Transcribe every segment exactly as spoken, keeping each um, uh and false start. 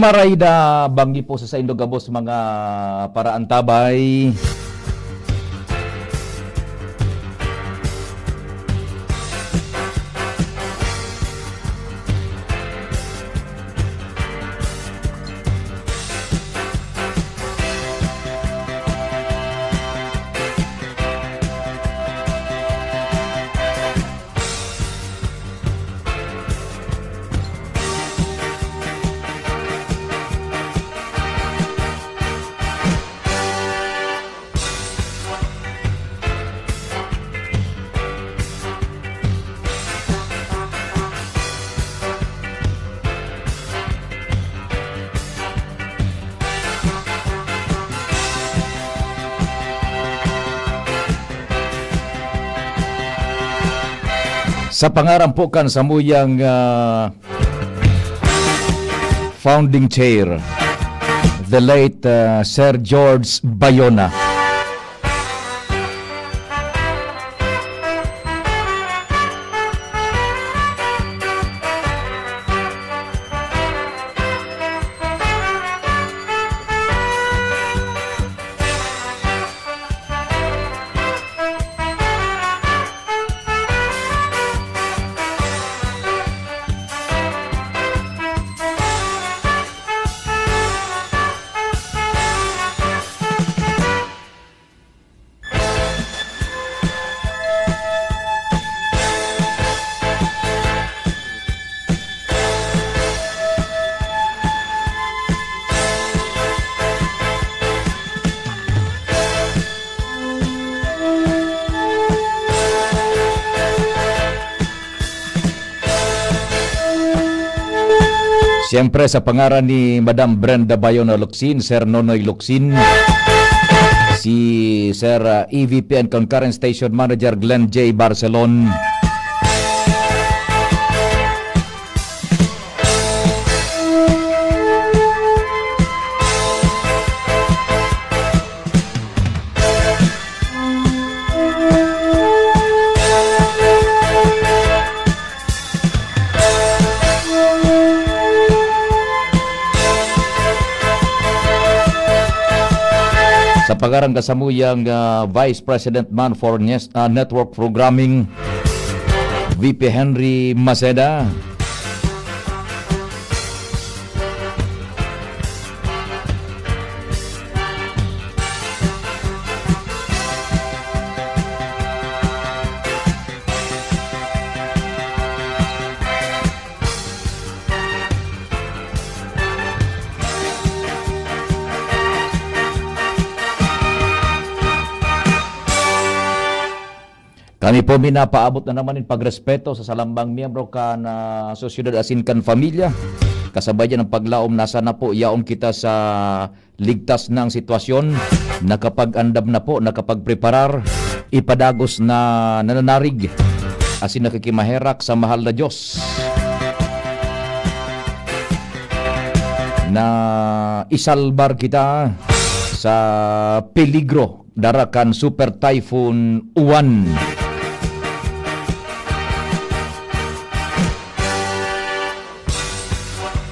Marhay na banggi po sa saindo gabos, mga paraantabay. Sa pangaran po kan samuyang, ah, founding chair, the late, ah, Sir George Bayona. Siyempre, sa pangaran ni Madam Brenda Bayona Locsin, Sir Nonoy Locsin, si Sir, ah, E V P and Concurrent Station Manager Glenn J Barcelon. Sa pangaran kasamuyang, ah, Vice President man for Nes-, ah, Network Programming, V P Henry Maceda. Kami po minapaabot na naman nin pagrespeto sa salambang miyembro kan, ah, sosyedad asin kan pamilya. Kasabay diyan ang paglaom na sana po yaon kita sa ligtas na ang sitwasyon, nakapag-andam na po, nakapagpreparar, ipadagos na nananarig, asin nakikimaherak sa mahal na Diyos na isalbar kita sa peligro dara kan Super Typhoon Uwan.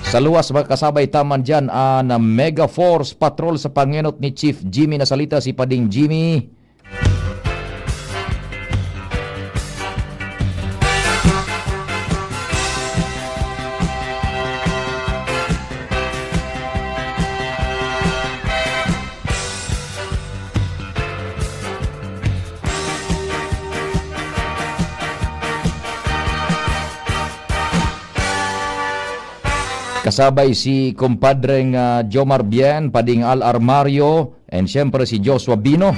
Sa luwas, makakasabay ta man diyan an Mega Force Patrol sa pangenot ni Chief Jimmy Nasalita, si Pading Jimmy. Kasabay si kumpadreng, ah, Jomar Bien, Pading Al Armario, and siyempre si Joshua Bino.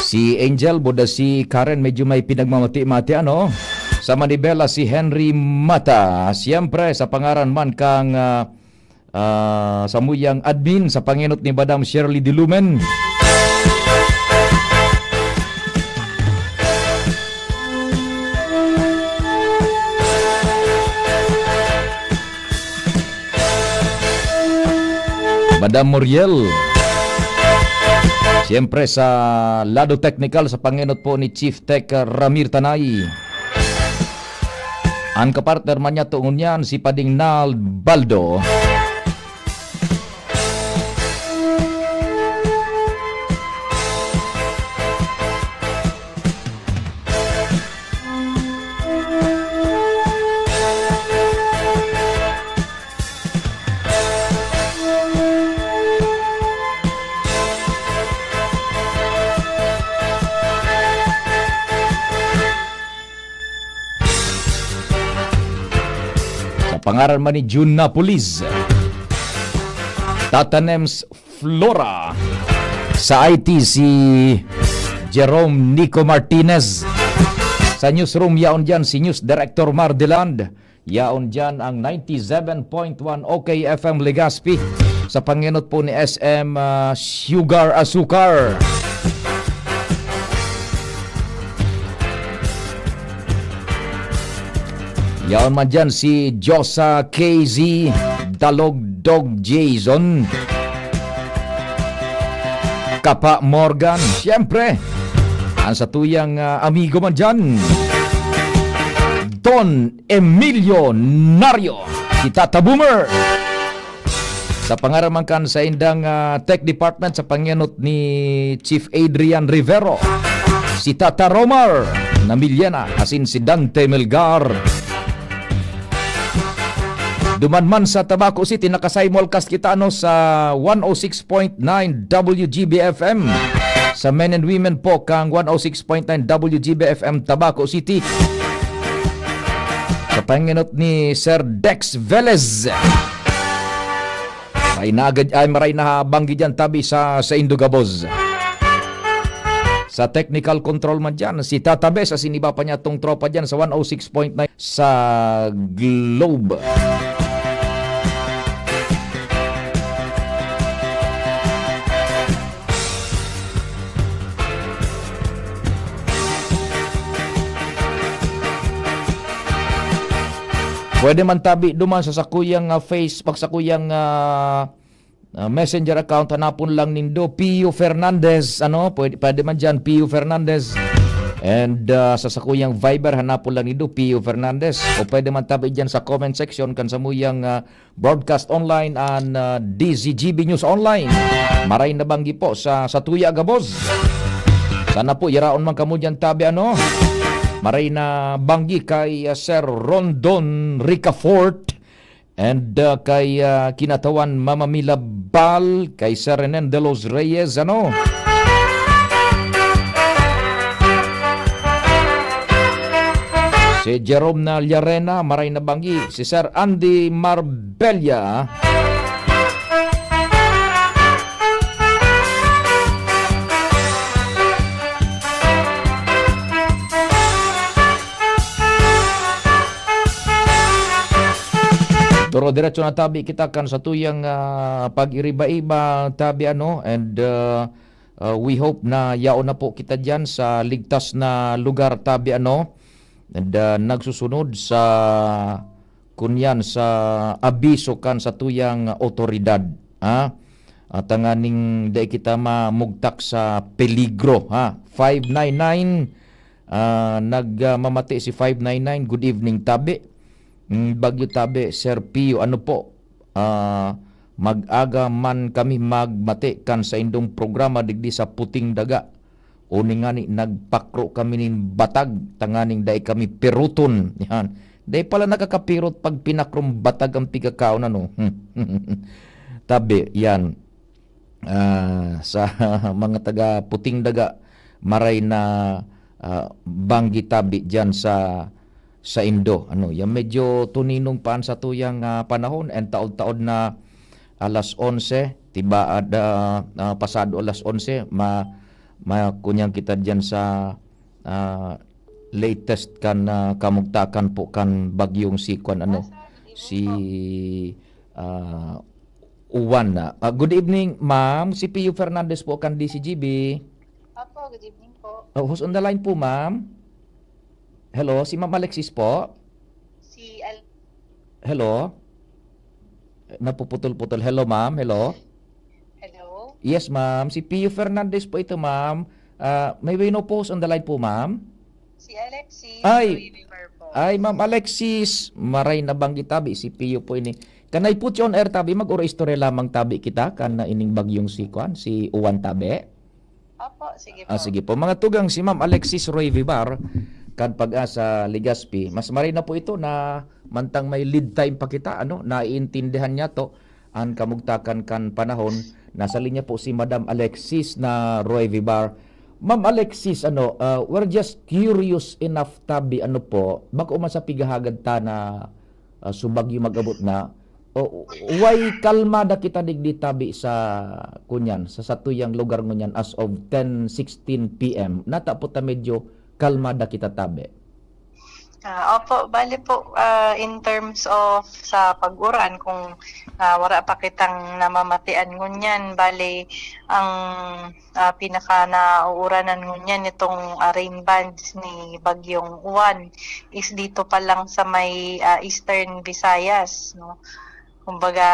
Si Angel, buda si Karen, medyo may pinagmamati-mati, ano? Sa Manibela, si Henry Mata. Siyempre, sa pangaran man kang, ah, ah, samuyang admin, sa pangenot ni Madam Shirley Dilumen. Madam Muriel. Siyempre, sa lado technical, sa pangenot po ni Chief Tech, ah, Ramir Tanay. An kapartner man niya, tungon niyan, si Pading Nald Baldo. Sa pangaran man ni June Napolis, Tata Nems Flora. Sa I T, si Jerome Nico Martinez. Sa newsroom, yaon dyan si News Director Mar Deland. Yaon dyan ang ninety-seven point one O K F M Legazpi. Sa pangenot po ni S M, ah, Sugar Asukar. Yaon man dyan si Josa K Z, Dalog Dog Jason, Kapa Morgan, siyempre, ang satuyang, ah, amigo man dyan, Don Emilio Nario, si Tata Boomer. Sa pangaran man kan saindang, ah, tech department, sa pangenot ni Chief Adrian Rivero, si Tata Romar Namiliana, asin si Dante Melgar. Duman man sa Tabaco City, nakasimulcast kita, ano, sa one oh six point nine W G B F M. Sa men and women po, kang one oh six point nine W G B F M Tabaco City. Sa pangenot ni Sir Dex Velez. Maray na agad, ay, maray na banggi dyan, tabi sa, sa Indugabos. Sa technical control man dyan, si Tata Bes, asin iba pa niya tong tropa dyan sa one oh six point nine sa Globe. Pwede man tabi duman sa sakuyang, ah, Face, pag sakuyang, ah, ah, Messenger account, hanapon lang nindo, Pio Fernandez, ano, pwede, pwede man dyan, Pio Fernandez. And, ah, sa sakuyang Viber, hanapon lang nindo, Pio Fernandez. O pwede man tabi dyan sa comment section, kan samuyang, ah, broadcast online, an, ah, D Z G B News Online. Maray na banggi po sa, sa Tuya Gabos. Sana po, yaraon man kamo dyan, tabi, ano. Maray na banggi kay, ah, Sir Rondon Ricafort. And, uh, kay, uh, kinatawan Mama Mila Bal, kay Sir Renen de los Reyes, ano? Si Jerome na Llarena, maray na banggi. Si Sir Andy Marbella. Pero diretso na tabi kita kan satuyang, ah, pag-iriba-iba, tabi, ano, and, ah, ah, we hope na yaon na po kita diyan sa ligtas na lugar, tabi, ano, and, ah, nagsusunod sa, kunyan, sa abiso kan satuyang awtoridad, ha? At tanganing dai kita mamugtak sa peligro, ha? Five nine nine, ah, nag, ah, mamati si five nine nine. Good evening, tabi. Mm, Bagyo Tabi, Sir Pio, ano po? Ah, mag-aga man kami magmati kan saindong programa digdi sa Puting Daga. Uni ngani, nagpakro kami nin batag tanganing dai kami piruton. Yan. Dai pala nakakapirot pag pinakrong batag ang pigkakaon, ano? Tabi, yan. Ah, sa mga taga Puting Daga, maray na, ah, banggi tabi diyan sa, sa indo. Ano, yan medyo tuninong pa an satuyang, ah, panahon, and taod-taod na alas onse, tibaad, ah, ah, pasado alas onse, ma-, ma-, kunyan kita diyan sa, ah, latest kan, ah, kamugtakan po kan bagyong si kwan, ano, si, ah, Uwan na. Ah, good evening, ma'am. Si Pio Fernandez po kan D C G B. Opo, good evening po. Oh, who's on the line po, ma'am? Hello, si Ma'am Alexis po? Si Al- Hello? Napuputol-putol. Hello, ma'am. Hello? Yes, ma'am. Si Pio Fernandez po ito, ma'am. Ah, may we no post on the line po, ma'am? Si Alexis Ay. Ruibibar po. Ay, Ma'am Alexis, maray nabanggit tabi, si Pio po ini. Can I put you on air tabi? Mag-oro istorya lamang tabi kita, kan na ining bagyong si, kuan, si Uwan tabi. Opo, sige po. Ah, sige po. Mga tugang, si Ma'am Alexis Roy Vivar, kan Pag-asa Legazpi. Mas maray na po ito na mantang may lead time pa kita, ano, naiintindihan niya to, an kamugtakan kan panahon. Nasa linya po si Madam Alexis na Roy Vivar. Ma'am Alexis, ano, ah, we're just curious enough tabi, ano po, bako man sa pighahagad ta na, ah, so bagyo mag-abot na, o, why kalmada kita digdi tabi sa, kunyan, sa satuyang lugar ngunyan as of ten sixteen P M? Nata po ta medyo kalmada kita tabi. Ah, opo, bali po, ah, in terms of sa pag-uran, kung, ah, wala pa kitang namamatian ngunyan, bali ang, ah, pinaka nauuranan ngunyan itong, ah, rain bands ni Bagyong Uwan is dito pa lang sa may, ah, Eastern Visayas, no? Kumbaga,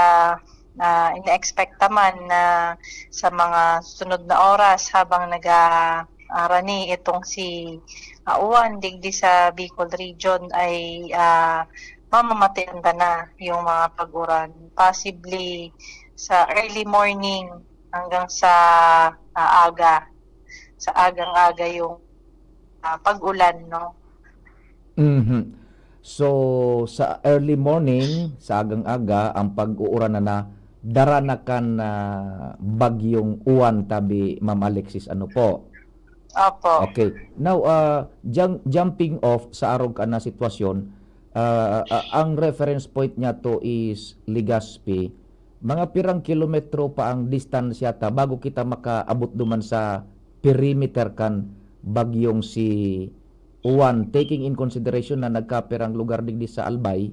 ah, ina-expect naman na sa mga sunod na oras habang naga-, ah, rani itong si, ah, Uwan digdi sa Bicol region ay, ah, mamamatian ta na yung mga pag-uran. Possibly sa early morning hanggang sa, ah, aga. Sa agang-aga yung, ah, pag-ulan, no? Mhm. So, sa early morning, sa agang-aga, ang pag-uuran na na, dara na kan, ah, bagyong Uwan tabi, Ma'am Alexis, ano po? Opo. Okay. Now, ah, jang-, jumping off sa arog ka na sitwasyon, ah, ah, ang reference point niya to is Legazpi. Mga pirang kilometro pa ang distansya ta bago kita makaabot duman sa perimeter kan bagyong si Uwan, taking in consideration na nagkapirang lugar digdi sa Albay,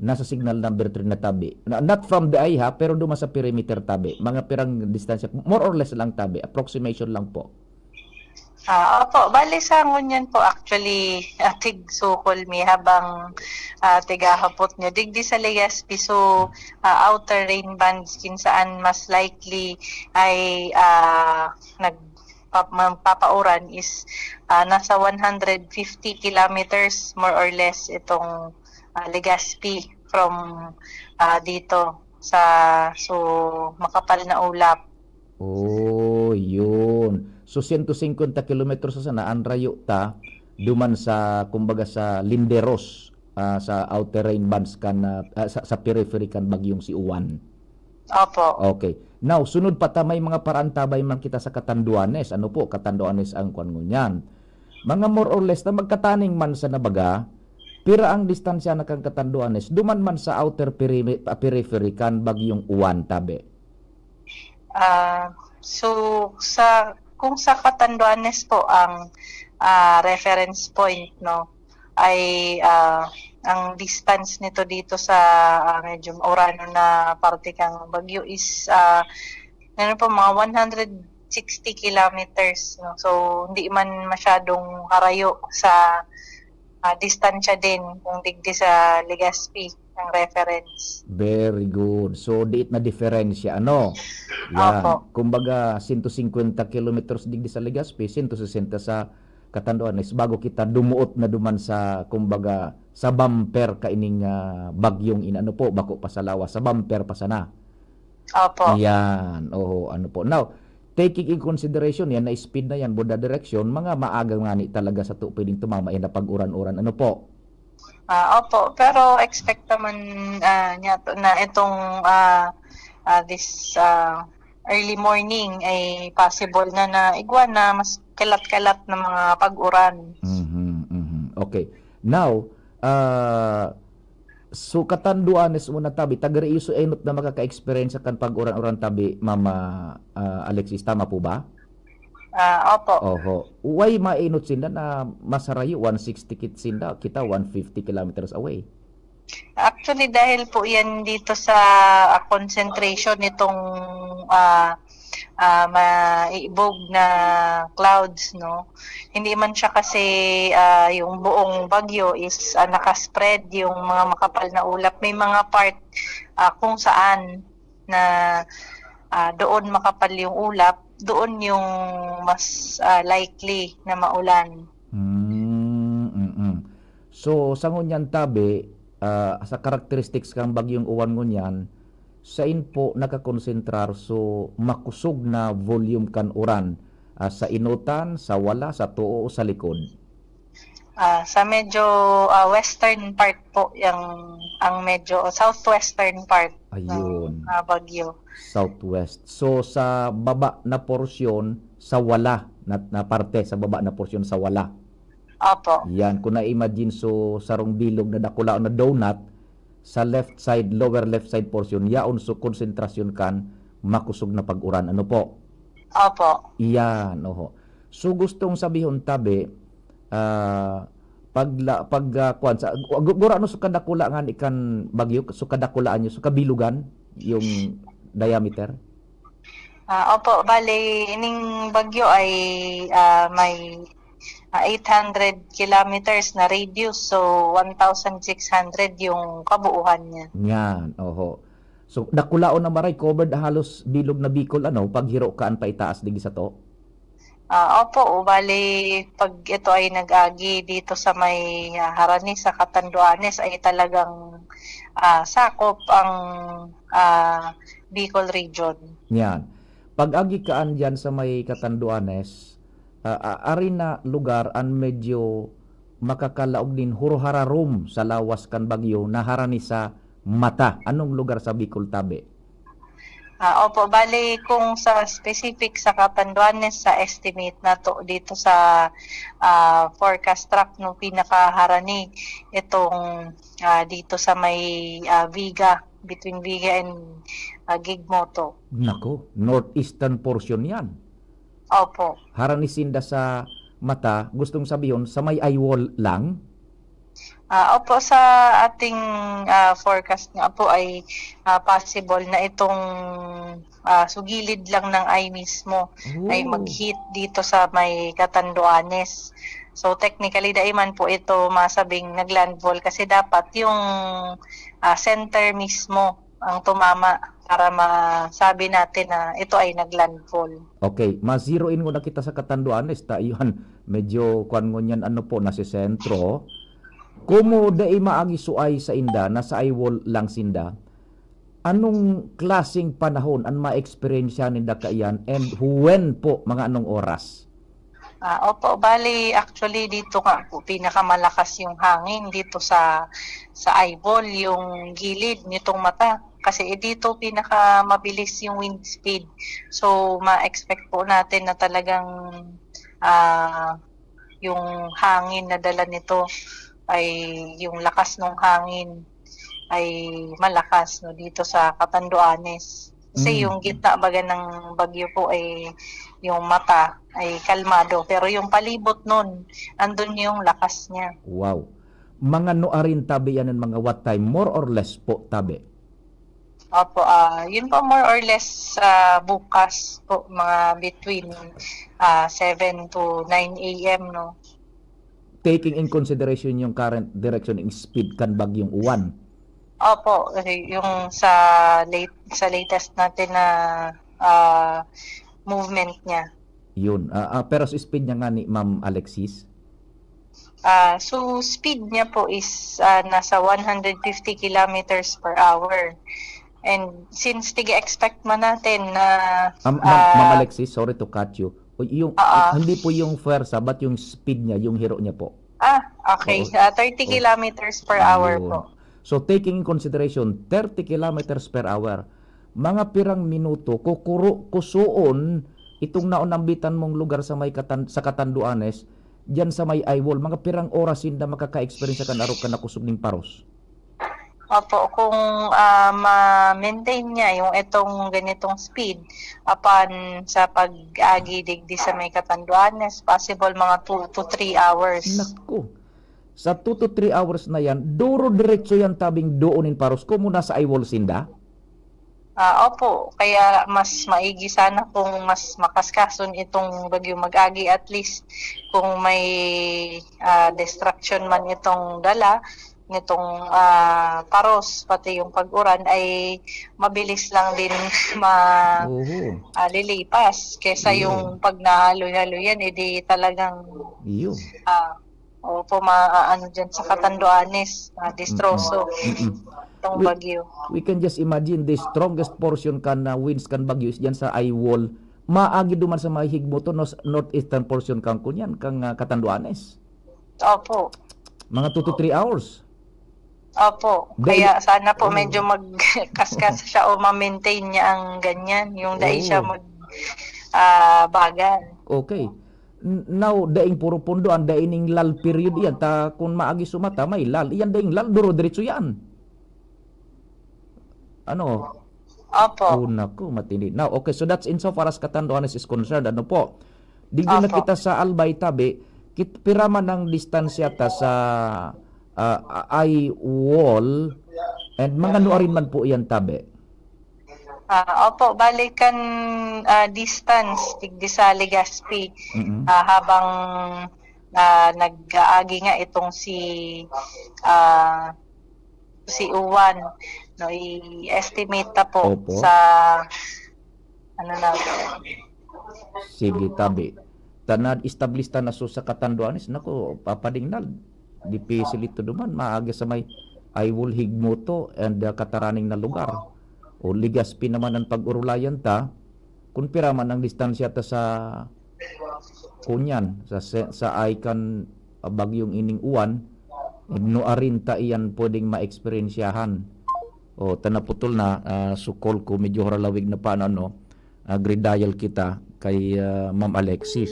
nasa signal number three na tabi. Na, not from the eye ha, pero duman sa perimeter tabi. Mga pirang distansya, more or less lang tabi, approximation lang po. Ah, opo, bali sa ngunyan po actually, ah, tigsukol mi habang, ah, tigahapot niyo. Digdi sa Legazpi, so, ah, outer rain bands kin saan mas likely ay, ah, nagpa-, magpapauran is, ah, nasa one hundred fifty kilometers more or less itong, ah, Legazpi from, ah, dito sa, so, makapal na ulap. Oh, yun. So, siyento singkwenta kilometros sa sana, ang rayo ta, duman sa, kumbaga, sa linderos, ah, sa outer rain bands kan, ah, ah, sa, sa periphery kan bagyong si Uwan. Opo. Okay. Now, sunod pa ta, may mga paraantabay man kita sa Catanduanes. Ano po, Catanduanes ang kwan ngunyan. Mga more or less na magkataning man sa nabaga, pira ang distansya na kan Catanduanes, duman man sa outer perime-, ah, periphery kan bagyong Uwan tabi. Ah, so sa, kung sa Catanduanes po ang, ah, reference point, no, ay, ah, ang distance nito dito sa, ah, medyo mauranon na parte kang bagyo is, ah, ano po, mga one hundred sixty kilometers, no? So, hindi man masyadong karayo sa, ah, distansya din kung digdi sa Legazpi ang reference. Very good. So, diit na diferensya, ano? Yan. Opo. Kumbaga, siyento singkwenta kilometers digdi sa Legazpi, siyento sesenta sa Catanduanes, bago kita dumuot na duman sa, kumbaga, sa bumper kaining, ah, bagyong inano po, bako pa sa lawas, sa bumper pa sana. Opo. Yan. Oho, ano po. Now, taking in consideration, yan na speed na yan, both direction, mga maaga nga ni talaga sa to pwedeng tumama yan na pag-uran-uran. Ano po? Ah, opo, pero expect naman, ah, niya to, na itong, ah, ah, this, ah, early morning ay possible na na igwa na mas kalat-kalat na mga pag-uran. Mhm, mhm. Okay. Now, ah, so Catanduanes muna tabi, taga-Rio so enot na makaka-experience kan pag-uran-uran tabi, Mama, ah, Alexis, tama po ba? Ah, opo. Oho. Why mainot sinda na masarayo, one sixty kit sinda, kita one fifty kilometers away? Actually, dahil po yan dito sa, ah, concentration nitong, ah, ah, maibog na clouds, no? Hindi man siya kasi, ah, yung buong bagyo is, ah, nakaspread yung mga makapal na ulap. May mga part, ah, kung saan na ah, doon makapal yung ulap, doon yung mas, ah, likely na maulan. Mm, mm. So, sa ngunyan tabi, ah, sa characteristics kan Bagyong Uwan ngunyan, sain po nakakonsentrar so makusog na volume kan uran? Ah, sa inotan, sa wala, sa too o sa likod? Ah, sa medyo, ah, western part po, yung, ang medyo southwestern part ng, Ayun. ah, bagyo. Southwest. So, sa baba na porsyon, sa wala na, na parte, sa baba na porsyon, sa wala. Opo. Yan, kung na-imagine, so, sarong bilog na dakula na donut, sa left side, lower left side portion, yaon so konsentrasyon kan makusog na pag-uran. Ano po? Opo. Iyan, oho. So, gustong sabihon tabi, ah, pag la, pag, ah, kuwan, sa, gu-, gurano so kadakula nga ni kan bagyo, so kadakulaan nyo, so kabilugan, yung diameter? Ah, opo, bale, ining bagyo ay, ah, may, ah, eight hundred kilometers na radius, so one thousand six hundred yung kabuuhan niya. Yan, oho. So, dakulaon na maray, covered halos bilog na Bicol, ano, paghiro kaan paitaas digdi sato? Ah, opo, bale, pag ito ay nag-agi dito sa may, ah, Harani, sa Catanduanes, ay talagang, ah, sakop ang, ah, Bicol region. Yan. Pag-agi kaan diyan sa may Catanduanes, ah, ah, ari na lugar an medyo makakalaog nin hurhararom sa lawas kan bagyo na harani sa mata. Anong lugar sa Bicol tabi? Ah, opo, bale kung sa specific sa Catanduanes, sa estimate nato dito sa, ah, forecast track, no, pinakaharani itong, ah, dito sa may, ah, Viga, between Viga and, ah, Gigmoto. Nako, northeastern portion yan. Opo. Harani sinda sa mata, gustong sabihon, sa may eyewall lang? Ah, opo, sa ating, ah, forecast nga po ay, ah, possible na itong, ah, sugilid lang ng eye mismo ay Oh. mag-hit dito sa may Catanduanes. So, technically, dai man po ito masabing naglandfall kasi dapat yung, ah, center mismo ang tumama para masabi natin na ito ay naglandfall. Okay, ma-zero in muna kita sa Catanduanes, ta iyan, medyo kwan ngunyan, ano po, nasa sentro. Kumo dai maagi suay sa inda, nasa eyewall lang sinda. Anong klaseng panahon an ma-experience ninda kaiyan, and when po, mga anong oras? Ah, opo, bali, actually, dito nga po, pinakamalakas yung hangin dito sa, sa eyeball, yung gilid nitong mata. Kasi, eh, dito pinakamabilis yung wind speed. So, ma-expect po natin na talagang, ah, yung hangin na dala nito ay yung lakas ng hangin ay malakas, no, dito sa Catanduanes. Kasi Mm. yung gitna baga ng bagyo po ay yung mata ay kalmado, pero yung palibot nun, andun yung lakas niya. Wow. Mga nuarin tabi yan, mga what time? More or less po tabi? Opo, ah, yun po, more or less, ah, bukas po, mga between, ah, seven to nine a m, no? Taking in consideration yung current direction, yung speed kan Bagyong Uwan. Opo, eh, yung sa late, sa latest natin na, ah, movement niya. Yun. Ah, ah, pero sa speed niya nga ni Ma'am Alexis? Ah, so, speed niya po is, ah, nasa one hundred fifty kilometers per hour. And since tig-expect man natin na, Ma'am, Ma'am, Ma'am ah, Alexis, sorry to cut you. O, yung, Oo. Hindi po yung fuerza, but yung speed niya, yung hiro niya po. Ah, okay. Oo. Ah, thirty kilometers per hour Yun. po. So, taking in consideration, thirty kilometers per hour, mga pirang minuto, kukuro, kusuon itong naunambitan mong lugar sa may Catan-, sa Catanduanes, diyan sa may eyewall, mga pirang oras sinda makaka-experience kan arog kan nakusog ning paros? Opo, kung, ah, ma-maintain niya yung itong ganitong speed, apan sa pag-agi digdi sa may Catanduanes, possible mga two to three hours. Naku. Sa two to three hours na yan, duro-diretso yan tabing doon in paros. Kumo nasa eyewall sinda? Ah, opo, kaya mas maigi sana kung mas makaskason itong bagyo mag-agi, at least kung may, ah, destruction man itong dala, nitong, ah, paros, pati yung pag-uran ay mabilis lang din ma-, Oho. ah, lilipas kaysa Iyo. yung pag nahaloy-haloyan, eh, di talagang, Iyo. ah, opo, ma-, ano dyan sa Catanduanes, ah, destroso Mm-mm. Mm-mm. itong We, bagyo. we can just imagine the strongest portion kan, ah, winds kan bagyo is dyan sa eye wall. Maagi duman sa may higmo to, nos-, northeastern portion kan kunyan, kang, ah, Catanduanes. Opo. Mga two to three hours. Opo. Dahil Kaya sana po Oo. medyo magkaskas siya o ma-maintain niya ang ganyan, yung dai siya Oo. mag, ah, bagal. Okay. N-, now, daing puro pundo, ang daing lull period iyan. Ta, kung maagi sumata, may lull. Iyan daing lull, duro-diretso yan. Ano? Opo. Oh, naku, matindi. Now, okay, so that's insofar as Catanduanes is concerned. Ano po? Digdi na Opo. kita sa Albay, tabi, kit-, pira man ang distansya ta sa, ah, eye wall, and mga nuarin man po iyan, tabi? Ah, opo, bali kan, ah, distance, digdi sa Legazpi, Mm-mm. ah, habang, ah, nag-aagi nga itong si, ah, si Uwan, no, i-estimate ta po Opo. sa, ano na, Sige, tabi. Tanad established ta na so sa Catanduanes, nako, papadingnal. Dipisil ito duman, maaga sa may Aywol, Higmoto, and, ah, Kataraning na lugar. O Legazpi naman ang pag-urulayan ta, kung pira man ang distansya ta sa kunyan, sa se-, sa ay kan, ah, bagyong ining Uwan, nuarin ta iyan pwedeng maeksperiensyahan. O, ta naputol na, ah, so call ko, medyo haralawig na pa, ano, ano, ah, gre-dial kita kay, ah, Ma'am Alexis.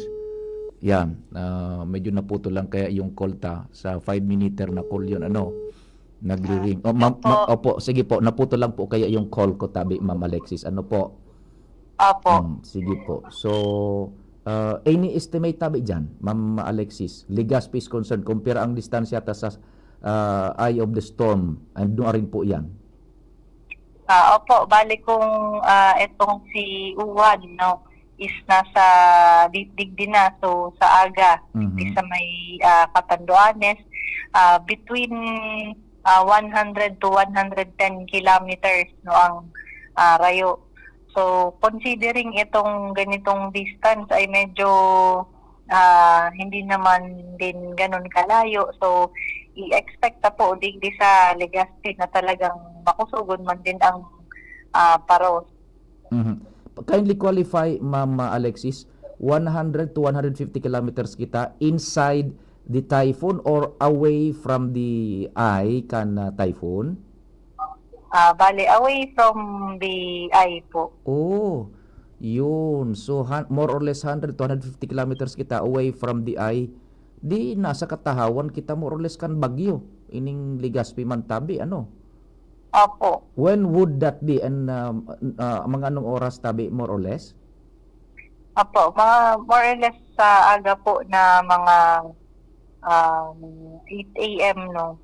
Yan, ah, medyo naputol lang kaya yung call ta. Sa five minute na call yun, ano, nagri-ring. Ah, Oh, ma'am, opo. ma-, opo, sige po, naputol lang po kaya yung call ko, tabi, Ma'am Alexis. Ano po? Opo. Hmm, sige po. So, ah, any estimate tabi dyan, Ma'am Alexis? Legazpi is concerned, kung pira ang distansya ta sa, ah, eye of the storm, and nuarin po yan? Ah, opo, bali kung, ah, etong si Uwan, no, is nasa di-, digdi na, so sa aga, Mhm. digdi sa may, ah, Catanduanes, ah, between, ah, one hundred to one hundred ten kilometers, no, ang, ah, rayo. So, considering itong ganitong distance ay medyo, ah, hindi naman din ganun kalayo. So, i-expect ta po digdi sa Legazpi na talagang makusugon man din ang, ah, paros. Mhm. Kindly qualify, Ma'am Alexis, one hundred to one hundred fifty kilometers kita inside the typhoon or away from the eye kan, ah, typhoon? Ah, bale, away from the eye po. Oh, yun. So, han-, more or less hundred to hundred fifty kilometers kita away from the eye. Di nasa katahawan kita more or less kan bagyo. Ining Legazpi man tabi, ano? Opo. When would that be? And, um, uh, mga anong oras tabi, more or less? Opo, mga more or less sa aga po na mga, um, eight a m, no?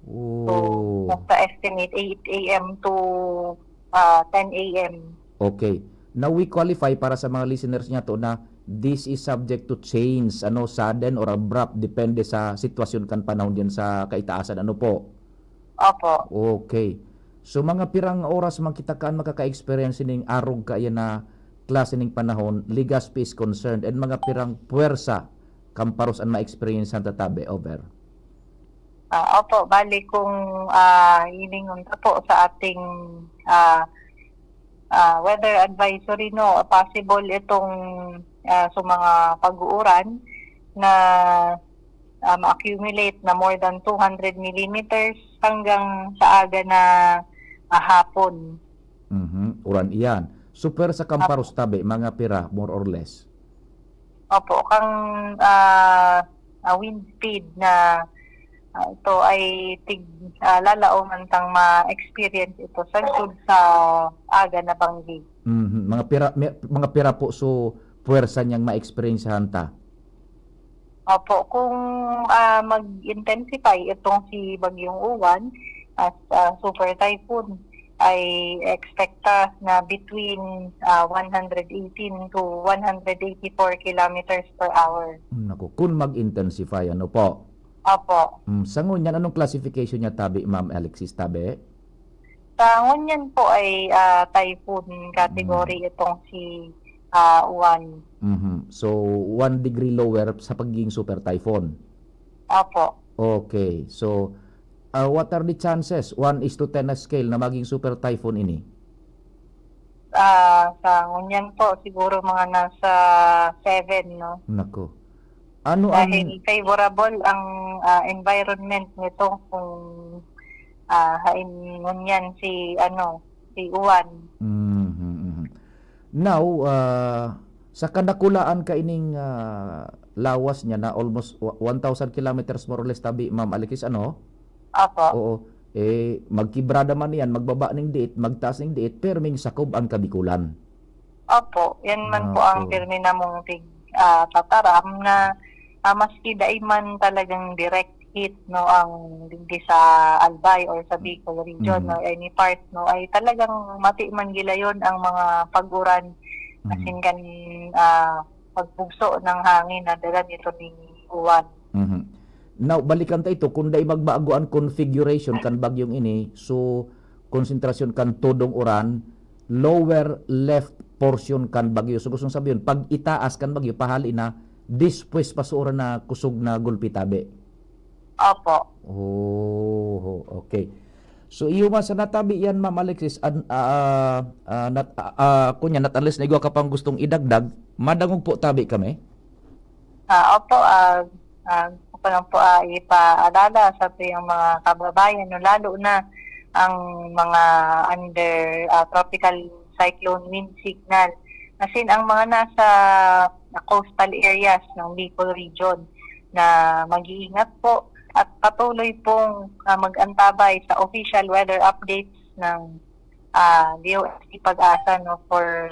So, Oh. nasa estimate, eight a m to, ah, ten a m. Okay. Now, we qualify para sa mga listeners niya to na this is subject to change, ano, sudden or abrupt, depende sa sitwasyon kan panahon diyan sa kaitaasan. Ano po? Opo. Okay. So, mga pirang oras man kita kan makaka-experience ning arog kaya na klase ning panahon, Legazpi is concerned, and mga pirang puwersa kan paros an ma-experience han tatabi, over? Ah, opo, bali kung, ah, hiningon ta po sa ating, ah, ah, weather advisory, no, possible itong, ah, sa mga pag-uuran na, ah, ma-accumulate na more than two hundred millimeters hanggang sa aga na, ah, hapon. Mhm, uran iyan. So, pwera sa Opo. kamparos tabi, mga pira, more or less? Opo, kang, ah, ah, wind speed na, ah, ito ay tig-, ah, lalaoman tang ma-experience ito sagkod sa aga na banggi. Mhm, mga pira, mi-, mga pira po so puwersa niyang ma-experiencehan ta? Opo, kung, ah, mag-intensify itong si Bagyong Uwan as, ah, super typhoon, ay expect ta na between, ah, one hundred eighteen to one hundred eighty-four kilometers per hour. Naku, kung mag-intensify, ano po? Opo. Mm, sa ngunyan, anong classification niya, tabi, Ma'am Alexis, tabi? Sa ngunyan po ay, ah, typhoon category Mm. itong si, ah, Uwan. Mhm. So, one degree lower sa pagiging super typhoon? Opo. Okay. So, ah, what are the chances, one is to ten na scale, na maging super typhoon ini? Ah, sa ngunyan po, siguro mga nasa seven, no? Nako. Ano ang Dahil favorable ang, ah, environment nito kung, ah, hain ngunyan si, ano, si Uwan. Mhm, mhm. Now, ah, sa kadakulaan kaining, ah, lawas niya na almost wa-, one thousand kilometers more or less, tabi, Ma'am Alexis, ano? Opo. Oo. Eh, magkibrada man iyan, magbaba ning diit, magtaas ning diit, perming sakob ang Kabikulan. Opo, yan man po ang Opo. pirmi namong tig-, ah, tataram na, ah, maski dai man talagang direct hit, no, ang digdi sa Albay or sa Bicol region Mm. or any part, no, ay talagang mati man gilayon ang mga pag-uran, Mm. asin kan, ah, pagbugso ng hangin na dala nito ni Uwan. Mhm. Now, balikan ta ito, kung dai magbago ang configuration kan bagyong ini, so, konsentrasyon kan todong uran, lower left portion kan bagyo. So, gustong sabihin, pag itaas kan bagyo, pahali na, despues pa sa uran na kusog na gulpi, tabi. Opo. Oh, okay. So, iyo man sana, tabi, yan, Ma'am Alexis, an-, ah, ah, not, ah, ah, kunya, not unless na igwa ka pang gustong idagdag, madangog po, tabi, kami. Ah, opo, ah, ah, gusto ko lang po, ah, ipaalala sa ating mga kababayan, no, lalo na ang mga under, ah, tropical cyclone wind signal. As in, ang mga nasa coastal areas ng Bicol region na mag-iingat po at patuloy pong, ah, mag-antabay sa official weather updates ng, ah, D O S T PAGASA, no, for,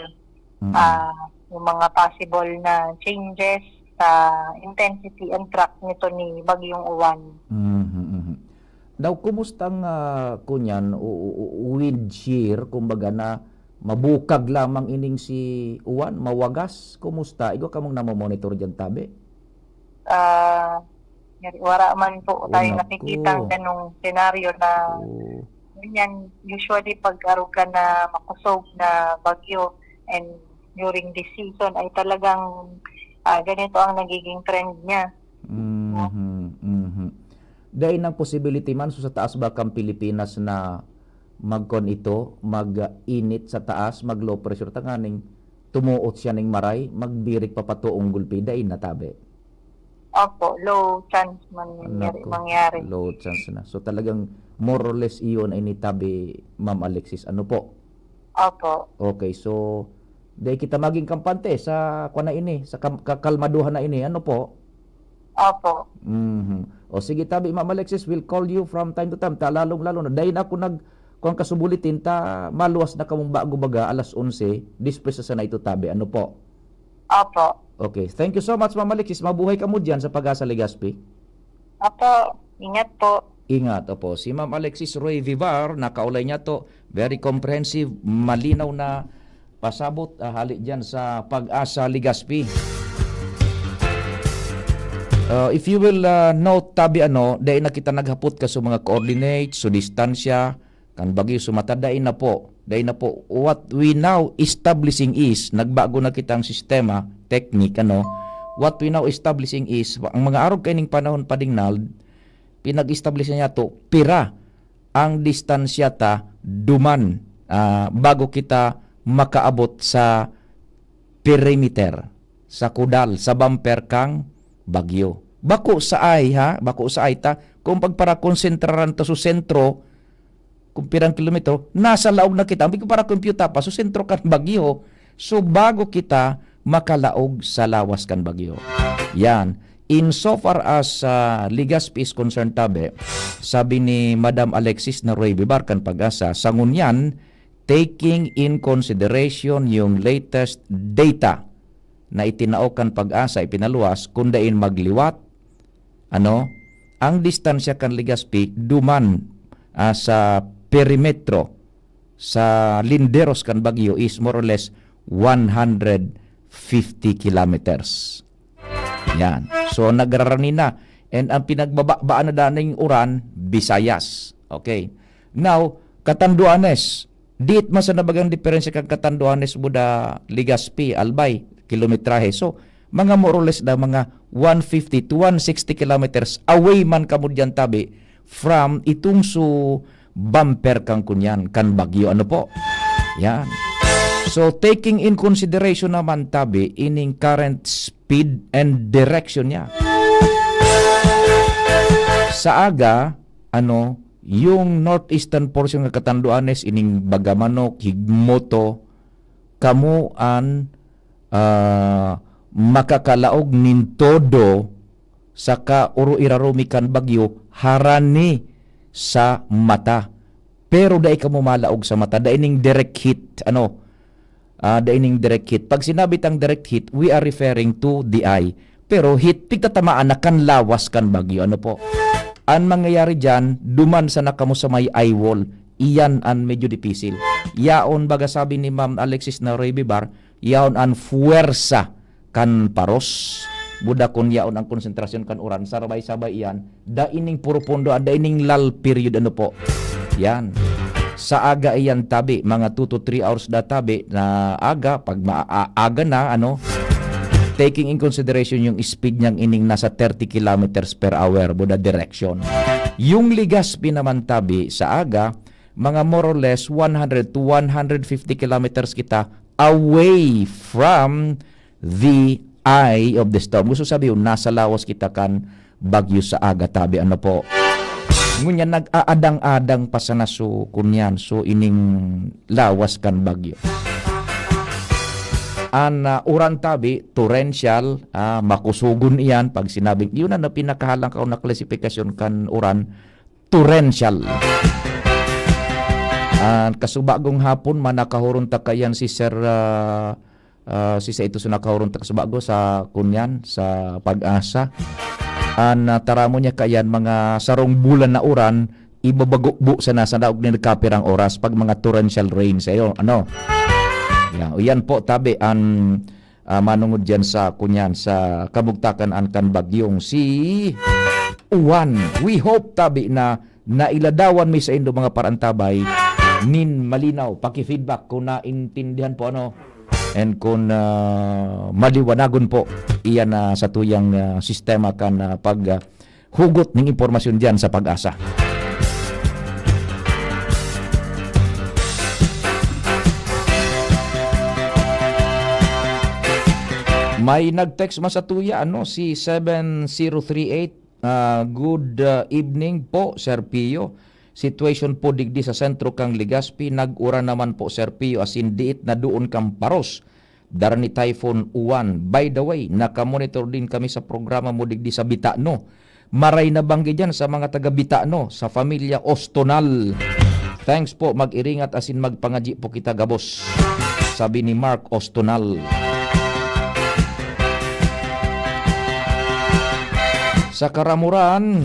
Mm. ah, yung mga possible na changes sa intensity and track nito ni Bagyong Uwan. Mhm, mhm. Now, kumusta ang, ah, kunyan, u-, u-, u-, wind shear, kumbaga na mabukag lamang ining si Uwan, mawagas? Kumusta? Igwa kamong namomonitor diyan, tabi? Ah, yari, wala man po Oh, tayo naku. nakikita ang ganong senaryo na Oo. ganyan. Usually, pag arog ka na makusog na bagyo and during this season ay talagang, ah, ganito ang nagiging trend niya. Mhm, mhm. Dai nang possibility man, so sa taas ba kan Pilipinas na magkon ito, mag-init sa taas, mag-low pressure, tanganing tumuot siya ning maray, magbirik pa patoong gulpi, dai na, tabi? Opo, low chance man mangyari, Nako, mangyari. low chance na. So, talagang more or less iyon ay ni tabi, Ma'am Alexis. Ano po? Opo. Okay, so, dai kita maging kampante sa, kwa na ini, sa kam-, kakalmaduhan na ini. Ano po? Opo. Mhm. O sige, tabi, Ma'am Alexis, we'll call you from time to time. Ta, lalong-lalo na, dai na ako nag-, kuwan ka subulitin, ta maluwas na kamong bago baga, alas onse, despues sa sana ito, tabi. Ano po? Opo. Okay. Thank you so much, Ma'am Alexis. Mabuhay kamo diyan sa PAGASA Legazpi. Opo. Ingat po. Ingat, opo. Si Ma'am Alexis Roy Vivar, nakaulay niya to. Very comprehensive, malinaw na pasabot, ah, hali diyan sa PAGASA Legazpi. Ah, if you will, ah, note, tabi ano, dai na kita naghapot ka sa mga coordinates, sa distansya, kan bagyo. So, mata, dai na po, dai na po. What we now establishing is, nagbago na kitang sistema, technique, ano. What we now establishing is, ang mga arog kaining panahon, Padingnald, pinag-establish niya to, pira ang distansya ta duman, ah, bago kita makaabot sa perimeter, sa kudal, sa bumper kang bagyo. Bako saay, ha? Bako saay ta. Kung pagparakonsentraran ta sa sentro, kung pirang kilometro, nasa laog na kita. Ang para kompyuta pa, sa sentro kan bagyo. So, bago kita makalaog sa lawas kan bagyo. Yan. In so far as, ah, Legazpi is concerned, tabi, sabi ni Madam Alexis na Roy Vivar kan PAGASA, sa ngunyan, taking in consideration yung latest data na itinao kan PAGASA, ipinaluwas, kung dain magliwat, ano, ang distansya kan Legazpi duman, ah, sa perimetro, sa linderos kan bagyo is more or less one hundred fifty kilometers. Yan. So, nagrarani na. And ang pinagbababaan na daning uran, Visayas. Okay. Now, Catanduanes. Diit man sa nabagang diferensya kan Catanduanes, Buda, Legazpi, Albay, kilometrahe. So, mga more or less na mga one fifty to one sixty kilometers away man kamo diyan tabi from itong su bumper kan kunyan, kan bagyo. Ano po? Yan. So, taking in consideration naman tabi ining current speed and direction niya. Sa aga, ano, yung northeastern portion ng Catanduanes, ining Bagamanok, Higmoto, kamo an, ah, makakalaog nin todo saka oro irarumi kan bagyo harani sa mata. Pero dai kamo malaog sa mata, dai ning direct hit, ano, ah, dai ning direct hit. Pag sinabi tang direct hit, we are referring to the eye. Pero hit, pigtatamaan na kan lawas kan bagyo. Ano po? Ang mangyayari diyan, duman sana kamo sa may eye wall. Iyan ang medyo dipisil. Yaon, baga sabi ni Ma'am Alexis na Revivar, yaon ang fuwersa kan paros. Buda kun yaon ang konsentrasyon kan uran, sabay-sabay iyan, dai ning puro pondo, ah, dai ning lull period, ano po. Yan. Sa aga iyan tabi, mga two to three hours na tabi na aga, pag ma-, a-, aga na, ano, taking in consideration yung speed niyang ining nasa thirty kilometers per hour, buda direction. Yung Legazpi naman tabi, sa aga, mga more or less one hundred to one hundred fifty kilometers kita away from the eye of the storm. Gusto sabi yun, nasa lawas kita kan bagyo sa aga tabi, ano po. Ngunyan, nag-aadang-adang pa sana so, kunyan, so ining lawas kan bagyo. An, ah, uran tabi, torrential, ah, makusugon iyan pag sinabing, yun ang pinakahalangkaw na klasifikasyon kan uran, torrential. Ah, kasubagong hapon, manakahoron ta kayan si Sir, ah, ah, si sa ito sa nakahoron ta kasubago sa kunyan, sa Pag-asa. An, ah, taramo niya kayan, mga sarong bulan na uran, ibabago-bo sana sa naog ni nagkapirang oras pag mga torrential rain sa'yo. Ano? Yan. O yan po, tabi, an, ah, manungod diyan sa kunyan, sa kabugtakan an kan bagyong si Juan. We hope, tabi, na nailadawan mi saindo mga parantabay nin malinaw. Paki-feedback kung naintindihan po, ano, and kung, ah, maliwanagon po iyan na sa tuyang, ah, sistema kan, ah, pag, ah, hugot ning impormasyon diyan sa Pag-asa. May nag-text man sa tuya, ano, si seven zero three eight. Ah, good, ah, evening po, Sir Pio. Situation po digdi sa sentro kan Legazpi, nag-uran naman po, Sir Pio, asin diit na doon kan paros. Dara ni Typhoon Uwan. By the way, nakamonitor din kami sa programa mo digdi sa Bitano. Maray na banggi diyan sa mga taga Bitano, sa Familia Ostonal. Thanks po, mag-iringat asin magpangadyi po kita gabos, sabi ni Mark Ostonal. Sa Karamuran,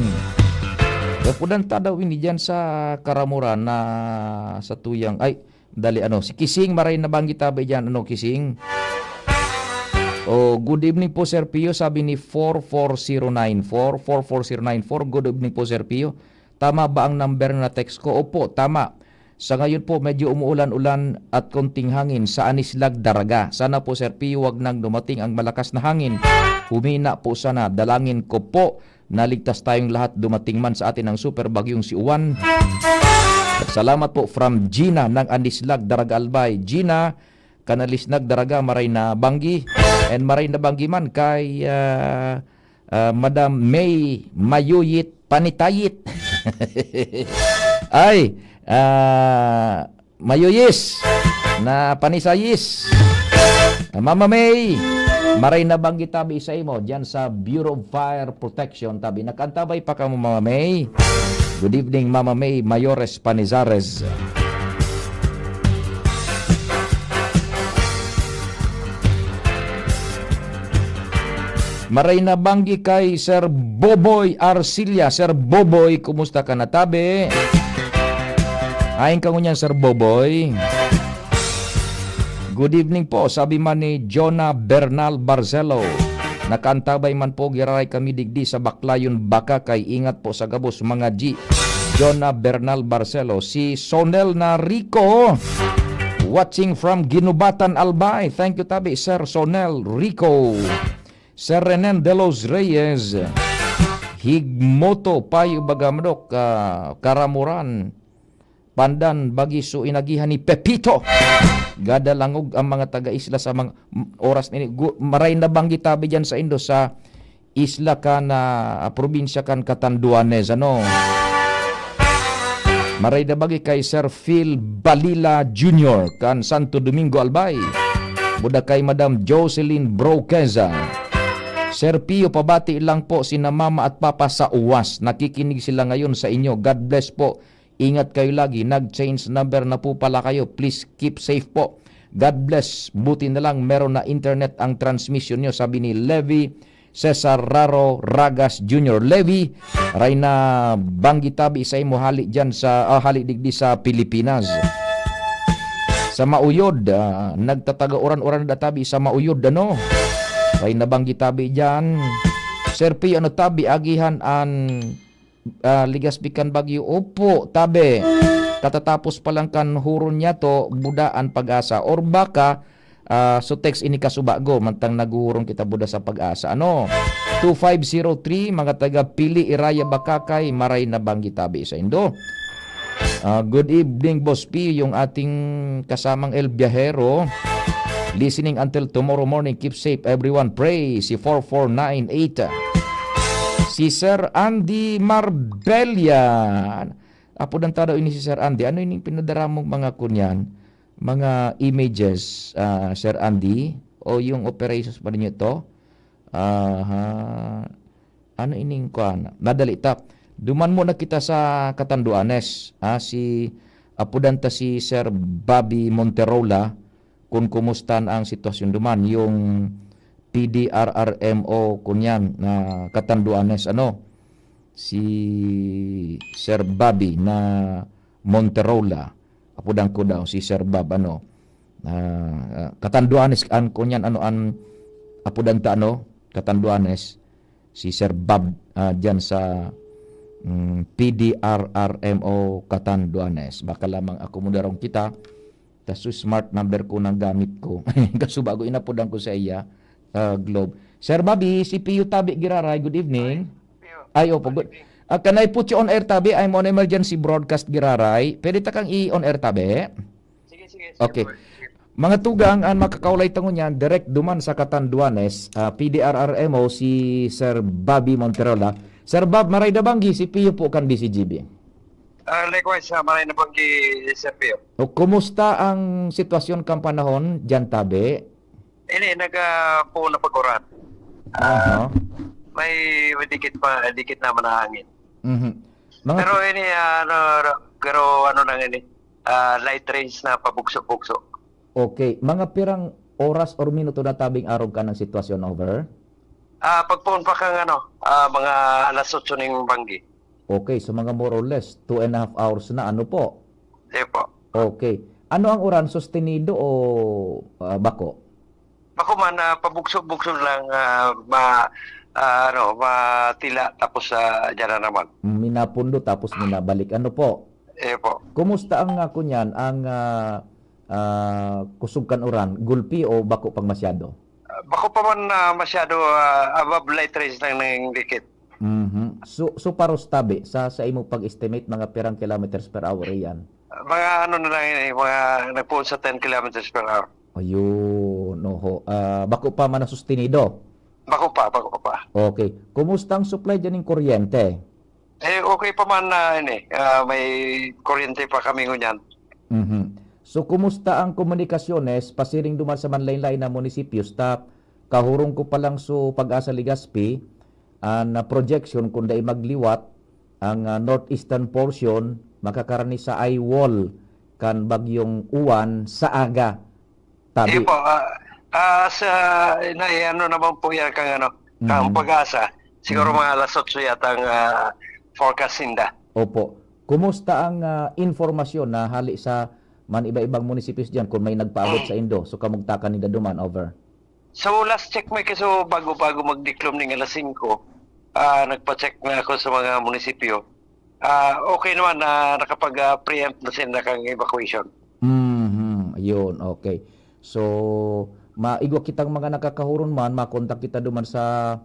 kapudan ta daw ini diyan sa Karamuran na sa tuyang, ay, dali, ano, si Kising, maray na banggi tabi diyan, ano, Kising? Oh, good evening po, Sir Pio, sabi ni four four zero nine four, four four zero nine four. Good evening po, Sir Pio. Tama ba ang number na text ko? Opo, tama. Sa ngayon po, medyo umuulan-ulan at konting hangin sa Anislag, Daraga. Sana po, Sir Pio, wag nang dumating ang malakas na hangin. Humina po sana. Dalangin ko po, naligtas tayong lahat. Dumating man sa atin ang super bagyong si Uwan. Salamat po from Gina ng Anislag, Daraga, Albay. Gina, kan Anislag, Daraga, maray na banggi. And maray na banggi man kay, ah, ah, Madam May Mayuyit Panitayit. Ay, ah, Mayuyis na Panisayis. Ah, Mama May, maray na banggi tabi sa imo diyan sa Bureau of Fire Protection. Tabi, nakaantabay pa kamo, Mama May. Good evening, Mama May Mayores Panizares. Maray na banggi kay Sir Boboy Arcilla. Sir Boboy, kumusta ka na, tabi? Ain ka ngunyan, Sir Boboy? Good evening po, sabi man ni Jonah Bernal Barcelo. Nakaantabay man po giraray kami digdi sa Baclayon, Bacacay. Ingat po sa gabos, mga G. Jonah Bernal Barcelo, si Sonel na Rico, watching from Guinobatan, Albay. Thank you tabi, Sir Sonel Rico. Sir Renen de los Reyes, Higmoto, Payo Bagamadok, ah, Karamuran, Pandan, Bagiso, inagihan ni Pepito. Gadalangog ang mga taga-isla sa mga, m-, oras nini. Gu-, maray na banggi tabi dyan sa Indo, sa isla kan, ah, probinsya kan Catanduanes, ano? Maray na banggi kay Sir Phil Balila Junior kan Santo Domingo, Albay. Buda kay Madam Jocelyn Broqueza. Sir Pio, pabati lang po sina mama at papa sa uwas. Nakikinig sila ngayon sa inyo. God bless po. Ingat kayo lagi. Nag-change number na po pala kayo. Please keep safe po. God bless. Buti na lang meron na internet ang transmission nyo, sabi ni Levi Cesar Raro Ragas Junior. Levi, ray na banggi tabi sa imo hali dyan sa, ah, hali digdi sa Pilipinas. Sa Mauyod, ah, nagtataga uran-uran na tabi sa Mauyod, ano? Ray na banggi tabi dyan. Sir P, ano tabi, agihan an, ah, Legazpi kan Bagyo? Opo, tabi. Katatapos pa lang kan huron niya to, buda an Pag-asa. Or baka, ah, so text ini kasubago, mantang naghuhuron kita buda sa Pag-asa. Ano? Two five zero three, mga taga Pili, Iraya, Bacacay, maray na banggi tabi sa indo. Ah, good evening, Boss P, yung ating kasamang El Viajero. Listening until tomorrow morning. Keep safe, everyone. Pray. Si four four nine eight. Si Sir Andy Marbella. Apo ng tao ini si Sir Andy. Ano ini pinadara mong mga kunyan? Mga images, ah, Sir Andy? O yung operations pa ninyo to? Aha. Ano ining kuan? Nadali ta. Duman muna kita sa Catanduanes. Ah, si, apudan ta si Sir Bobby Monterola, kung kumusta na ang sitwasyon duman, yung P D R R M O kunyan na Catanduanes, ano? Si Sir Bobby na Monterola, apudan ko daw si Sir Bob, ano? Ah, ah, Catanduanes, an kunyan, ano, an apudan ta, ano? Catanduanes, si Sir Bob, ah, dyan sa, mm, P D R R M O Catanduanes. Baka lamang akomodarong kita, kaso smart number ko nang gamit ko. Kaso bago inapudan ko sa iya, ah, Globe. Sir Bobby, si Pio Tabi Giraray, good evening. Ay, opo, good. Ah, can I put you on air, Tabi? I'm on emergency broadcast, Giraray. Pwede ta kang i-on air, Tabi? Sige, sige, sige Okay. po. Sige. Mga tugang, ang makakaulay ta ngunyan, direct duman sa Catanduanes, ah, P D R R M O, si Sir Bobby Monterola. Sir Bob, maray na banggi, si Pio po kan B C G B. Ah, likewise, ah, maray na banggi, Sir Pio. O, kumusta ang sitwasyon kan panahon dyan, Tabi? Ini, nag, ah, puon na pag-uran. Ah, Aha. may, may dikit pa, dikit naman na hangin. Mhm. Mga Pero ini, ah, ano, pero ano lang ini, ah, light rains na pabugso-bugso. Okay. Mga pirang oras or minuto na tabing arog ka ng sitwasyon, over? Ah, pagpoon pa kang ano, ah, mga alas otso ning banggi. Okay, so mga more or less, two and a half hours na, ano po? Sige po. Okay. Ano ang uran? Sustenido o, ah, bako? Bako man, ah, pabugso-bugso lang, ah, ma-, ah, ano, matila, tapos, ah, dyan na naman. Mm, minapundo, tapos minabalik. Ano po? Sige po. Kumusta ang, ah, kunyan, ang, ah, ah, kusog kan uran? Gulpi o bako pang masyado? Ah, bako pa man, ah, masyado, ah, above light rains lang nang dikit. Mhm. So, so paros tabi, sa, sa imo pag-estimate, mga pirang kilometers per hour iyan? Ah, mga ano na lang yun eh, mga nagpoon sa ten kilometers per hour. Ayun, oho. Ah, bako pa man na sustenido? Bako pa, bako pa. Okay. Kumusta ang supply dyan ng kuryente? Eh, okay pa man na, ini, ah, may kuryente pa kami ngunyan. Mhm. So, kumusta ang komunikasyones pasiring duman sa manlain-lain na munisipyo? Ta kahurong ko pa lang so Pag-asa Legazpi, an, ah, projection kun dai magliwat, ang, ah, northeastern portion makakarani sa eye wall kan Bagyong Uwan sa aga. Tabi. Sige po, ah, ah, sa, na, eh, ano naman po yan kang ano, kang Mhm. Pag-asa. Siguro Mhm. mga alas otso yata ang, ah, forecast ninda. Opo. Kumusta ang, ah, informasyon na hali sa man iba-ibang munisipyo diyan kung may nagpaabot sa indo? So, kamugtakan ninda duman, over. So, last check mi, kaso bago-bago magdiklom ning alas singko, ah, nagpa-check na ako sa mga munisipyo. Ah, okay naman na nakapag, ah, preempt na sila kang evacuation. Mhm, yun, okay. So, maigwa kitang mga nakakahuron man, makontak kita duman sa,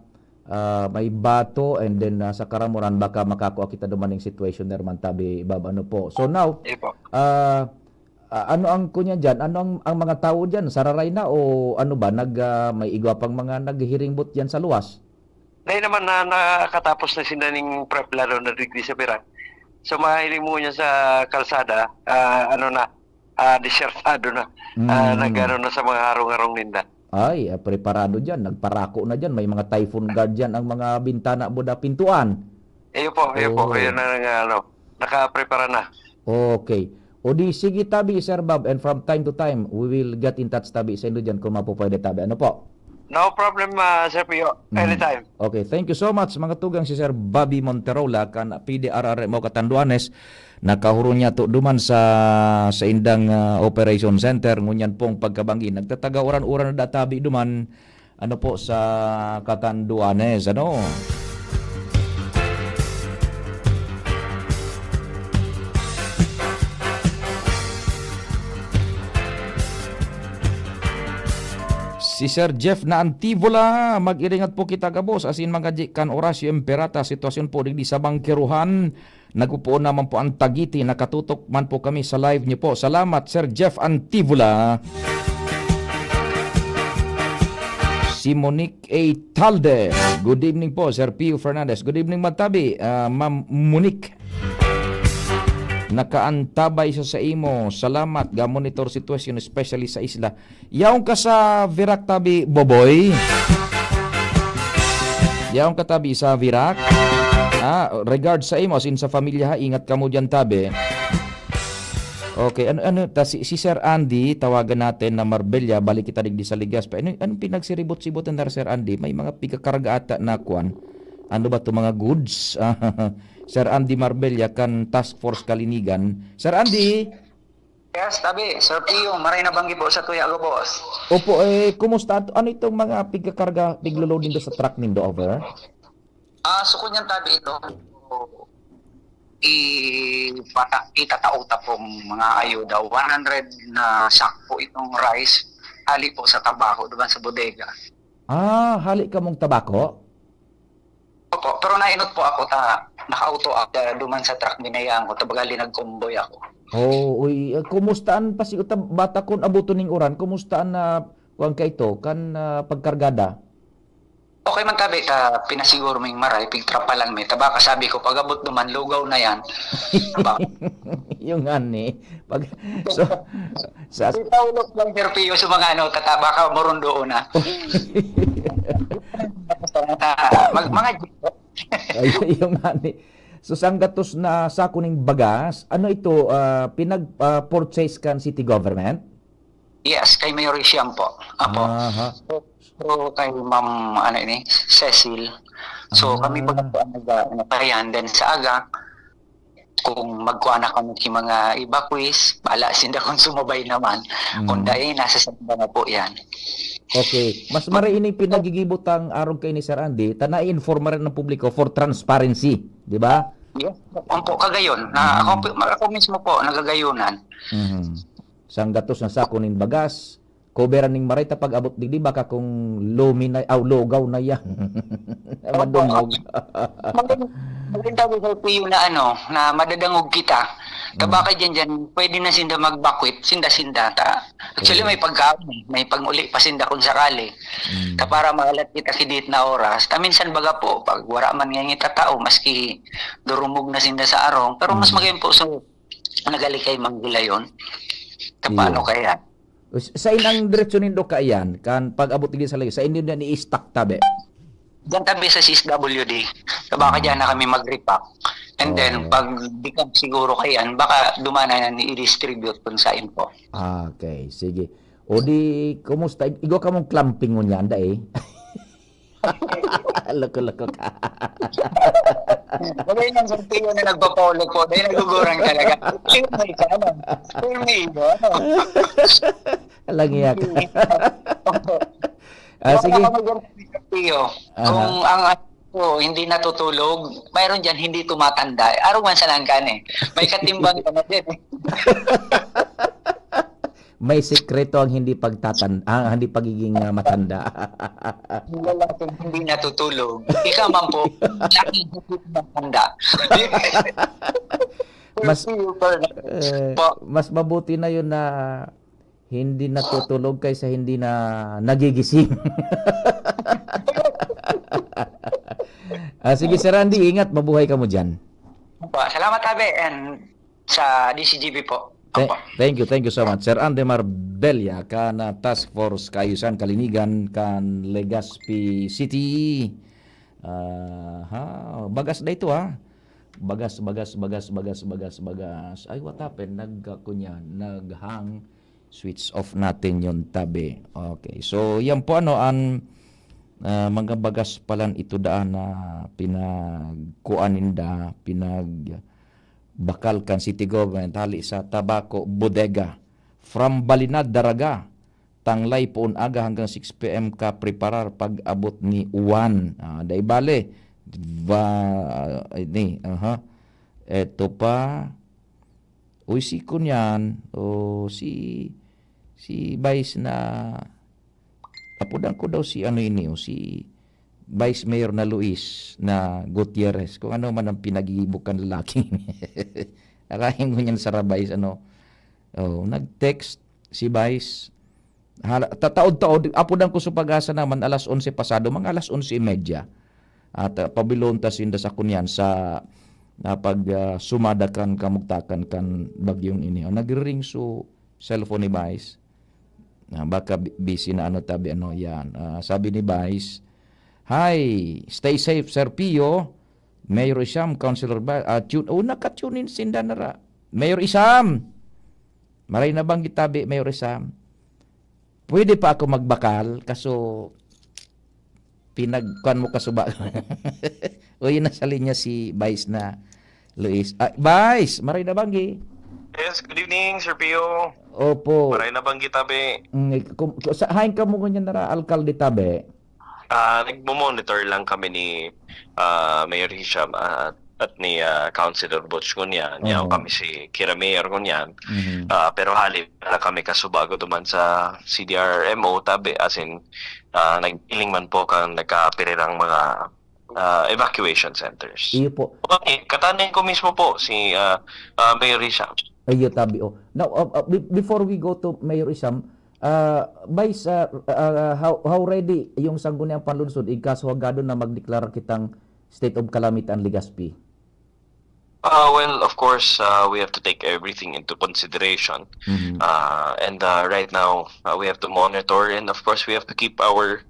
ah, may Bato, and then, ah, sa Karamoran, baka makakua kita duman ning situation na man tabi, Bob, ano po. So now, Eh po. ah, ah, ano ang kunya diyan? Ano ang, ang mga tao diyan? Sararay na o ano ba? Nag, ah, may igwa pang mga naghihiringbot diyan sa luwas? Dahil naman na nakatapos na sinda ning prep, lalo na digdi sa Virac. So, mahiling mo niya sa kalsada, ah, ano na, ah, disyertado na. Ah, Mm. nag-ano na sa mga harong-harong ninda. Ay, ah, preparado diyan, nagparako na diyan, may mga typhoon guard diyan ang mga bintana, buda, pintuan. Iyo po, iyo po, Oh. Ayun na nga, ano, nakaprepara na. Okay. O di, sige tabi, Sir Bob, and from time to time, we will get in touch tabi sa inyo diyan kung mapupwede tabi. Ano po? No problem, ah, Sir Pio. Mm. Anytime. Okay, thank you so much, mga tugang, si Sir Bobby Monterola, kan P D R R M O Catanduanes, nakahuron niya to duman sa, sa indang, ah, operation center, ngunyan pong pagkabanggi. Nagtataga uran-uran na databi duman, ano po, sa Catanduanes, ano? Si Sir Jeff na Antivola, mag-iringat po kita gabos, asin mga di kan Horacio Imperata, sitwasyon po digdi sa Bangkeruhan. Nagpupoon naman po ang Tagiti, nakatutok man po kami sa live niyo po. Salamat, Sir Jeff Antivola. Si Monique A. Talde. Good evening po, Sir Pio Fernandez. Good evening, Matabi, ah, Ma'am Monique. Nakaantabay sa saimo. Salamat, ga-monitor sitwasyon, especially sa isla. Yaon ka sa Virac tabi, Boboy? Yaon ka tabi sa Virac? Ah, regard sa imo, as in sa pamilya ha, ingat kamo diyan tabi. Okay, ano, ano, ta, si, si Sir Andy, tawagan natin na Marbella, balik kita digdi sa Legazpi. Ano, anong pinagsiribot-sibot na Sir Andy? May mga pigakarga ata na kwan. Ano ba to, mga goods? Sir Andy Marbella kan Task Force Kalinigan. Sir Andy! Yes, tabi, Sir Pio, maray na banggi po sa tuya, gabos. Opo, eh, kumusta ato? Ano itong mga pigkakarga, piglo-load nindo sa truck nindo, over? Ah, so kunyan tabi ito, i-, pata-, itatao ta pong mga ayuda, one hundred na sakpo itong rice, hali po sa Tabaco, duman sa bodega. Ah, hali ka mong Tabaco? Opo, pero nainot po ako ta, naka-auto ako, ta duman sa truck, binayaan ko, ta baga linag-convoy ako. Oo, uy, ah, kumusta an pasi-, ta, bata kun aboton ning uran, kumusta an, ah, kuwan ka ito, kan, ah, pagkargada? Okay man tabi, ta pinasiguro ming maray, pigtrapalan mi. Ta baka sabi ko, pag-abot duman, lugaw na yan. Ba- Yung ani, pag, so, sa Itaw lang, Sir Pio, sa mga ano, tata, baka morundoon na. Mag-, mga Ay, yung ani. So, sanggatos na sako ning bagas, ano ito, ah, pinag, ah, purchase kan city government? Yes, kay Mayor Siam po. Apo. Aha. So, so, kay Ma'am, ano ini, Cecil. So, kami po Ah. nagkuan nag-, ano, kaya, and then sa aga, kung magkuan na kami sa mga evacuees, bahala sinda kung sumabay naman. Kung Mm. dai, nasa samba na po yan. Okay. Mas maray ini pinagigibot ang arog kay ni Sir Andy, ta nai-informa rin ang publiko for transparency, di ba? Yes, ampo, kagayon. Na ako, Mm. ako mismo po, nagagayonan. Mhm. Sanggatos na sako nin bagas, coveran ning maray ta pag-abot digdi, baka kung lumi na, aw, lugaw na yan. Opo. Madungog. Magin-, magin tabi sa piyo na ano, na madadangog kita. Ta Mm. baka dyan, dyan, pwede na sinda magbakwit, sinda-sinda. Ta, actually, Oo. may pagkaon, eh. May pag-uli pa sinda kung sakali. Mm. Ta para maalat kita kidit na oras. Ta minsan baga po, pag wala man nga ngita tao, maski durumog na sinda sa arong, pero mas Mm. magayon po sa nagalikay manggilayon. Ta Iyo. paano kaya? Sa inang diretso nindo kaiyan, kan pag-abot digdi sa layo, sa inyo na ni-stock tabi? Diyan tabi sa C S W D. Sa baka Ah. diyan na kami mag-repack. And then, Okay. pag di ka siguro kaiyan, baka dumana na ni i-distribute dun sa info. Ah, okay, sige. O di, kumusta? Igwa ka mong clamping ngunyan, da eh? Loko-loko ka. Wala yung sentido na nagpapaulo po. Dahil nagugurang talaga. Sino may isa, ano? Sino may isa, ano? Alang iya ka. Opo. Ah, sige. Ako, Sir Pio, kung ang anak ko hindi natutulog, mayroon diyan hindi tumatanda. Araw man sa langkan eh. May katimbang ka na din eh. May sikreto ang hindi pagtatan-, ang hindi pagiging, ah, matanda. Yung lalaking hindi natutulog. Ikaw man po, lalaking hindi matanda. Mas, Sir Pio, sir. Eh, po. Mas mabuti na yun na hindi natutulog kaysa hindi na nagigising. Ah, sige, Sir Andy, ingat. Mabuhay ka mo dyan. Po, salamat, Tabe, and sa D C G B po. Thank you, thank you so much. Sir Andy Marbella, kan Task Force Kaayusan Kalinigan, kan Legazpi City. Ah, ha, bagas na ito, ha? Bagas, bagas, bagas, bagas, bagas, bagas. Ay, what happened? Nagkakunya, naghang switch off natin yung tabi. Okay. So, yan po, ano, ang, ah, mga bagas palan ito daan na pinagkuan ninda, pinagbakal kan city government, hali sa Tabaco Bodega, from Balinad, Daraga, tanglay poon aga hanggang six P M ka preparar pag-abot ni Juan. Ah, dai bale. Ba, ini, aha. Eto pa. Uy, si kunyan, o si, si Vice na, apodan ko daw si ano ini, o si Vice Mayor na Luis na Gutierrez, kung ano man ang pinaghihibo kan lalaki ini. Arahin ko niyan sa Vice, ano. Oh, nag-text si Vice. Hala, tataod-taod, apodan ko sa Pag-asa naman, alas onse pasado, mga alas onse y media. At, ah, pabilon ta sinda sa kunyan, sa, ah, pag, ah, sumada kan kamugtakan kan bagyong ini. Oh, nagre-ring so cellphone ni Vice. Ah, baka bi-, busy na ano, tabi, ano, yan. Ah, sabi ni Vice, "Hi, stay safe, Sir Pio." Mayor Isham, Councilor Ba-, ah, tune, oh, naka-tune in sinda na ra. Mayor Isham! Maray na bang gitabi, Mayor Isham? Pwede pa ako magbakal, kaso pinagkuan mo kasuba. O, yun, nasa linya si Vice na Luis. Ah, Vice, maray na banggi. Yes, good evening, Sir Pio. Opo. Maray na banggi, tabi. Mm, kung, kung sa, hain ka mo ngunyan na ra, alkalde, tabi? Ah, nagmo-monitor lang kami ni, ah, Mayor Hisham at, at ni, ah, Councilor Butch ngunyan. Yaon Oo. kami si Kira Mayor ngunyan. Mhm. Ah, pero hali na kami kasubago duman sa C D R M O, tabi, as in, ah, naghiling man po kan nagkaapirirang mga, ah, evacuation centers. Iyo po. Okay, katanin ko mismo po si, ah, ah, Mayor Hisham. Iyo, tabi, oh. Now, uh, uh, be-, before we go to Mayor Isham, uh, Vice, uh, uh, how, how ready yung Sangguniang Panlunsod in kaso hagado na magdeklara kitang state of calamity an Legazpi? Uh, well, of course, uh, we have to take everything into consideration. Mhm. Uh, and, uh, right now, uh, we have to monitor, and of course, we have to keep our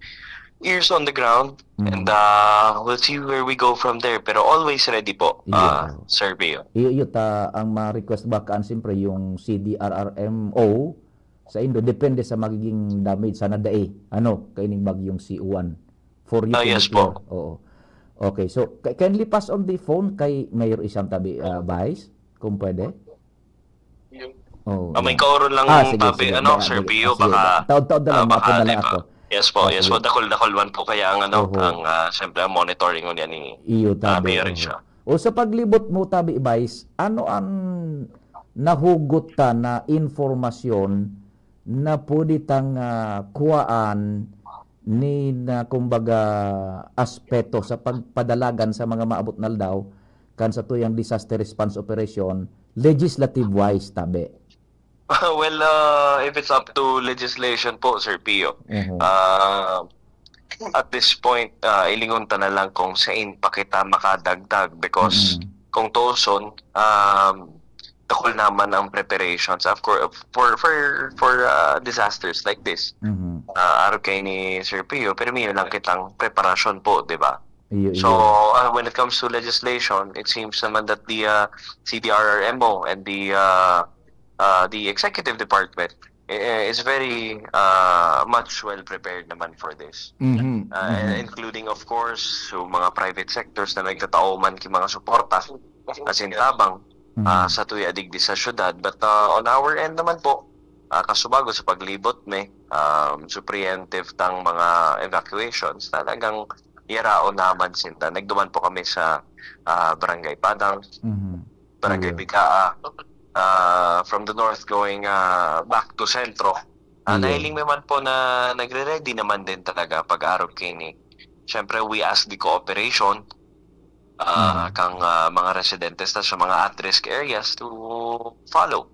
ears on the ground. Mhm. And, uh, we'll see where we go from there. Pero always ready po, Iyo. uh, Sir Pio. Iyo, iyo ta, ang ma-request ba kaan, siyempre, yung C D R R M O sa indo, depende sa magiging damage, sana dai, ano, kaining bagyong si Juan. For you Ah, to yes declare. po. Oo. Okay, so, ki-, kindly pass on the phone kay Mayor Isham tabi, ah, Vice, kung pwede. Oo, Ah, may yeah. kaoron lang Ah, sige, tabi, sige. ano, Ba-, Sir sige. Pio, Ah, sige. baka, Taod-taod na ah, lang, baka, maapod na lang di ba? ako. Yes po, Oo, yes po. sige. Dakul-dakul man po kaya ang, ano, Oho. ang, ah, siyempre, ang monitoring ngunyan ni, Iyo, ah, tabi, Mayor oho. Richard. O, sa paglibot mo, tabi, Vice, ano ang nahugot ta na impormasyon na pwede tang, ah, kuwaan ni na, kumbaga, aspeto sa pagpadalagan sa mga maabot na aldaw kan satuyang disaster response operation, legislative-wise, tabi? Well, uh, if it's up to legislation po, Sir Pio, Mhm. uh, at this point, uh, ilingon ta na lang kung sain pa kita makadagdag because Mm-mm. kung tuuson, um, dakul naman ang preparations, of course, for, for, for, uh, disasters like this. Mhm. Uh, arog kay ni Sir Pio, pero may lang kitang preparasyon po, di ba? Iyo, So, iyo. uh, when it comes to legislation, it seems naman that the, uh, C D R R M O and the, uh, uh, the executive department, eh, is very, uh, much well prepared naman for this. Mhm, Uh, mhm. including, of course, so mga private sectors na nagtatao man ki mga suporta, asin tabang, Mhm. ah, sa tuya digdi sa syudad. But, uh, on our end naman po, ah, kasubago sa paglibot mi, um, so preemptive tang mga evacuations, talagang yaraon naman sinda. Nagduman po kami sa, ah, Barangay Padang, Mhm. Barangay Ayun. Bigaa, ah, from the north going, ah, back to Centro. Ah, Ayun. Nahiling mi man po na nagre-ready naman din talaga pag-arog kaini. Siyempre, we ask the cooperation, ah, Mhm. kang, ah, mga residentes ta sa mga at-risk areas to follow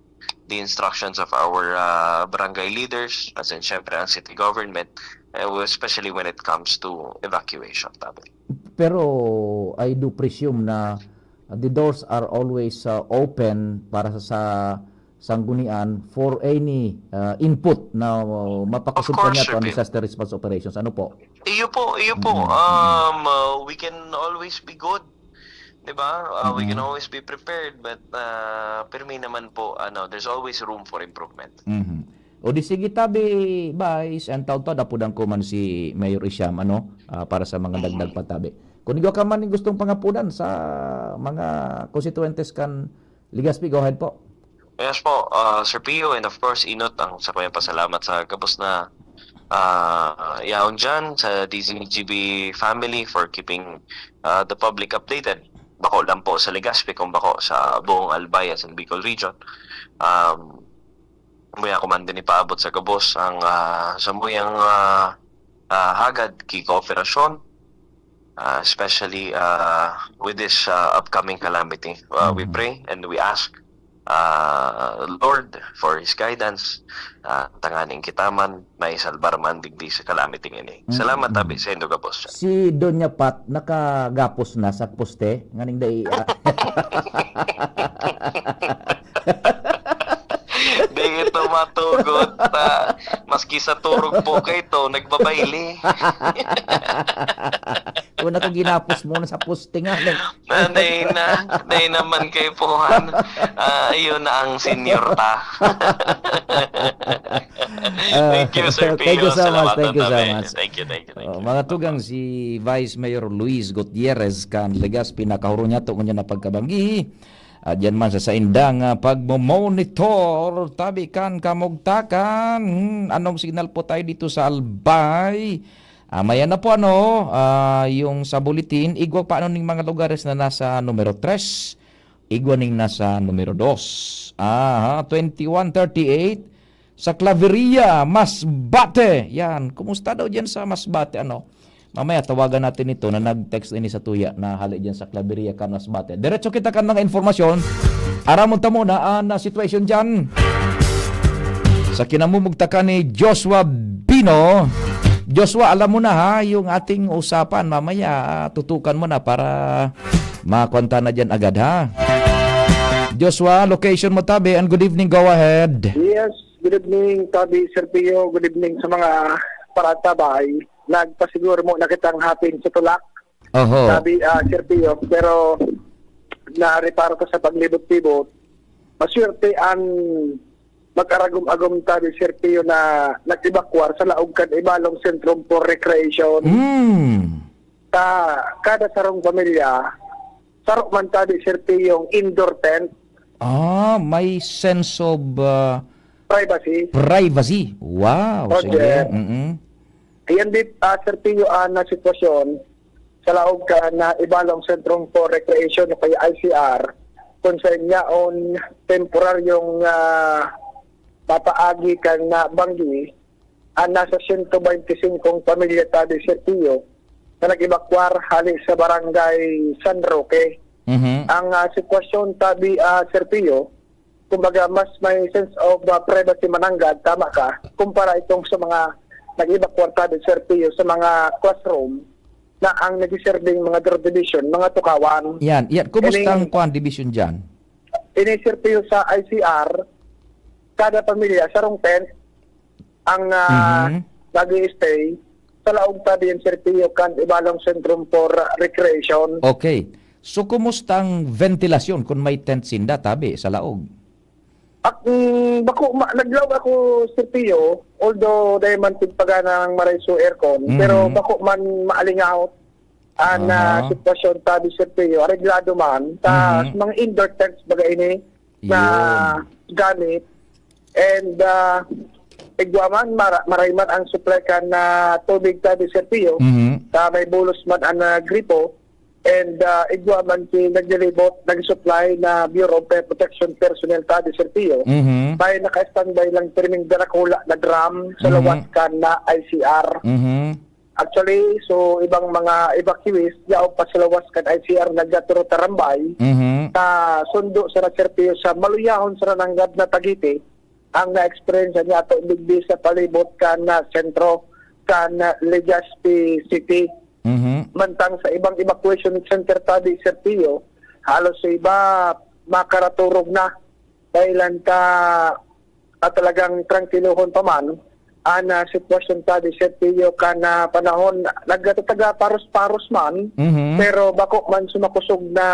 the instructions of our, ah, barangay leaders, as in, siyempre, ang city government, eh, especially when it comes to evacuation, tabi. Pero I do presume na the doors are always, ah, open para sa, sa sanggunian for any, ah, input na, uh, mapakasud Of course, kaniya to ang Sir Bill. Disaster response operations. Ano po? Iyo po, iyo po. Mm, mm. Um, uh, we can always be good. 'Di ba? Uh, we can Mm. always be prepared, but, uh, pirmi naman po, ano, there's always room for improvement. Mhm. O di sige, tabi, Vice, ang taon-taon, apudan ko man si Mayor Isham, ano, ah, para sa mga Mm. dagdag pa, tabi. Kung igwa ka man gustong pangapudan sa mga konstituyentes kan Legazpi, go ahead po. Yes po, ah, Sir Pio, and of course, Inot, ang sakuyang pasalamat sa gabos na, ah, yaon dyan sa D Z G B family for keeping, ah, the public updated. Bako lang po sa Legazpi, kung bako sa buong Albay as in Bicol region. Um, Muya ko man din ipaabot sa gabos ang, ah, samuyang, ah, ah, hagad ki kooperasyon, ah, especially, ah, with this, ah, upcoming calamity. Ah, we Mm. pray and we ask, ah, Lord for His guidance, ah, tanganing kita man maisalbar man digdi sa calamity ini. Mm, Salamat, mm. tabi, sa indo gabos. Si Doña Pat nakagapos na sa poste, nganing dai, ah. Di ito matugot, ah, maski sa turog po kayo, nagbabaili. Una ka ginapos muna sa poste nga, nag- Na, dai na, dai naman kayo po, han. Ah, yun na ang senior ta. Ah, Thank you, Sir thank you Pio. so much, Salamat thank you so tabi. much. Thank you, thank you, thank Oh, you. mga tugang, si Vice Mayor Luis Gutierrez kan Legazpi, nakahuro niya to ngunyan na pagkabanggi. At yan man sa saindang, ah, pagmo-monitor, tabi kan kamugtakan. Hmm, anong signal po tayo dito sa Albay? Ah, maya na po, ano, ah, yung sa bulletin, igwa pa, ano, ning mga lugares na nasa numero tres, igwa ning nasa numero dos. Aha, twenty-one thirty-eight, sa Claveria, Masbate. Yan. Kumusta daw dyan sa Masbate? Ano? Mamaya tawagan natin ito na nag-text ini sa tuya na hali dyan sa Claveria, kan Masbate. Diretso kita kan mga informasyon. Aramon ta muna ang, ah, sitwasyon dyan. Sa kinamumugtakan ni Joshua Bino. Joshua, alam mo na ha, yung ating usapan mamaya, ah, tutukan mo na para makonta na dyan agad ha. Joshua, location mo tabi, and good evening, go ahead. Yes, good evening, Tabi Sergio. Good evening sa mga paratabay. Nagpasiguro mo na kitang hapin sa tulak, Oho. Tabi, ah, Sergio. Pero nareparo ko sa paglibot-libot, maswerte ang mag-aragom-agom, Tabi Sergio, na nag-evacuar sa laog kan Ibalong Sentrum for Recreation. Mm. Sa kada sarong pamilya, saro man, Tabi Sergio, yung indoor tent. Ah, may sense of, ah, Privacy. Privacy. Wow, Okay. sige. Mm-mm. Ayan, di, ah, Sir Pio, ah, na sitwasyon sa laog kan Ibalong Sentrum for Recreation o kaya I C R, kung sa inyaon temporaryong, ah, papaagi kan, ah, banggi, ang nasa sento baynti singkong pamilya, Tabi Sir Pio, na nag-evakwar hali sa barangay San Roque. Mhm. Ang, ah, sitwasyon, Tabi, ah, Sir Pio, kumbaga, mas may sense of, ah, privacy mananggad, tama ka, kumpara itong sa mga nag-evakwar, Tabi Sir Pio, sa mga classroom na ang nagsiserving mga drug division, mga tukawan. Yan, yan. Kumusta Ini- ang kwan division dyan? Ini, Sir Pio, sa I C R, kada pamilya, sarong tent ang, ah, Mhm. nag-i-stay sa laog, Tabi, yan, Sir Pio, kan Ibalong Sentrum for Recreation. Okay. So, kumusta ang ventilasyon kung may tent sinda, tabi, sa laog? Ak-, mm, bako, ma-, naglaog ako, Sir Pio, although dahil man tigpaganang maray so aircon, Mhm. pero bako man maalingaw ang, ah, Aha. sitwasyon, Tabi, Sir Pio, areglado man, ta Mhm. mga indoor tents baga ini na Yun. gamit, And, ah, igwa man, mara-, maray man ang supply kan, ah, tubig ta di Serpio. Mhm. Ta may bulos man an, ah, gripo. And, ah, igwa man ki naglilibot, nag-supply na Bureau of Fire Protection personnel ta di Serpio. Mhm. May naka-standby lang pirming darakula na drum sa Mhm. lawas kan na I C R. Mhm. Actually, so, ibang mga evacuees, yaon pa sa lawas kan I C R, nagdaduro tarambay. Mhm. Sa sundo sa Serpio, sa maluyahon sa nananggad na Tagite, ang na-experience niya ato digdi sa palibot kan na sentro kan Legazpi City. Mhm. Mantang sa ibang evacuation center ta di Serpio, halos sa iba, makaraturog na. Dahilan ta, ah, talagang trangkilohon pa man an, ah, sitwasyon ta di Serpio kan, ah, panahon. Nagtatataga paros-paros man, Mhm. pero bako man sumakusog na,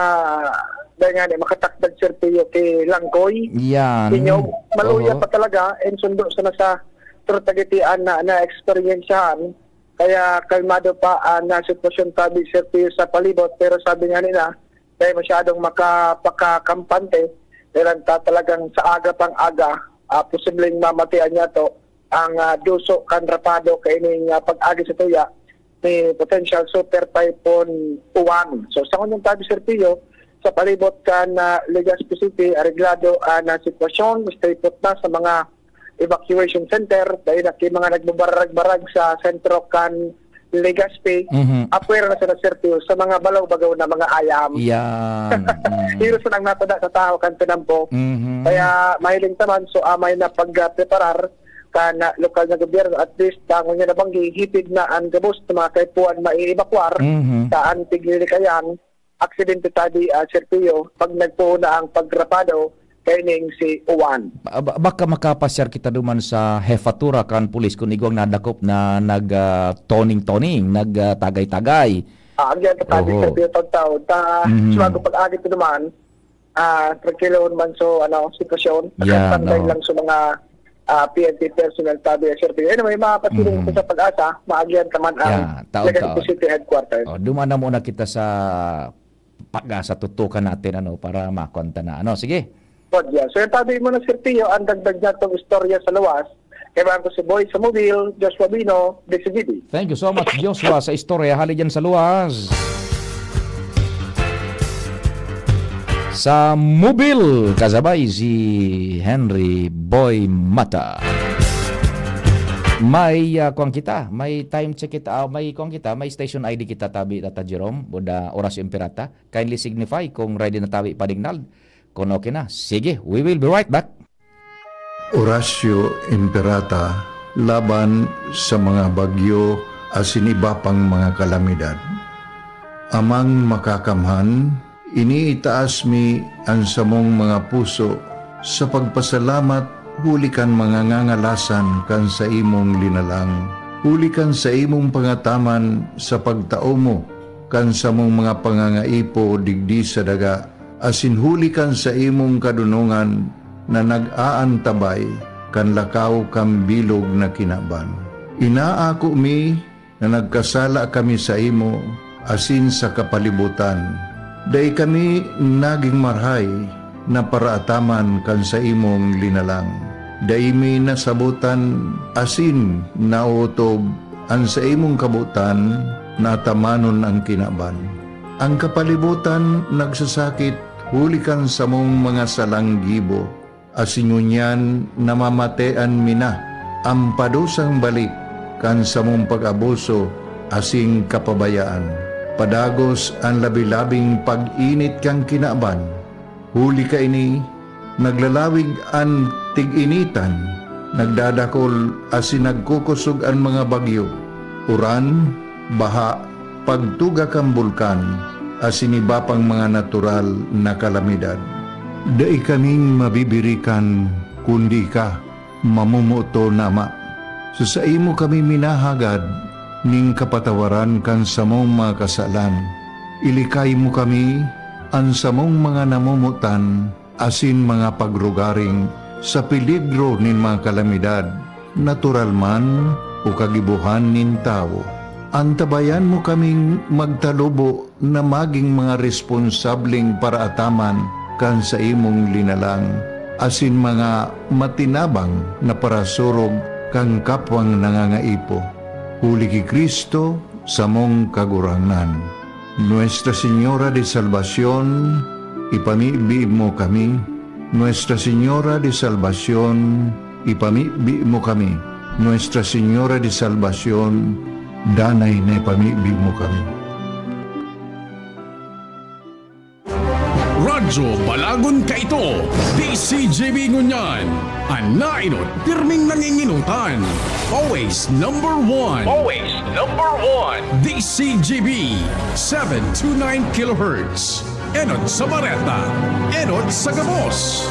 dahil nga ni makatakdag Serpio ki Langkoy, Yan. Inyog. Maluya Oho. pa talaga, and sundo sana sa Turtagitian na na-eksperyensyahan. Kaya kalmado pa ang, ah, sitwasyon ta di Serpio sa palibot, pero sabi nga nila, dahil masyadong makapakakampante, dahil ang ta-, talagang sa aga pang aga, ah, posibleng mamatian niya to ang, ah, duso kan rapado kaining, ah, pag-agi sa tuya ni potential super typhoon Uwan. So, sa ngonyang tabi, Sir Pio, sa palibot kan, ah, Legazpi City, areglado ang, ah, sitwasyon, stay put na sa mga evacuation center, dahil na ki mga nagbabarag-barag sa sentro kan Legazpi, Mhm. apwera na sila, Sir Pio, sa mga balaw-bagaw na mga ayam. Yan. Mm. Virus na ang natada sa tao kan tinampo. Mhm. Kaya mahiling taman, so amay na pagpreparar kan lokal na gobyerno, at least, dangon niya nabanggi, hipid na ang gabos ng mga kaipuhan maiibakwar Mhm. sa antig lilikayan, aksidente tadi, ah, Sir Pio, pag nagpuho na ang pagrapado, kaining si Uwan. Ba-, ba-, baka makapasyar kita duman sa hefatura kan pulis kun igwang nadakop na nag, ah, toning-toning, nag, ah, tagay-tagay. Ah, ang yan, tatabi Oho. Sir Pio, taon-taon. Ta, Mhm. sumago pag-agit ko naman, ah, trangkilon man so, ano, sitwasyon. Yeah, Nakatambay no. lang sa mga, ah, P N P personnel, tabi, Sir Pio. Anyway, mga pasilong Mhm. ko sa pag-asa, maagihan ka man ang Yeah, taon-taon. Legazpi City Headquarters. Oh, duman na muna kita sa pag-asa, tutukan natin, ano, para makonta na. Ano, sige. Pod, yeah. So, yung tabi mo na, Sir Pio, ang dagdag niya itong istorya sa luwas. Kaibahan ko si Boy sa Mobile, Joshua Bino, D C G B. Thank you so much, Joshua, sa istorya. Hali dyan sa luwas. Sa Mobile, kasabay si Henry Boy Mata. May, ah, kuwan kita, may time check kita, ah, may kuwan kita, may station I D kita, tabi, Tata Jerome, buda oras yung pirata. Kindly signify kung ready na tabi, Pading Nald. Kung okay na. Sige, we will be right back. Orasyo Imperata laban sa mga bagyo asin iba pang mga kalamidad. Amang Makakamhan, iniitaas mi an samong mga puso sa pagpasalamat huli kan mga ngangalasan kan saimong linalang, huli kan saimong pangataman sa pagtao mo kan samong mga pangangaipo digdi sa daga, asin huli kan saimong kadonongan na nag-aantabay kan lakaw kan bilog na kinaban. Inaako mi na nagkasala kami saimo asin sa kapalibotan. Dai kami nagin marahay na paraataman kan saimong linalang. Dai mi nasabotan asin naotob an saimong kabotan na atamanon an kinaban. An kapalibotan nagsasakit huli kan samong mga salang gibo, asin ngunyan namamatean mi na an padusang balik kan samong pag-abuso asin kapabayaan. Padagos an labi-labing pag-init kan kinaban. Huli kaini, naglalawig an tig-initan, nagdadakol asin nagkukosog an mga bagyo, uran, baha, pagtuga kan bulkan, asin iba pang mga natural na kalamidad. Dai kaming mabibirikan kundi ika, mamomoton na Ama. Sa saimo kami minahagad nin kapatawaran kan samong mga kasalan. Ilikay mo kami, an samong mga namomotan, asin mga pagrugaring sa peligro nin mga kalamidad, natural man o kagibohan nin tawo. Antabayan mo kaming magtalubo na magin mga responsableng paraataman kan saimong linalang, asin mga matinabang na parasurog kan kapwang nangangaipo, huli ki Cristo, samong Kagurangnan. Nuestra Señora de Salvacion, ipamibi mo kami. Nuestra Señora de Salvacion, ipamibi mo kami. Nuestra Señora de Salvacion, danay na ipamibi mo kami. Radyo Balagon Kaito, D C G B Ngunyan, an nainot pirming nanginginotan. Always number one. Always number one. D C G B, seven two nine kilohertz. Enot sa Bareta, enot sa gabos.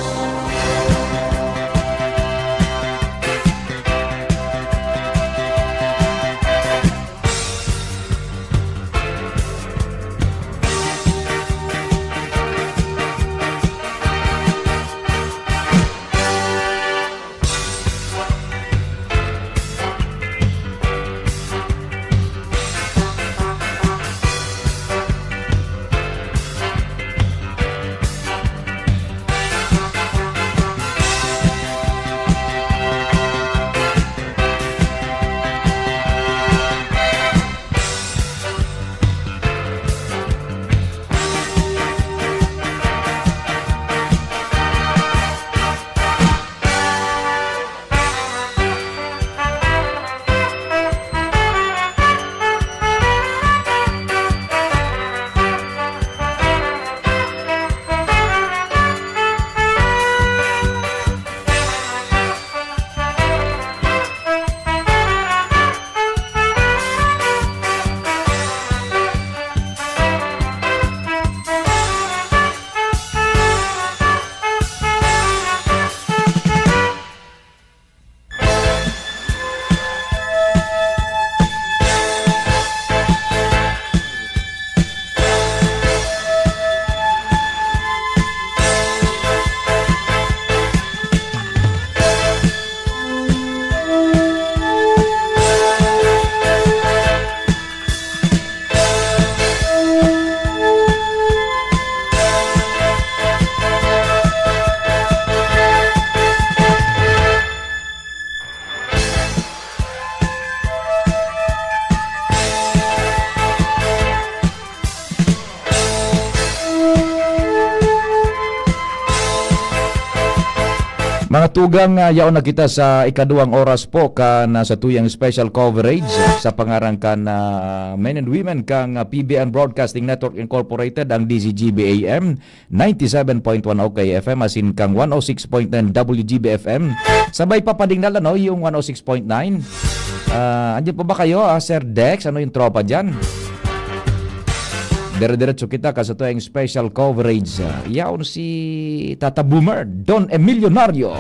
Mga tugang, ah, yaon na kita sa ikaduwang oras po kan, ah, satuyang special coverage sa pangaran kan, ah, men and women kan, ah, P B N Broadcasting Network Incorporated, ang D Z G B A M, ninety-seven point one O K F M, asin kan one oh six point nine W G B F M. Sabay pa padingnal, ano, yung one oh six point nine. Ah, andiyan pa ba kayo, ah, Sir Dex? Ano yung tropa dyan? Dire-diretso kita ka sa tuwing special coverage. Ah, yaon si Tata Boomer, Don Emilionario.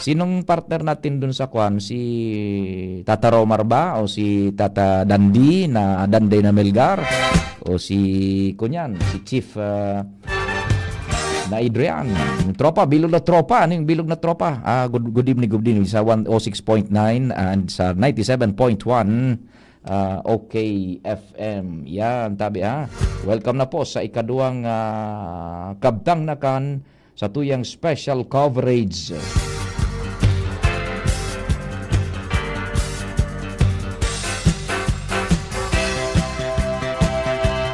Sinong partner natin dun sa kwan? Si Tata Romar ba? O si Tata Dandi na Danday na Melgar? O si, kunyan, si Chief, ah, na Adrian. Tropa, bilog na tropa. Ano yung bilog na tropa? Ah, good, good evening, good evening sa one oh six point nine and sa ninety-seven point one, ah, O K F M. Yan, tabi ha. Welcome na po sa ikaduwang, ah, kabtang na kan sa tuyang special coverage.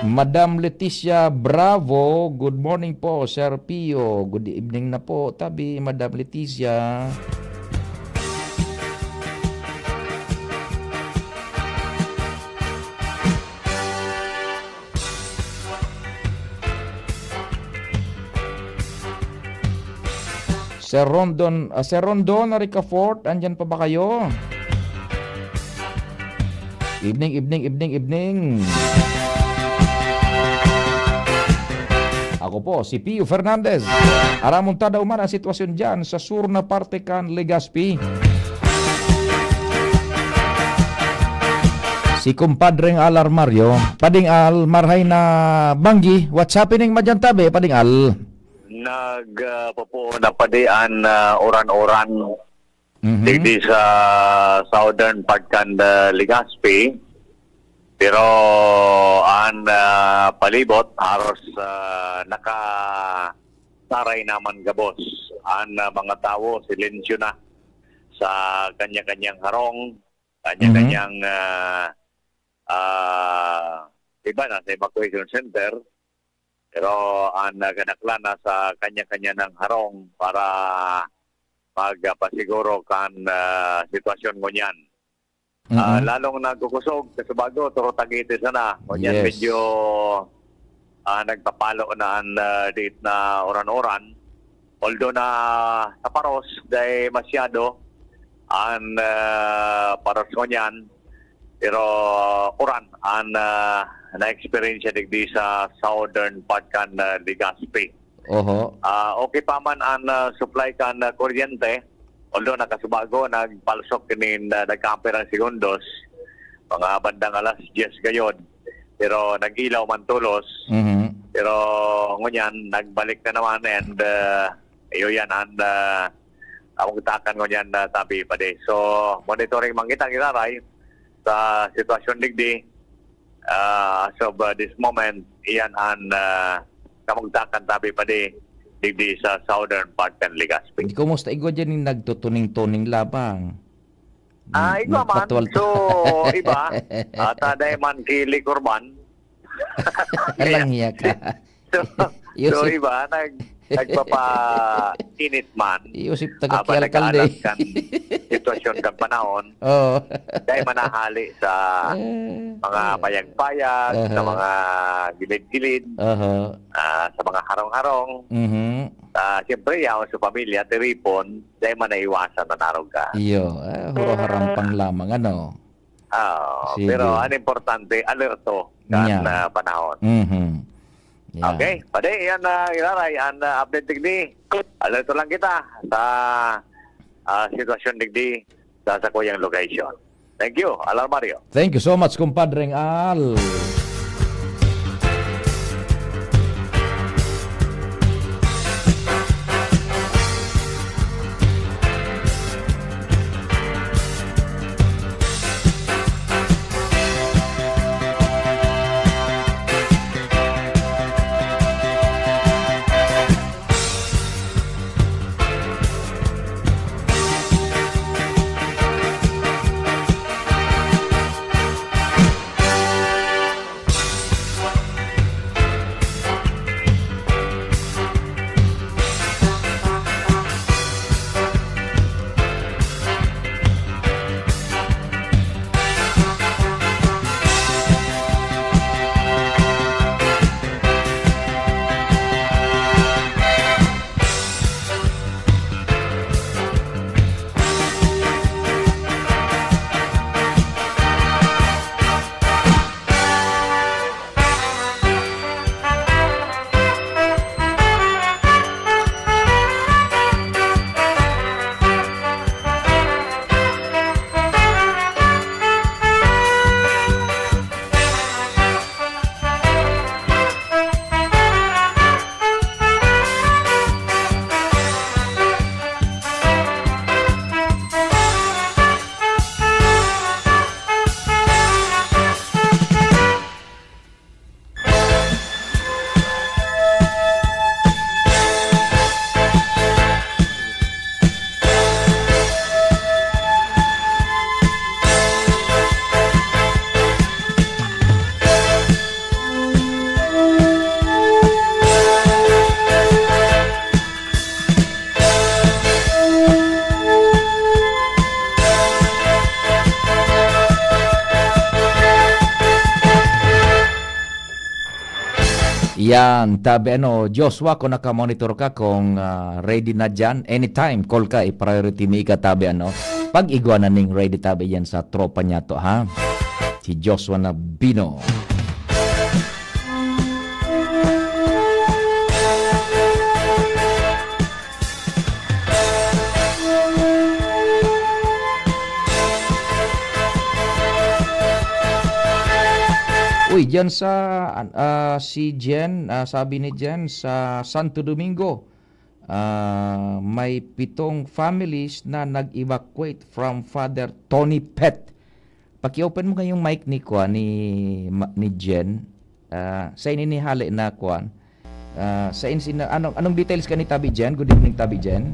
Madam Leticia Bravo, good morning po, Sir Pio. Good evening na po, tabi, Madam Leticia. Sir Rondon, ah, Sir Rondon, Arica Fort, andyan pa ba kayo? Evening, evening, evening, evening. Ako po, si Pio Fernandez. Aramon ta daw man ang sitwasyon dyan sa sur na parte kan Legazpi. Si Kumpadreng Al Armario, Pading Al, marhay na banggi. What's happening madyan tabi, Pading Al? Nag, ah, papuon na padi an, ah, uran-uran Mhm. digdi sa southern part kan, ah, Legazpi. Pero an, ah, palibot haros, ah, nakasaray naman gabos. An, ah, mga tawo, silensyo na sa kanya-kanyang harong, kanya-kanyang, ah, ah, iba nasa evacuation center, pero an, ah, kadaklan nasa kanya-kanya nang harong para magpasiguro kan, ah, sitwasyon ngunyan. Ah, Mm. lalong nagkukusog, Casubago, Toro, Taguete sana. Ngunyan Yes. medyo, ah, nagpapalo na an, ah, diit na uran-uran. Although na sa paros, dai masyado an, ah, paros ngunyan, pero uran an, ah, na-experience digdi sa southern part kan, ah, Legazpi. Oho. Ah, okay pa man an, ah, supply kan, ah, kuryente. Although na Casubago, nagpalsok nin, ah, nagkape ang segundos, mga bandang alas diyes gayod. Pero nag-ilaw man tolos. Mhm. Pero ngunyan, nagbalik na naman and, ah, iyo yan, and, ah, ang ugtakan ngunyan na tabi pa di. So, monitoring man kita, giraray, sa sitwasyon digdi. Ah, as of, ah, this moment, iyan an, ah, kamugtakan tabi pa di, digdi sa southern part kan Legazpi. Kumusta igwa dyan yung nagtutuning-tuning labang? Ah, Mm, igwa man. Magpatwal-, so, iba, ata dai man ki likorban. Alang hiya ka. So, Yusip. So, iba, nag-, nagpapainit man. Yusip, taga Aba, Kialcalde. Nag-aalas kan sitwasyon kan panahon. Oo. Dahil manahali sa Eh, mga eh. payag-payag, sa Aha. mga gilid-gilid, Aha. ah, sa mga harong-harong. Mhm. Ah, siyempre, yaon sa pamilya, tiripon, dahil man naiwasan na narog ka. Iyo, eh, huro-harampang lamang, ano? Ah, Sige. Pero ang importante, alerto kan, Yan. ah, panahon. Mhm. Yan. Okay, pwede, yan, ah, Iraray, ang, ah, update digdi. Alerto lang kita sa, ah, sitwasyon digdi sa sakuyang location. Thank you, Alarmario. Thank you so much, Compadreng Al. Yan, tabi ano, Joshua, kung naka-monitor ka, kung, ah, ready na dyan, anytime, call ka, i-priority mi ika, tabi ano. Pag igwa na ning ready, tabi yan sa tropa niya to, ha? Si Joshua na Bino. Uy, diyan sa, an-, ah, si Jen, ah, sabi ni Jen, sa Santo Domingo, ah, may pitong families na nag-evacuate from Father Tony Pet. Paki-open mo ngayong mic ni kuan, ni ma-, ni Jen. Ah, sa ininihali na kuan, Ah, sa ins-, in-, anong, anong details ka ni Tabi Jen? Good evening, Tabi Jen.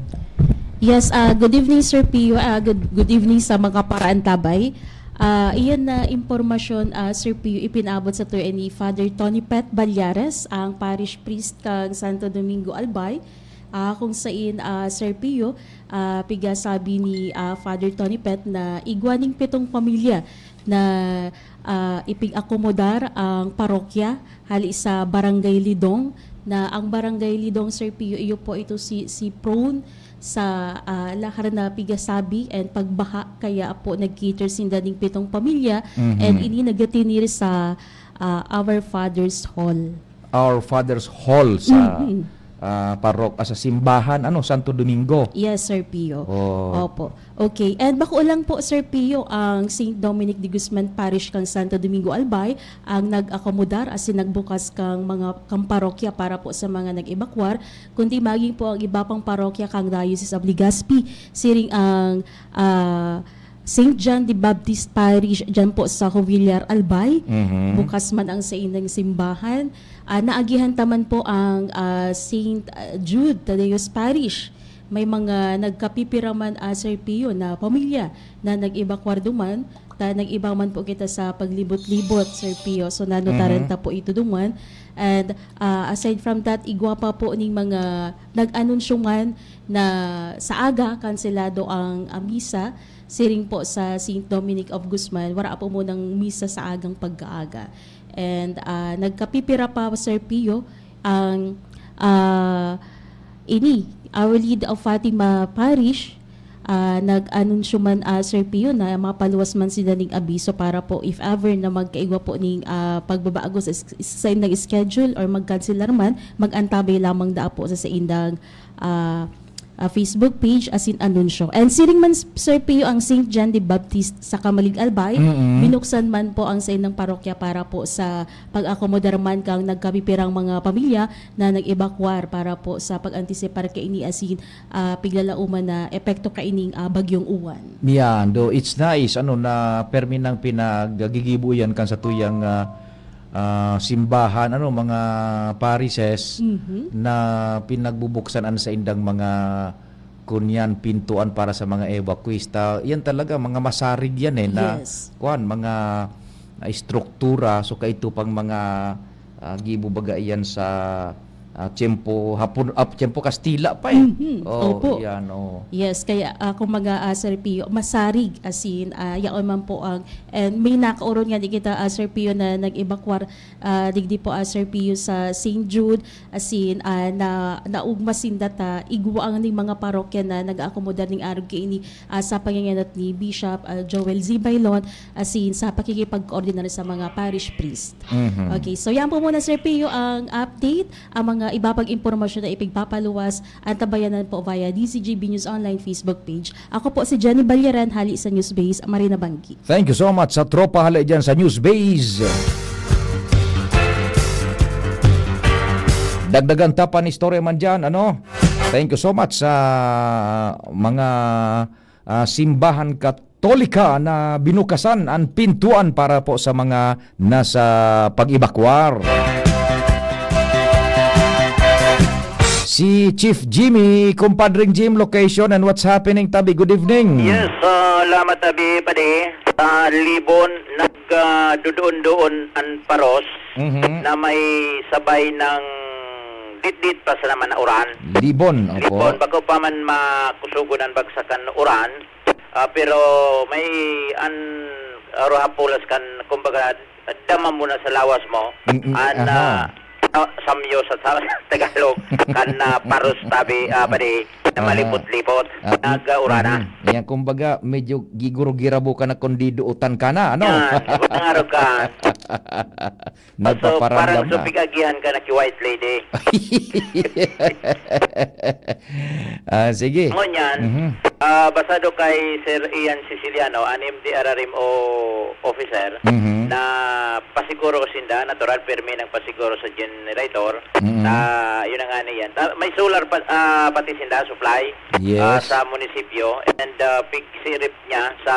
Yes, ah, good evening, Sir Pio. Ah, good, good evening sa mga paraantabay. Ah, iyan na impormasyon, ah, Sir Pio, ipinaabot sa tuya ni Father Tony Pet Ballares, ang parish priest kang Santo Domingo, Albay. Ah, kung sain, ah, Sir Pio, ah, pigasabi ni, ah, Father Tony Pet na igwa ning pitong pamilya na, ah, ipig-akomodar ang parokya hali sa Barangay Lidong, na ang Barangay Lidong, Sir Pio, iyo po ito si, si prone sa, ah, lahar na pigasabi and pagbaha, kaya po nag-cater sinda ning pitong pamilya, Mhm. and ini nagatinir sa, ah, Our Father's Hall. Our Father's Hall sa Mhm. ah, parok-, ah, sa simbahan, ano, Santo Domingo. Yes, Sir Pio. Oh. Opo. Okay. And bako lang po, Sir Pio, ang Saint Dominic de Guzman Parish kang Santo Domingo, Albay, ang nag-akomodar asin nagbukas kang mga, kang parokya para po sa mga nag-ebakwar, kundi maging po ang iba pang parokya kang Diocese of Legazpi, siring ang, ah, Saint John the Baptist Parish dyan po sa Jovellar, Albay. Mhm. Bukas man ang saindang simbahan. Ah, naagihan ta man po ang, ah, Saint Jude Thaddeus Parish. May mga nagkapipira man, ah, Sir Pio, na pamilya na nag-ebakwar duman. Ta, nag-iba man po kita sa paglibot-libot, Sir Pio. So, nanotaran Mhm. ta po ito duman. And, ah, aside from that, igwa pa po ning mga nag-anunsyo man na sa aga, kanselado ang, ah, misa. Siring po sa Saint Dominic of Guzman, wara po munang misa sa agang pagkaaga. And, ah, nagkapipira pa, Sir Pio, ang, ah, ini, Our Lady of Fatima Parish, ah, nag-anunsyo man, ah, Sir Pio, na mapaluwas man sila ning abiso para po if ever na magkaigwa po ning, ah, pagbabago sa s-, sa indang schedule or mag-cancelar man, mag-antabay lamang daa po sa saindang, ah, ah, Facebook page asin anunsyo. And siring man, Sir Pio, ang Saint John the Baptist sa Camalig, Albay, Mm-mm. binuksan man po ang saindang parokya para po sa pag-akomodar man kang nagkapipirang mga pamilya na nag-ebakwar para po sa pag-antisipar kaini asin, ah, piglalauman na epekto kaining, ah, Bagyong Uwan. Yan, do it's nice, ano, na permi nang pinaggigibo yan kan sa tuyang, ah, ah, simbahan, ano, mga parishes Mhm. na pinagbubuksan an saindang mga kunyan pintuan para sa mga evacuees. Ta, yan talaga, mga masarig yan eh, na Yes. kuwan, mga ah, estruktura. So, kaito pang mga ah, gibo baga iyan sa ah, tiyempo Hapon, ah, tiyempo Kastila pa eh. Mhm. Oh, Opo. Yan, oh. Yes, kaya, ah, kumbaga, ah, Sir Pio, masarig, asin, ah, yaon man po ang, and may nakaoron nga di kita, ah, Sir Pio, na nag-ebakwar, ah, digdi po, ah, Sir Pio, sa Saint Jude, asin, ah, na, naugma sinda ta, igwa ang ning mga parokya na nag-aakomodar ning arog kaini, ah, sa pangangenot ni Bishop, ah, Joel Zibaylon, asin sa pakikipag-coordinar sa mga parish priest. Mhm. Okay, so yan po muna, Sir Pio, ang update. Ang mga iba pang impormasyon na ipigpapaluwas, antabayanan po via D Z G B News Online Facebook page. Ako po si Jenny Balyaran, hali sa Newsbase, Marina Banggi. Thank you so much sa tropa hali dyan sa Newsbase. Dagdagan ta pa ni istorya man dyan, ano? Thank you so much sa mga ah, simbahan Katolika na binukasan an pintuan para po sa mga nasa pag-ebakwar. Si Chief Jimmy, Kumpadring Jim, location and what's happening, Tabi. Good evening. Yes, ah, salamat, Tabi, Padi. Sa Libon, nag, ah, duduon-duon an paros Mhm. na may sabay ng ditdit pa sa naman na uran. Libon, opo. Libon, bako pa man makusugon ang bagsakan uran. Ah, pero may an, aro hapulas kan, kumbaga, dama mo na sa lawas mo. Mm, mm, An, aha. ah, ah, samyo sa, sa Tagalog, kan, ah, paros, Tabi, ah, Padi, na Aha. malipot-lipot. Ah, Nag-urana. mhm. Yan, kumbaga, medyo giguro-girabo ka na kung diduutan ka na, ano? Yan, nangaro ka. So, parang Nagpaparamdam na. supig-agihan ka na ki White Lady. Ah, sige. Ngunyan, Mhm. ah, basado kay Sir Ian Siciliano, an M D R R M O officer, Mhm. na pasiguro sinda, natural, pirmi nang pasiguro sa generator. Mhm. Na, yun na nga na yan. Ta-, may solar pa, ah, pati sinda, supply, Yes. ah, sa munisipyo. And, ah, pigsirip niya sa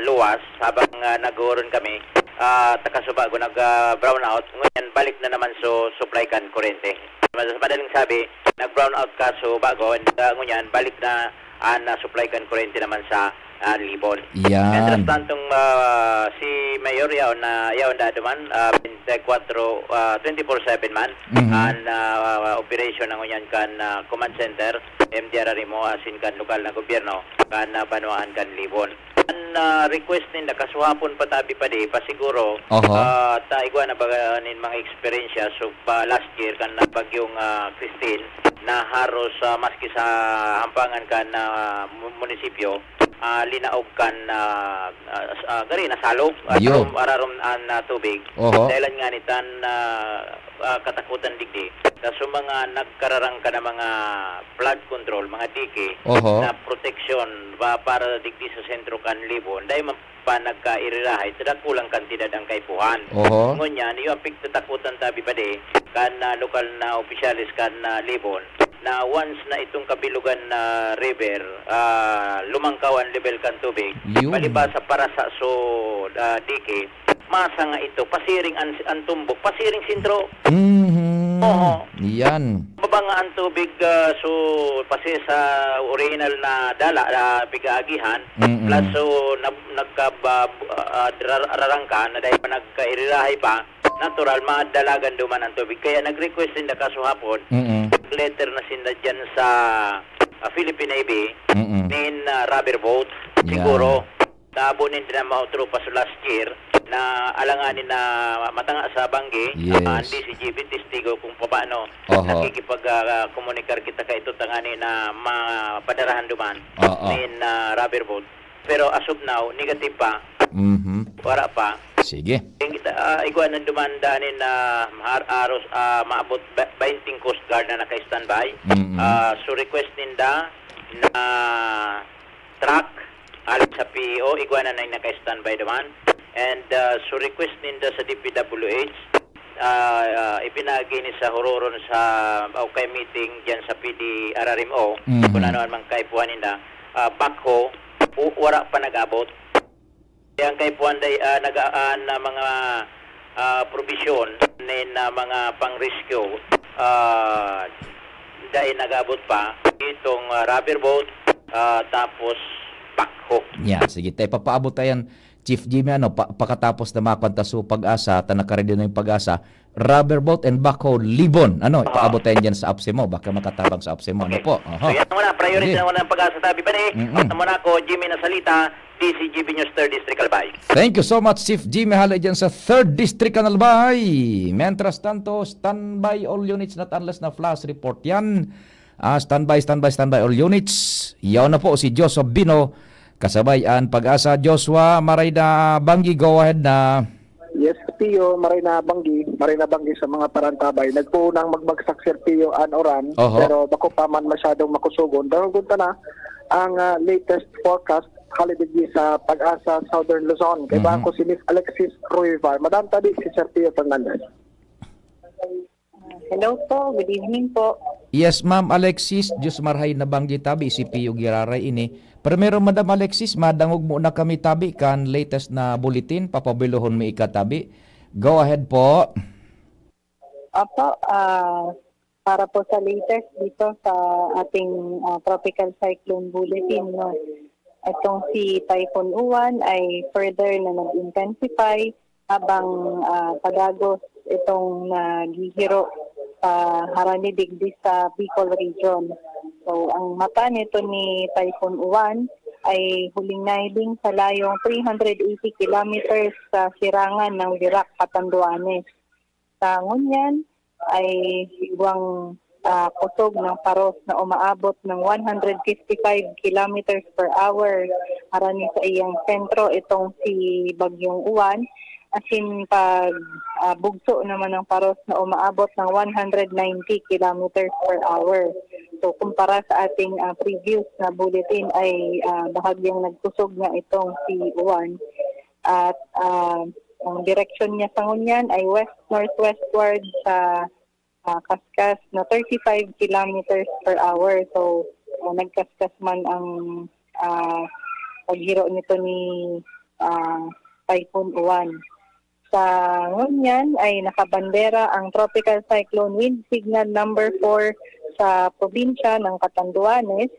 luwas, habang, ah, naghuhuron kami, ah, takasuba ko nag, ah, brownout. Ngunyan, balik na naman so supply kan kurente. Mas madaling sabi, nag-brown out ka, so bago, and, ah, ngunyan, balik na an, ah, supply kan kuryente naman sa, ah, Libon. Yan. Mientras tantong, ah, si Mayor yaon na, yaon dado man, ah, twenty-four, ah, twenty-four seven man, Mhm. an, ah, operation na ngunyan kan, ah, command center, M D R R M O, asin kan lokal na gobyerno, kan, ah, banwaan kan Libon. An, ah, request ninda, kasuhapon pa tabi pa di, pa siguro, Oho. ah, ta igwa na baga nin mga eksperyensya, so, pa last year, kan bagyong, ah, Christine, na haros, ah, maski sa hampangan kan, ah, mu-, munisipyo, ah, linaog kan, ah, ah, s-, ah, gari, nasalog, ah, Iyo. arom, ararom an, ah, tubig. Oho. Dahilan nga nitan, ah, ah, katakutan digdi. Sa, sa mga nagkararangka na mga flood control, mga dike, Oho. na proteksyon ba para digdi sa sentro kan Libon, dahil man pa nagkairirahay, sa dakulang kantidad ang kaipuhan. Oho. Ngunyan, iyo ang pigtatakutan tabi pa di, kan, ah, lokal na opisyales kan, ah, Libon, na once na itong Kabilugan na river, ah, lumangkaw ang level kan tubig, Yun. palibasa para sa so, ah, dike, masa nga ito, pasiring an, an tumbok, pasiring sentro. Mhm. Oo. Yan. Baba nga ang tubig, ah, so, pasi sa original na dala, ah, pig-aagihan, Mm-mm. plus so, nag-, nagkaba-, ah, rar-, rarangka na dahil pa nagkairirahay pa, natural, madalagan duman ang tubig. Kaya nag-request din na kaso hapon, Mm-mm. letter na sinda dyan sa, ah, Philippine Navy, Mm-mm. nin, ah, rubber boat. Yan. Siguro, Tabo nin dinamaw tropa sa last year na alanganin na matanga sa banggi, Yes. ang D C G B testigo kung papaano Oho. nakikipag, ah, komunikar kita kaito tangani na mapadarahan duman Oo. nin, ah, rubber boat. Pero as of now, negative pa. Mhm. Wala pa. Sige. Yung kita, ah, igwa ng duman daanin na mahar-, aros, ah, maabot ba-, twenty Coast Guard na naka-standby. Mm-mm. Ah, so request ninda na truck, hale sa P E O, igwa na naka-standby duman. And, ah, so request ninda sa D P W H, ah, ah, ipinagi ni sa huroron sa, o kay meeting diyan sa P D R R M O, Mhm. kung ano ang mga kaipuhan ninda, ah, backhoe, u-, wala pa nag-abot. Kaya ang kaipuhan day, ah, nagaan na mga, ah, probisyon nin, ah, mga pang-rescue, ah, dai nag-abot pa itong, ah, rubber boat, ah, tapos backhoe. Yeah, sige, tayo papaabot tayan, Chief Jimmy, ano, pa-, pakatapos na makuan ta so Pag-asa, ta nakaredy na yung Pag-asa, rubber boat and backhoe, Libon. Ano, Oo. ipaabot tayo dyan sa apse mo, baka makatabang sa apse mo. Ano Okay. po? Aha. So, yan muna, priority Sige. na muna ang Pag-asa, tabi pa ni. Mm-mm. At muna ako, Jimmy Nasalita, D C G B News, Third District, Albay. Thank you so much, Chief Jimmy, hale dyan sa Third District kan Albay. Mientras tanto, standby all units, not unless na flash report yan. Ah, standby, standby, standby all units. Yaw na po si Joshua Bino, kasabay an Pag-asa. Joshua, maray na banggi, go ahead na. Yes, Pio, maray na banggi, maray na banggi sa mga parantabay. Nagpuunang magbagsak, Sir Pio, an uran, Oho. pero bako pa man masyadong makusugon. Dahogon ta na ang, ah, latest forecast hale digdi sa Pag-asa Southern Luzon. Kay Mhm. bako si Miss Alexis Ruivar. Madam, tabi si Sir Pio Fernandez. Ah, hello po, good evening po. Yes, Ma'am Alexis, Diyos marhay na banggi tabi, si Pio Giraray ini. Primero, Madam Alexis, madangog mo na kami tabi kan latest na bulletin, papabilohon mi ika tabi. Go ahead po. Opo, ah, para po sa latest dito sa ating, ah, Tropical Cyclone Bulletin, no? Itong si Typhoon Uwan ay further na nag-intensify habang, ah, padagos itong naghihiro pa harani digdi sa Bicol Region. So, ang mata nito ni Typhoon Uwan ay huling nahiling sa layong three hundred eighty kilometers sa sirangan ng Virac, Catanduanes. Sa ngunyan ay igwang, ah, kusog ng paros na umaabot ng one hundred fifty-five kilometers per hour harani sa iyang sentro, itong si Bagyong Uwan. Asin pag, ah, bugso naman ng paros na umaabot ng one hundred ninety kilometers per hour. So, kumpara sa ating, ah, previous na bulletin ay, ah, bahagyang nagkusog na itong si Uwan. At, ah, ang direksyon niya sa ngunyan ay west-northwestward sa, ah, kaskas na thirty-five kilometers per hour. So, ah, nagkaskas man ang, ah, paghiro nito ni, ah, Typhoon Uwan. Sa ngunyan ay nakabandera ang Tropical Cyclone Wind Signal number four sa probinsya ng Catanduanes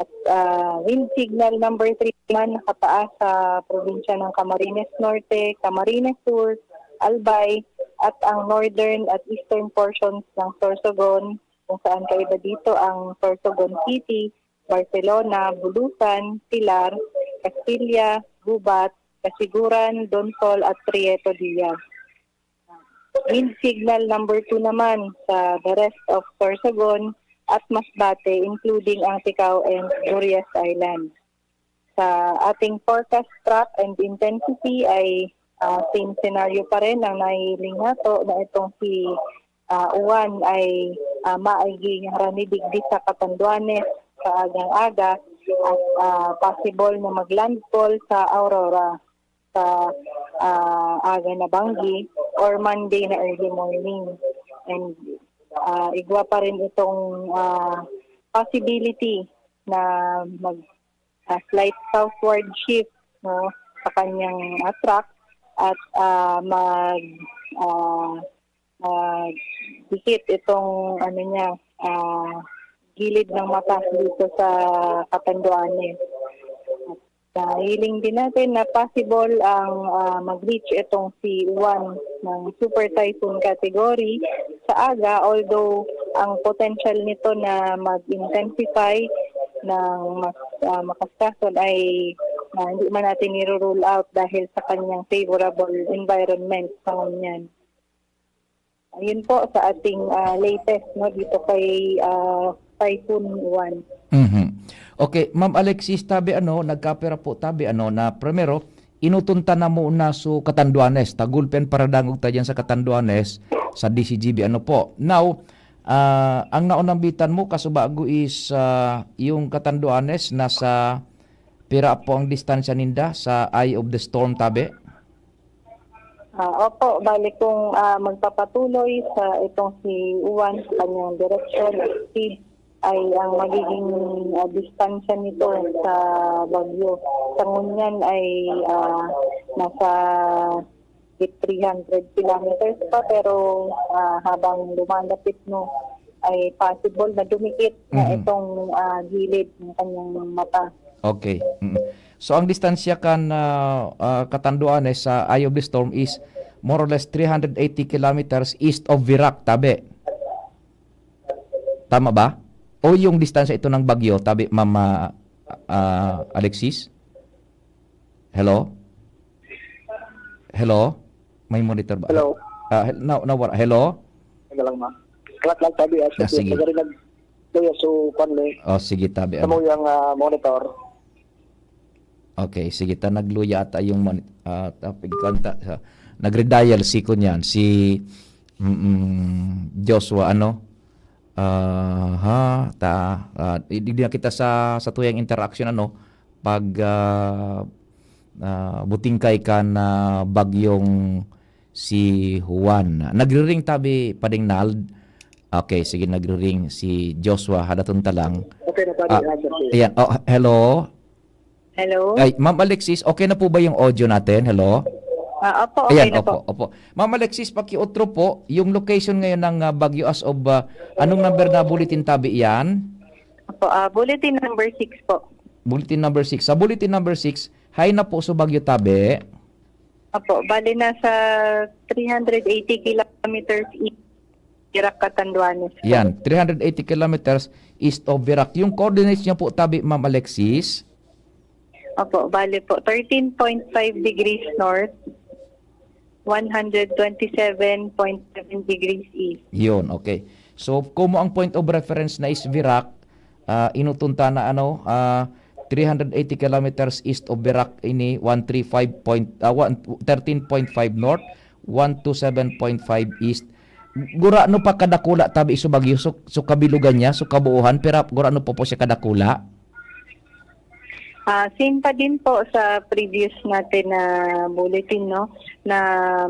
at, ah, Wind Signal number three naman nakataas sa probinsya ng Camarines Norte, Camarines Sur, Albay at ang northern at eastern portions ng Sorsogon, kung saan kaiba dito ang Sorsogon City, Barcelona, Bulusan, Pilar, Castilla, Gubat, Casiguran, Donsol at Prieto Diaz. Wind signal number two naman sa the rest of Sorsogon at Masbate, including Anticao and Gurias Island. Sa ating forecast track and intensity ay, ah, same scenario pa rin ang nahihiling nato na itong si, ah, Uwan ay, ah, maiging harani digdi sa Catanduanes sa agang-aga at, ah, possible na maglandfall sa Aurora sa, ah, aga na banggi or Monday na early morning. And, ah, igwa pa rin itong, ah, possibility na mag, ah, slight southward shift, no, sa kanyang, ah, track at, ah, mag, ah, ah, dikit itong ano niya, ah, gilid ng mata dito sa Catanduanes. At, ah, hiling din natin na possible ang, ah, mag-reach itong si Uwan ng Super Typhoon category sa aga, although ang potential nito na mag-intensify ng mas, ah, makaskason ay, ah, hindi man natin niro-rule out dahil sa kanyang favorable environment sa ngunyan. Ayun po sa ating, ah, latest, no, dito kay, ah, Typhoon Uwan. Mhm. Okay, Ma'am Alexis, tabi ano, nagkapira po tabi ano na primero, inutuntan na muna su Catanduanes, tagulpen paradangog ta diyan sa Catanduanes, sa D C G B, ano po. Now, ah, ang naunambitan mo, kasubago is, ah, yung Catanduanes nasa pira po ang distansya ninda sa eye of the storm, tabi? Ah, opo, bali kung, ah, magpapatuloy sa itong si Uwan sa kanyang direksyon at speed, ay ang magiging, ah, distansya nito sa bagyo sa ngunyan ay, ah, nasa three hundred kilometers pa, pero, ah, habang lumalapit, no, ay possible na dumikit na Mhm. itong, ah, gilid ng kanyang mata. Okay. Mm. So, ang distansya kan, ah, ah, Catanduanes sa eye of the storm is more or less three hundred eighty kilometers east of Virac, tabi. Tama ba? O yung distansya ito ng bagyo, tabi, Ma'am, ah, ah, Alexis? Hello? Hello? May monitor ba? Hello? Ah, hel-, na, nawara. Hello? Teka lang, ma'am. Kalat lang, tabi, ah, Ah, sige. Pagari nag-, kaya, so, kwan, eh. Oh, sige, tabi, Sa ano? mo yung, ah, monitor. Okay, sige, ta nagluya ata yung moni-, ah, ta-, pigkanta, sa, nagre-dial si kunyan, si, mm, Joshua, ano? Aha, ta, ah, di, di na kita sa, sa tuyang interaction, ano? Pag, ah, ah, butingkay kan, ah, bagyong si Juan. Nagre-ring tabi, Pading Nald. Okay, sige, nagre-ring si Joshua. Hadaton ta lang. Okay na, tabi, Ah, ah, sir. Ayan. Oh, hello? Hello? Ay, Ma'am Alexis, okay na po ba yung audio natin? Hello? Ah, opo, okay Ayan, na opo, po. opo. Ma'am Alexis, pakiutro po, yung location ngayon ng, ah, bagyo as of, ah, anong number na bulletin tabi yan? Opo, ah, bulletin number six po. Bulletin number six. Sa bulletin number six, high na po sa bagyo tabi. Opo, bali nasa three hundred eighty kilometers east, Virac, Catanduanes po. Yan, three hundred eighty kilometers east of Virac. Yung coordinates niya po tabi, Ma'am Alexis? Opo, bali po, thirteen point five degrees north, one hundred twenty-seven point seven degrees east. Yun, okay. So, kung mo ang point of reference na is Virac, ah, inutunta na, ano, ah, three hundred eighty kilometers east of Virac ini, one three five point, ah, one, thirteen point five north, one two seven point five east. Gurano pa kadakula tabi iso bagyo, so, so kabilugan niya, so kabuuhan, pero gurano pa po siya kadakula? Ah, same pa din po sa previous natin na bulletin, no, na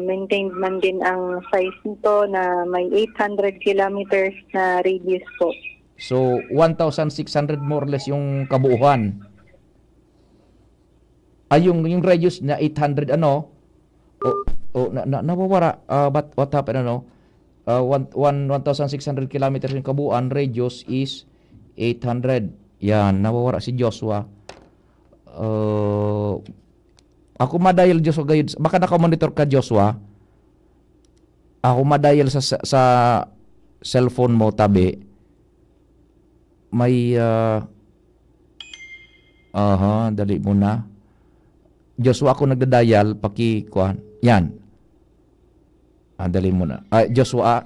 maintained man din ang size nito na may eight hundred kilometers na radius po. So, one thousand six hundred more or less yung kabuuhan. Ay, yung, yung radius niya, eight hundred ano? O, Oh, na, na, nawawara. Ah, but what happened, ano? Ah, one, one, one thousand six hundred kilometers yung kabuuan, radius is eight hundred. Yan, nawawara si Joshua. Ah, ako ma-dial, Joshua, gayud. Baka naka-monitor ka, Joshua. Ako ma-dial sa, sa, sa cellphone mo, tabi. May, ah, aha, dali muna. Joshua, ako nagda-dial, paki-, kuwan. Yan. Ah, dali muna. Ah, Joshua, ah,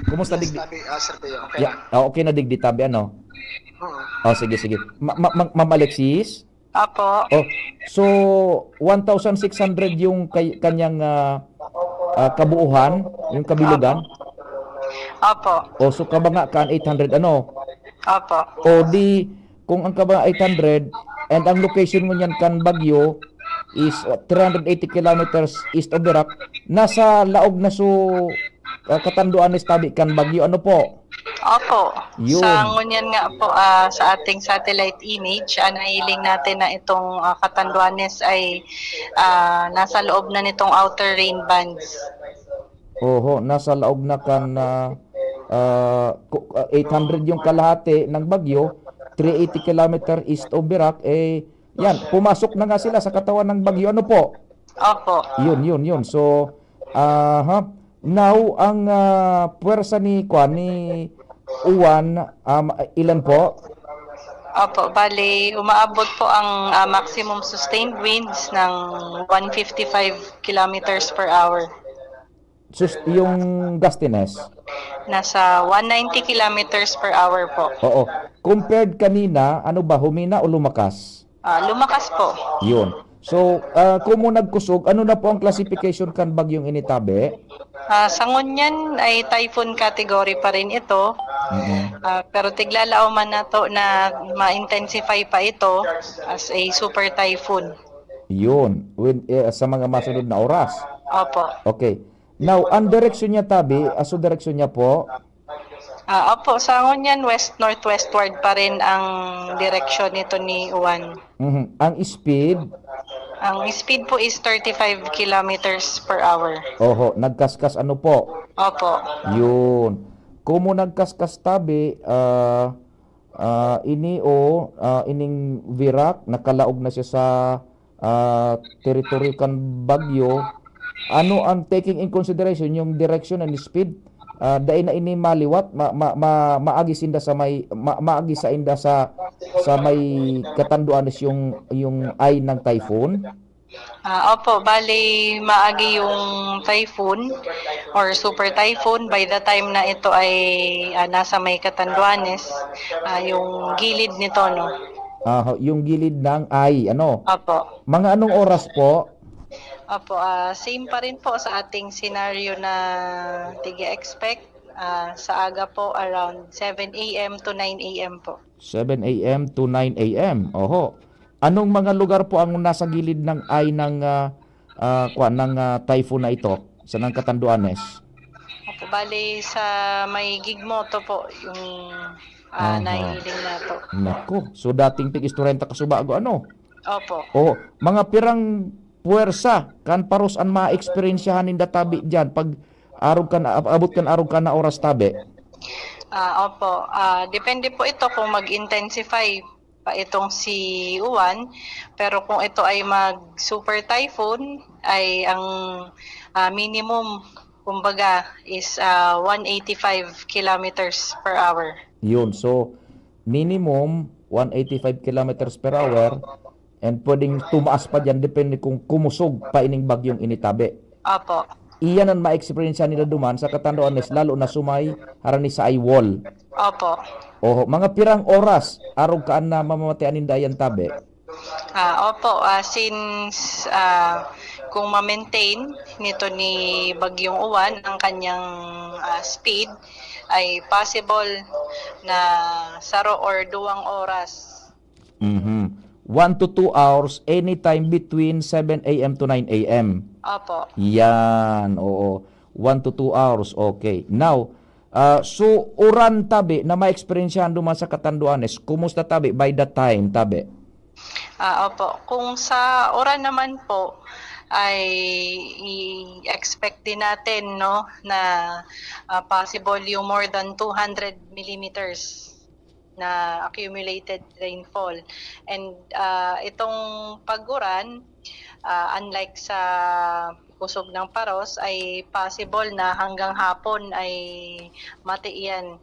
kumusta? Yes, digdi? Tabi, ah, Sir Pio, okay. Yeah, lang. Ah, okay na digdi, tabi, ano? Oo. Oh, sige, sige. Ma-, ma-, ma-, Ma'am Alexis? Apo. Oh, so, one thousand six hundred yung kay-, kanyang, ah, ah, kabuuhan, yung kabilugan? Apo. Oh, so kabanga kan eight hundred, ano? Apo. O di, kung ang kabanga eight hundred, and ang location mo niyan kan Baguio is, uh, three hundred eighty kilometers east of Virac, nasa laog na so, uh, katanduan ni tabi kan Baguio, ano po? Opo. Yun. Sa ngunyan nga po, ah, sa ating satellite image, ah, nahiling natin na itong, ah, Catanduanes ay, ah, nasa loob na nitong outer rain bands. Oho, nasa laog na kan, ah, ah, ku-, ah, eight hundred yung kalahati ng bagyo, three eighty kilometer east of Virac, eh, yan, pumasok na nga sila sa katawan ng bagyo. Ano po? Opo. Yun, yun, yun. So, aha. Now, ang, ah, puwersa ni, kwan, ni Uwan, um, ilan po? Opo, bali, umaabot po ang, ah, maximum sustained winds ng one fifty-five kilometers per hour. Sus-, yung gustiness? Nasa one ninety kilometers per hour po. Oo. Compared kanina, ano ba, humina o lumakas? Ah, lumakas po. Yun. So, ah, kung mo nagkusog, ano na po ang classification kan bagyong ini, tabi? Ah, sa ngunyan ay typhoon category pa rin ito. Mm-mm. Ah, pero tiglalaom man nato na ma-intensify pa ito as a super typhoon. Yun. With, eh, sa mga masunod na oras. Opo. Okay. Now, ang direksyon niya, tabi, aso direksyon niya po? Ah, opo, sa ngunyan, west-northwestward pa rin ang direksyon nito ni Uwan. Mhm. Ang speed? Ang speed po is thirty-five kilometers per hour. Oho, nagkaskas ano po? Opo. Yun. Kumo nagkaskas tabi, ah, ah, ini o, ah, ining Virac, nakalaog na siya sa, ah, teritoryo kan bagyo. Ano ang taking in consideration, yung direction and speed? Ah, dai na ini maliwat, ma-, ma-, ma-, maagi sinda sa may, ma-, maagi sa inda sa, sa may katanduanes yung, yung eye ng typhoon? Ah, opo, bali maagi yung typhoon or super typhoon by the time na ito ay, ah, nasa may Catanduanes, ah, yung gilid nito, no? Ah, ho, yung gilid ng eye, ano? Opo. Mga anong oras po? Opo, ah, same pa rin po sa ating senaryo na tig-expect, ah, sa aga po around seven A M to nine A M po. Seven A M to nine A M. Oho. Anong mga lugar po ang nasa gilid ng eye ng, ah, ah, kwan, ng, ah, typhoon na ito, sa ng Catanduanes? Opo, bali sa may Gigmoto po yung, ah, Aha. nahihiling nato. Nako, so dating tig-istorenta kasubago, ano? Opo. Oh, mga pirang puwersa kan paros an maeksperyensyahan ninda tabi diyan pag arog kan, abot kan arog kan na oras tabi? Ah, opo. Ah, depende po ito kung mag-intensify pa itong si Uwan. Pero kung ito ay mag-super typhoon, ay ang, ah, minimum, kumbaga, is, ah, one eighty-five kilometers per hour. Yun. So, minimum, one eighty-five kilometers per hour, and pwedeng tumaas pa diyan, depende kung kumusog pa ining bagyong ini tabi. Opo. Iyan ang ma-experience nila duman sa Catanduanes, lalo na sumay harani sa eye wall. Opo. Oho, mga pirang oras, arog kaan na mamamatian ninda yan tabi? Ah, opo, ah, since, ah, kung ma-maintain nito ni Bagyong Uwan ang kanyang, ah, speed, ay possible na saro or duwang oras. Mhm. One to two hours, anytime between seven A M to nine A M. Opo. Yan, oo. One to two hours, okay. Now, ah, so, uran tabi na ma-experience duman sa Catanduanes, kumusta tabi by that time, tabi? Ah, opo. Kung sa uran naman po, ay i-expect din natin, no, na, ah, possible yung more than two hundred millimeters na accumulated rainfall. And, ah, itong pag-uran, ah, unlike sa Kusog ng Paros, ay possible na hanggang hapon ay mati yan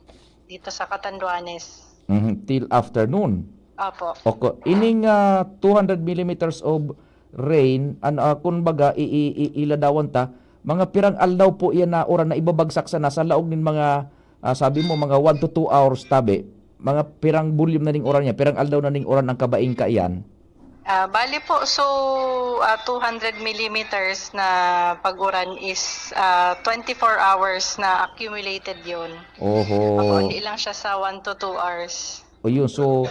dito sa Catanduanes. Mhm, till afternoon. Opo. Oko, ining, ah, two hundred millimeters of rain, ano, ah, kumbaga, i-, i-, i-, iladawan ta, mga pirang aldaw po iyan na uran na ibabagsak sana sa laog nin mga, ah, sabi mo, mga one to two hours tabi. Mga pirang volume na ning uran niya, pirang aldaw na ning uran ang kabaing kaiyan? Ah, bali po, so, ah, two hundred millimeters na pag-uran is, ah, twenty-four hours na accumulated yun. Oho. Opo, hindi lang siya sa one to two hours. O yun, so,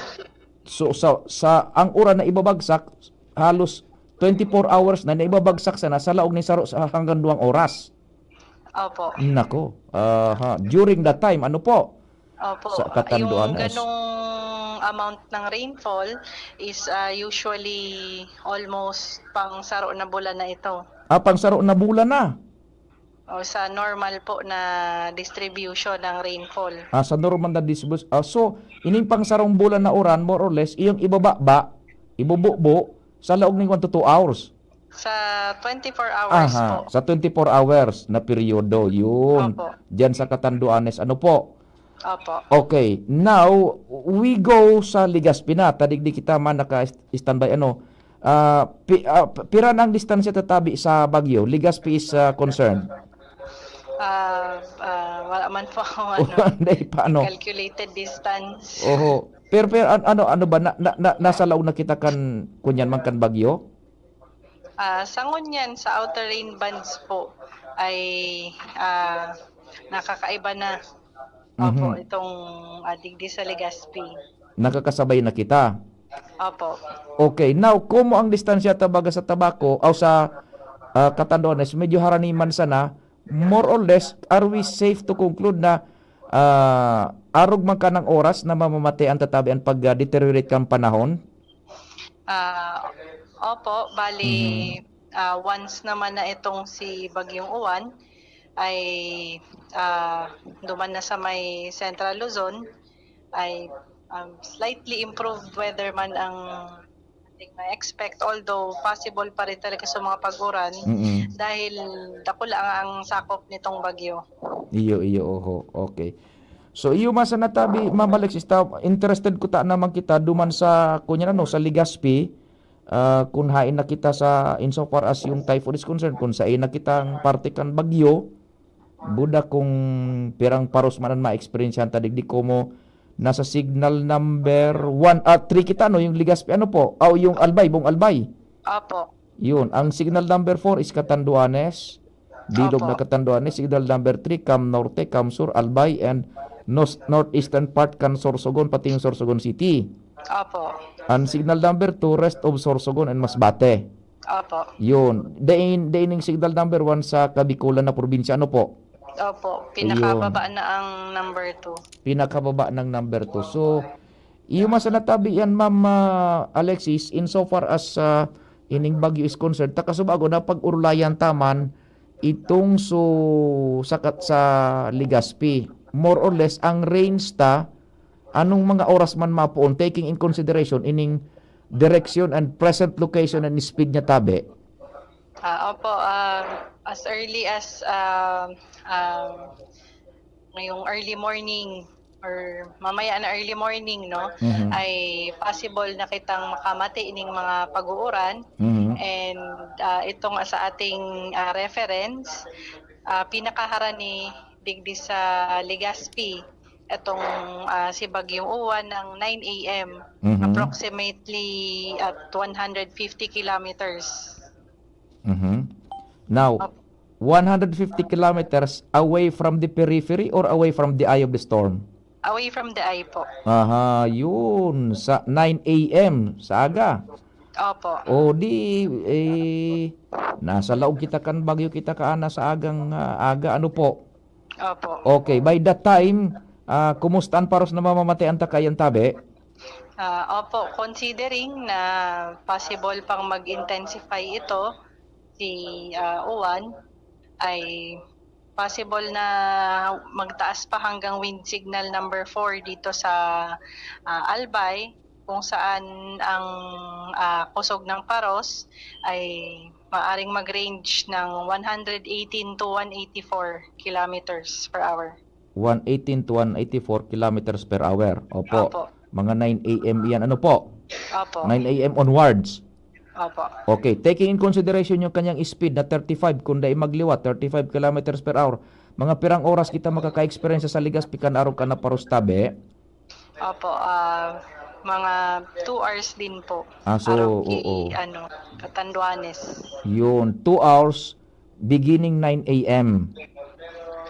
so sa, sa ang uran na ibabagsak, halos twenty-four hours na, na ibabagsak sana sa laog ni saro sa hanggang duwang oras. Opo. Nako, aha. During that time, ano po? Opo. Sa Catanduanes. Yung ganong amount ng rainfall is, ah, usually almost pang saro na bulan na ito. Ah, pang saro na bulan na? O, sa normal po na distribution ng rainfall. Ah, sa normal na distribus-, ah, so, ining pang sarong bulan na uran, more or less, iyong ibababa, ibububo, sa laog ning one to two hours. Sa twenty-four hours Aha, po. Sa twenty-four hours na peryodo, yun. Opo. Diyan sa Catanduanes, ano po? Opo. Okay, now, we go sa Legazpi na. Tadigdi kita man naka-standby, ano. Ah, pi-, ah, p-, pira na ang distansya tatabi sa Baguio? Legazpi is, ah, concerned. Ah, ah, wala man po akong, ano, Hindi, paano? Calculated distance. Oho. Pero, pero an-, ano, ano ba, na, na, na, nasa laog na kita kan, kunyan man kan Baguio? Ah, sa ngunyan, sa outer rain bands po ay, ah, nakakaiba na. Opo, Mhm. itong, ah, digdi sa Legazpi. Nakakasabay na kita. Opo. Okay, now, komo ang distansya ta baga sa Tabaco o sa, ah, Catanduanes, medyo haraniman sana, more or less, are we safe to conclude na, ah, arog man kanang oras na mamamati ang tatabi an pag, ah, deteriorate kan panahon? Ah, opo, bali, Mhm. ah, once naman na itong si Bagyong Uwan ay, ah, duman na sa may Central Luzon, ay, um, slightly improved weather man ang ating ma-expect, although possible pa rin talaga sa mga pag-uran Mm. dahil dakula nga ang sakop nitong bagyo. Iyo, iyo, oho. Okay. So, iyo man sa natabi, Ma'am Alexis, ta-, interested ko ta naman kita duman sa, kunyan ano, sa Legazpi, ah, kun hain na kita sa, insofar as yung typhoon is concerned, kun sain na kitang parte kan bagyo, buda kung pirang paros man an maeksperiensyahan ta digdi, komo nasa signal number one, ah, three kita, no? Yung Legazpi, ano po? Aw, yung Albay, buong Albay. Opo. Yun, ang signal number four is Catanduanes. Bilog Opo. na Catanduanes. Signal number three, Cam Norte, Cam Sur, Albay, and nos-, northeastern part kan Sorsogon, pati yung Sorsogon City. Opo. Ang signal number two, rest of Sorsogon and Masbate. Opo. Yun. Dain, dain yung signal number one sa Kabikulan na probinsya. Ano po? Opo. Pinakababa Ayun. na ang number two. Pinakababa ng number two. So, iyo man sa natabi yan, Ma'am, ah, Alexis, insofar as, ah, ining bagyo is concerned, ta kasubago na pag-urulayan ta man itong su-, sa kat-, sa Legazpi. More or less, ang range ta, anong mga oras man mapoon, taking in consideration ining direction and present location and speed niya tabi? Ah, opo, ah, as early as, ah, ah, ngayong early morning or mamaya na early morning, no, Mhm. ay possible na kitang makamati ining mga pag-uuran. Mhm. And, ah, ito nga sa ating, ah, reference, ah, pinakaharani digdi sa Legazpi, itong, ah, si Bagyong Uwan ng nine A M, Mhm. approximately at one hundred fifty kilometers. Mhm. Now, Opo. one hundred fifty kilometers away from the periphery or away from the eye of the storm? Away from the eye po. Aha, yun. Sa nine A M, sa aga. Opo. O di, eh, nasa laog kita kan bagyo kita kaana sa agang, ah, aga. Ano po? Opo. Okay, by that time, ah, kumusta an paros na mamamatean ta kayan tabi? Ah, opo, considering na possible pang mag-intensify ito, si, ah, Uwan, ay possible na magtaas pa hanggang wind signal number four dito sa, ah, Albay, kung saan ang, ah, kusog ng paros ay maaring mag-range ng one hundred eighteen to one eighty-four kilometers per hour. One eighteen to one eighty-four kilometers per hour. Opo. Opo. Mga nine A M iyan. Ano po? Opo. Nine A M onwards. Opo. Okay. Taking in consideration yung kanyang speed na thirty-five, kung dai magliwat, thirty-five kilometers per hour, mga pirang oras kita makaka-experience sa Legazpi kan arog kan paros tabi? Opo, ah, mga two hours din po. Ah, so, Arog ki, oo. Ano, Catanduanes. Yun, two hours, beginning nine A M. Opo.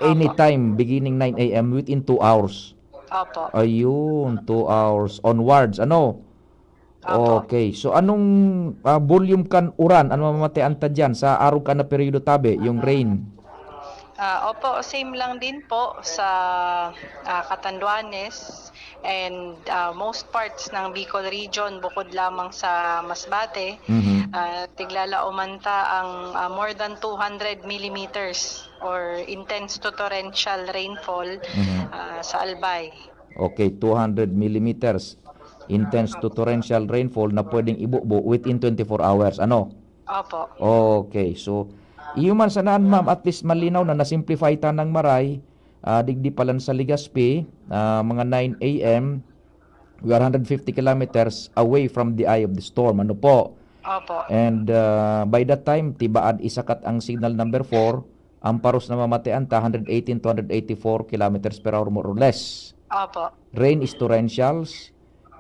Anytime, beginning nine A M, within two hours. Opo. Ayun, two hours onwards. Ano? Opo. Okay. So, anong, ah, volume kan uran an mamamatean ta diyan sa arog kan na peryodo tabi, yung rain? Ah, opo, same lang din po sa, ah, Catanduanes and, ah, most parts ng Bicol Region bukod lamang sa Masbate. Mhm. Ah, tiglalaoman ta ang, ah, more than two hundred millimeters or intense to torrential rainfall, Mhm. ah, sa Albay. Okay, two hundred millimeters. Intense to torrential rainfall na pwedeng ibubo within twenty-four hours. Ano? Opo. Okay, so, iyo man sanaan, ma'am, at least malinaw na, na-simplify ta ng maray, ah, digdi pa lang sa Legazpi, ah, mga nine A M, we are hundred fifty kilometers away from the eye of the storm. Ano po? Opo. And, ah, by that time, tibaad isakat ang signal number four, ang paros na mamatean ta, hundred eighteen to hundred eighty-four kilometers per hour, more or less. Opo. Rain is torrentials,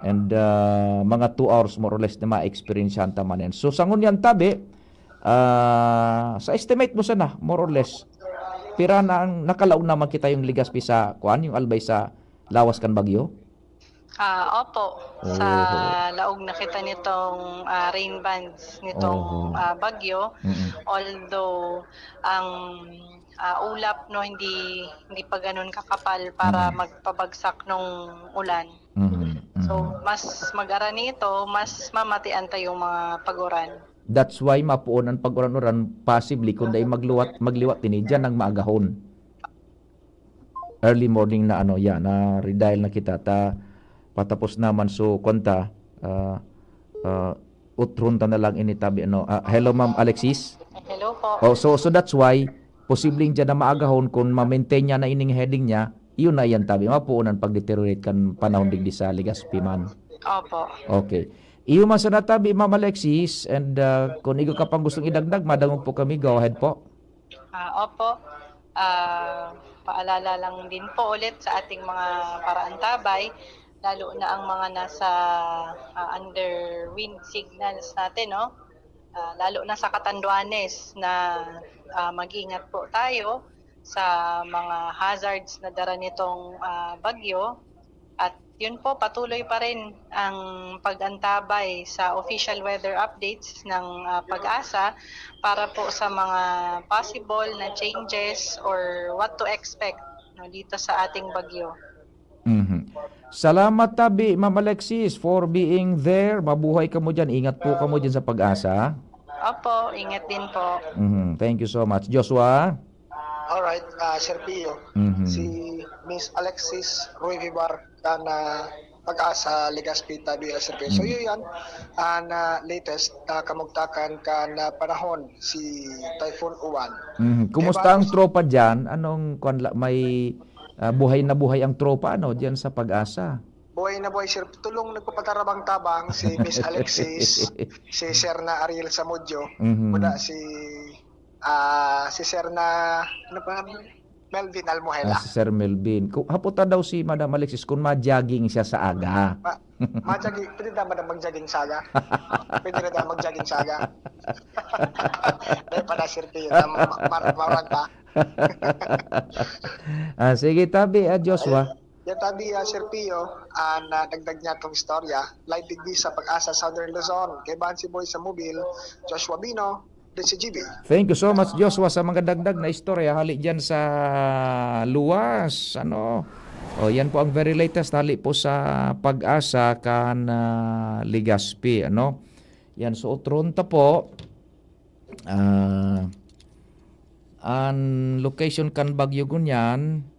and, ah, mga two hours, more or less, na ma-experiencehan ta man yan. So, sa ngunyan tabi, ah, sa estimate mo sana, more or less, pira na ang nakalaog naman kita yung Legazpi sa, kuan, yung Albay sa lawas kan bagyo? Ah, opo. Sa Oho. Laog na kita nitong, ah, rain bands nitong, Oho. Ah, bagyo. Mm-mm. Although ang, ah, ulap, no, hindi, hindi pa ganun kakapal para Mm. magpabagsak nung ulan. Mm-mm. So, Mm-mm. Mas mag-arani ito, mas mamatian ta yung mga pag-uran. That's why mapoon ang pag-uran-uran, possibly, kung dai magluwat, magliwat ini, diyan ang maagahon. Early morning na ano, yan, na redial na kita. Ta, patapos naman, so, kwanta, ah, ah, utron ta na lang ini tabi, ano. Ah, hello, Ma'am Alexis. Hello po. Oh, so, so that's why, posibleng dyan na maagahon kung ma-maintain niya na ining heading niya, yun na yan tabi. Mapuunan pag-deteriorate kan panahon digdi sa Legazpi man. Opo. Okay. Iyo man sana tabi, Ma'am Alexis, and, ah, kung igo ka pang gustong idagdag, madangog po kami. Go ahead po. Ah, opo. Ah, paalala lang din po ulit sa ating mga paraantabay, lalo na ang mga nasa, ah, under wind signals natin, no? Ah, lalo na sa Catanduanes na, ah, mag-ingat po tayo sa mga hazards na dara nitong, ah, bagyo. At yun po, patuloy pa rin ang pag-antabay sa official weather updates ng, ah, PAGASA para po sa mga possible na changes or what to expect, no, dito sa ating bagyo. Mhm. Salamat tabi, Ma'am Alexis, for being there. Mabuhay kamo diyan. Ingat po kamo diyan sa PAGASA. Opo, ingat din po. Mhm. Thank you so much. Joshua? Alright, ah, Sir Pio. Mhm. Si Miss Alexis Ruy Vivar kan, ah, PAGASA Legazpi tabi, ah, Sir Pio. So, Mm. yun yan. Ang, ah, latest na kamugtakan kan, ah, panahon si Typhoon Uwan. Mhm. Kumusta ang tropa diyan? Anong kwan la-, may, ah, buhay na buhay ang tropa, ano, diyan sa PAGASA? Buhay na buhay, Sir. Tulong nagpapatarabang-tabang si Miss Alexis, si Sir na Ariel Samudio, Mhm. kuda si, ah, si Sir na, ano pa, Melvin Almohela. Ah, si Sir Melvin. Ku-, haputan daw si Madam Alexis kung ma-jogging siya sa aga. Ma-, ma-jogging. Pwede na, Madam, mag-jogging sa aga? Pwede na daw mag-jogging sa aga? Dahil pala, Sir Pio, tama, ma-, mar-, marag pa. Ah, sige, tabi, ah, Joshua. Ayun. Yan tabi, ah, Sir Pio, ah, nadagdag niya tong istorya. Live digdi sa PAGASA Southern Luzon. Kaibahan si Boy sa Mobile, Joshua Bino, D C G B. Thank you so much, Joshua, sa mga dagdag na istorya hali dyan sa luwas, ano? O, yan po ang very latest hali po sa PAGASA kan, ah, Legazpi, ano? Yan, so, utron ta po. Ah, an location kan bagyo ngunyan,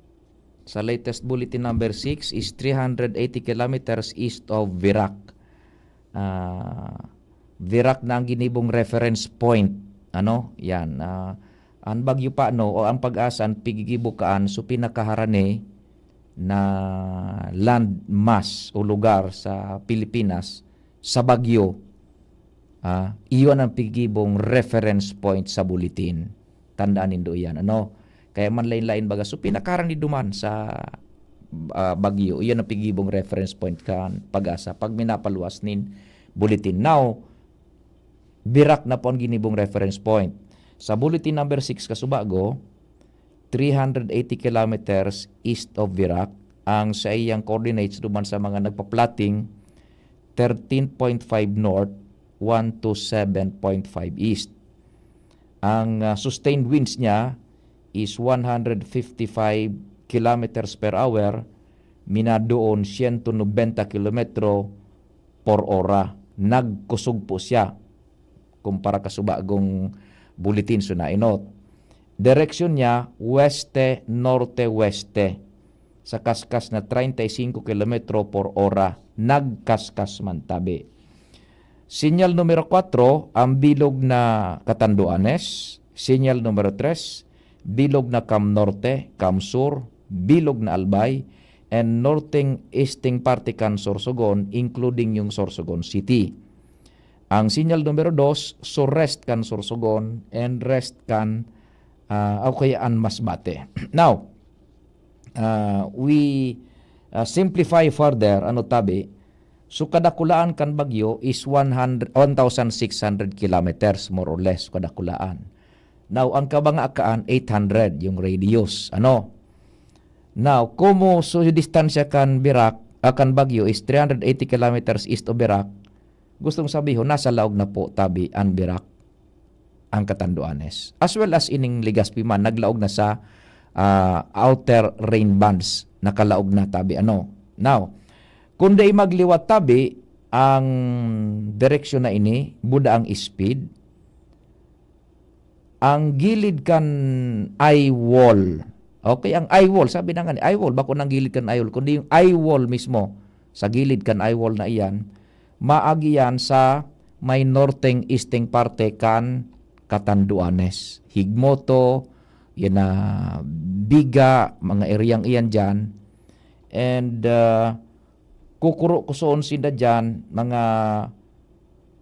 sa latest bulletin number six, is three hundred eighty kilometers east of Virac. Ah, Virac na ang ginibong reference point. Ano? Yan. Ah, ang bagyo pa, no, o ang PAGASA, ang pigigibo kaan, so pinakaharani na land mass o lugar sa Pilipinas, sa bagyo, ah, iyon ang pigibong reference point sa bulletin. Tandaan nindo iyan, ano? Kaya man lain-lain baga. So, pinakaharani duman sa, ah, bagyo, iyon ang pigibong reference point kan PAGASA pag minapaluwas nin bulletin. Now, Virac na po ang ginibong reference point. Sa bulletin number six, kasubago, three hundred eighty kilometers east of Virac, ang saiyang coordinates duman sa mga nagpa-plotting, thirteen point five north, one to seven point five east. Ang, ah, sustained winds niya is one hundred fifty-five kilometers per hour, minadoon siyento nobenta kilometro por ora. Nagkusog po siya kumpara kasubagong bulletin, so nainot. Direksyon niya, weste-norte-weste, sa kaskas na treinta y cinco kilometro por ora. Nagkaskas man tabi. Sinyal numero kwatro, ang bilog na Catanduanes. Sinyal numero tres, bilog na Cam Norte, Cam Sur, bilog na Albay, and northeng-easteng parte kan Sorsogon, including yung Sorsogon City. Ang sinyal numero dos, surest kan Sorsogon and rest kan, ah, o kaya an Masbate. Now, ah, we, ah, simplify further, ano tabi, so kadakulaan kan bagyo is one hundred, one thousand six hundred kilometers, more or less, kadakulaan. Now, ang kabangakaan, eight hundred yung radius. Ano? Now, komo so yung distansya kan Virac, ah, kan bagyo is three hundred eighty kilometers east of Virac, gustong sabihon, nasa laog na po tabi an Virac, ang Catanduanes. As well as ining Legazpi man, naglaog na sa, ah, outer rain bands, nakalaog na tabi. Ano? Now, kung dai magliwat tabi, ang direksyon na ini, buda ang speed, ang gilid kan eye wall. Okay, ang eye wall, sabi na nga ni, eye wall, bako nang gilid kan eye wall, kundi yung eye wall mismo, sa gilid kan eye wall na iyan, maagi yan sa may norteng-easteng parte kan Catanduanes. Higmoto, yan na Biga, mga ereyang iyan dyan. And, uh, kukuro-kusoon sinda dyan, mga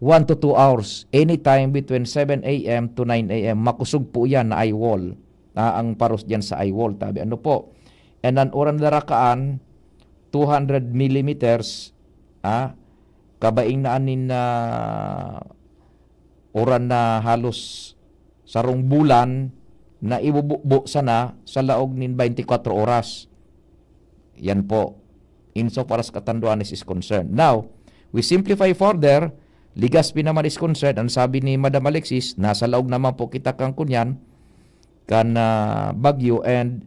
one to two hours, anytime between seven a m to nine a m, makusog po yan na eye wall. Ah, ang paros dyan sa eye wall, tabi. Ano po? And ang uran darakaan, two hundred millimeters, ah, kabaing na anin na uran na halos sarong bulan na ibubukbo sana sa laog nin twenty-four oras. Yan po, insofar as Catanduanes is concerned. Now, we simplify further, Legazpi naman is concerned, ang sabi ni Madam Alexis, nasa laog naman po kita kan kunyan, kan, ah, bagyo, and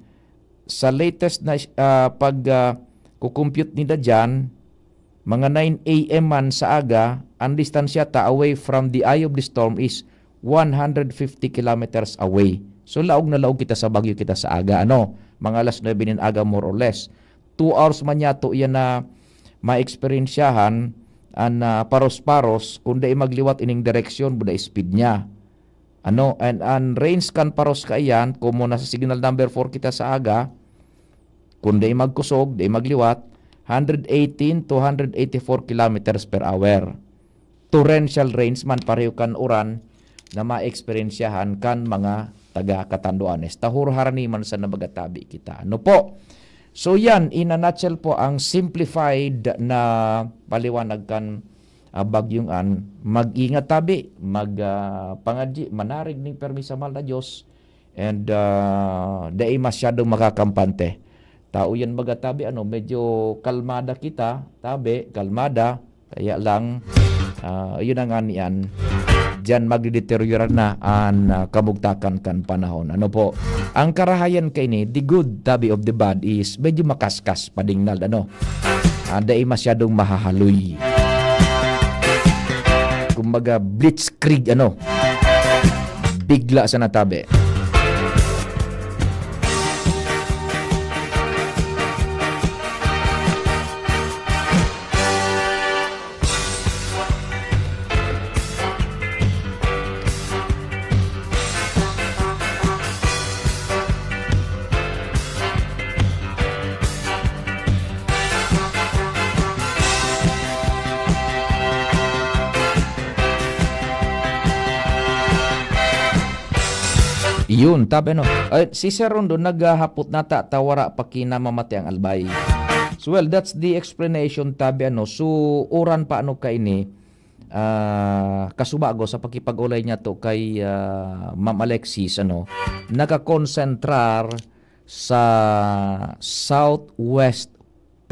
sa latest na, ah, pag, ah, kukumpute nila dyan, mga nine a m man sa aga, ang distansya ta away from the eye of the storm is one hundred fifty kilometers away. So, laog na laog kita sa bagyo kita sa aga, ano? Mga alas nuebe nin aga, more or less. Two hours man yato yan na maeksperiensyahan an, ah, paros-paros, kung dai magliwat ining direksyon, buda speed niya. Ano, and an range kan paros kaiyan, komo nasa signal number four kita sa aga, kung dai magkusog, dai magliwat, hundred eighteen to hundred eighty-four kilometers per hour. Torrential rains man, pareho kan uran na maeksperiensyahan kan mga taga Catanduanes. Tahor harani man sa nabagatabi kita. Ano po? So yan, in a nutshell po, ang simplified na paliwanag kan, ah, bagyong an. Mag-ingat tabi, mag, ah, pangadyi, manarig ning permi sa mahal na Diyos, and, ah, dai masyadong makakampante. Tao yan baga tabi, ano, medyo kalmada kita, tabi, kalmada. Kaya lang, ah, yun na nga niyan. Diyan magdedeteriora na an, ah, kabugtakan kan panahon. Ano po? Ang karahayan kaini, the good tabi of the bad is medyo makaskas, padingnal, ano? Ah, dai masyadong mahahaloy. Kumbaga, blitzkrieg, ano? Bigla sana tabi. Yun, tabi ano. Eh, si Sir Rondo naghahapot na ta, ta wara pa kinamamati ang albay. So, well, that's the explanation, tabi ano. So, uran pa ano kaini, ah, kasubago sa pakipag-ulay niya to kay, ah, Ma'am Alexis, ano, nakakonsentrar sa southwest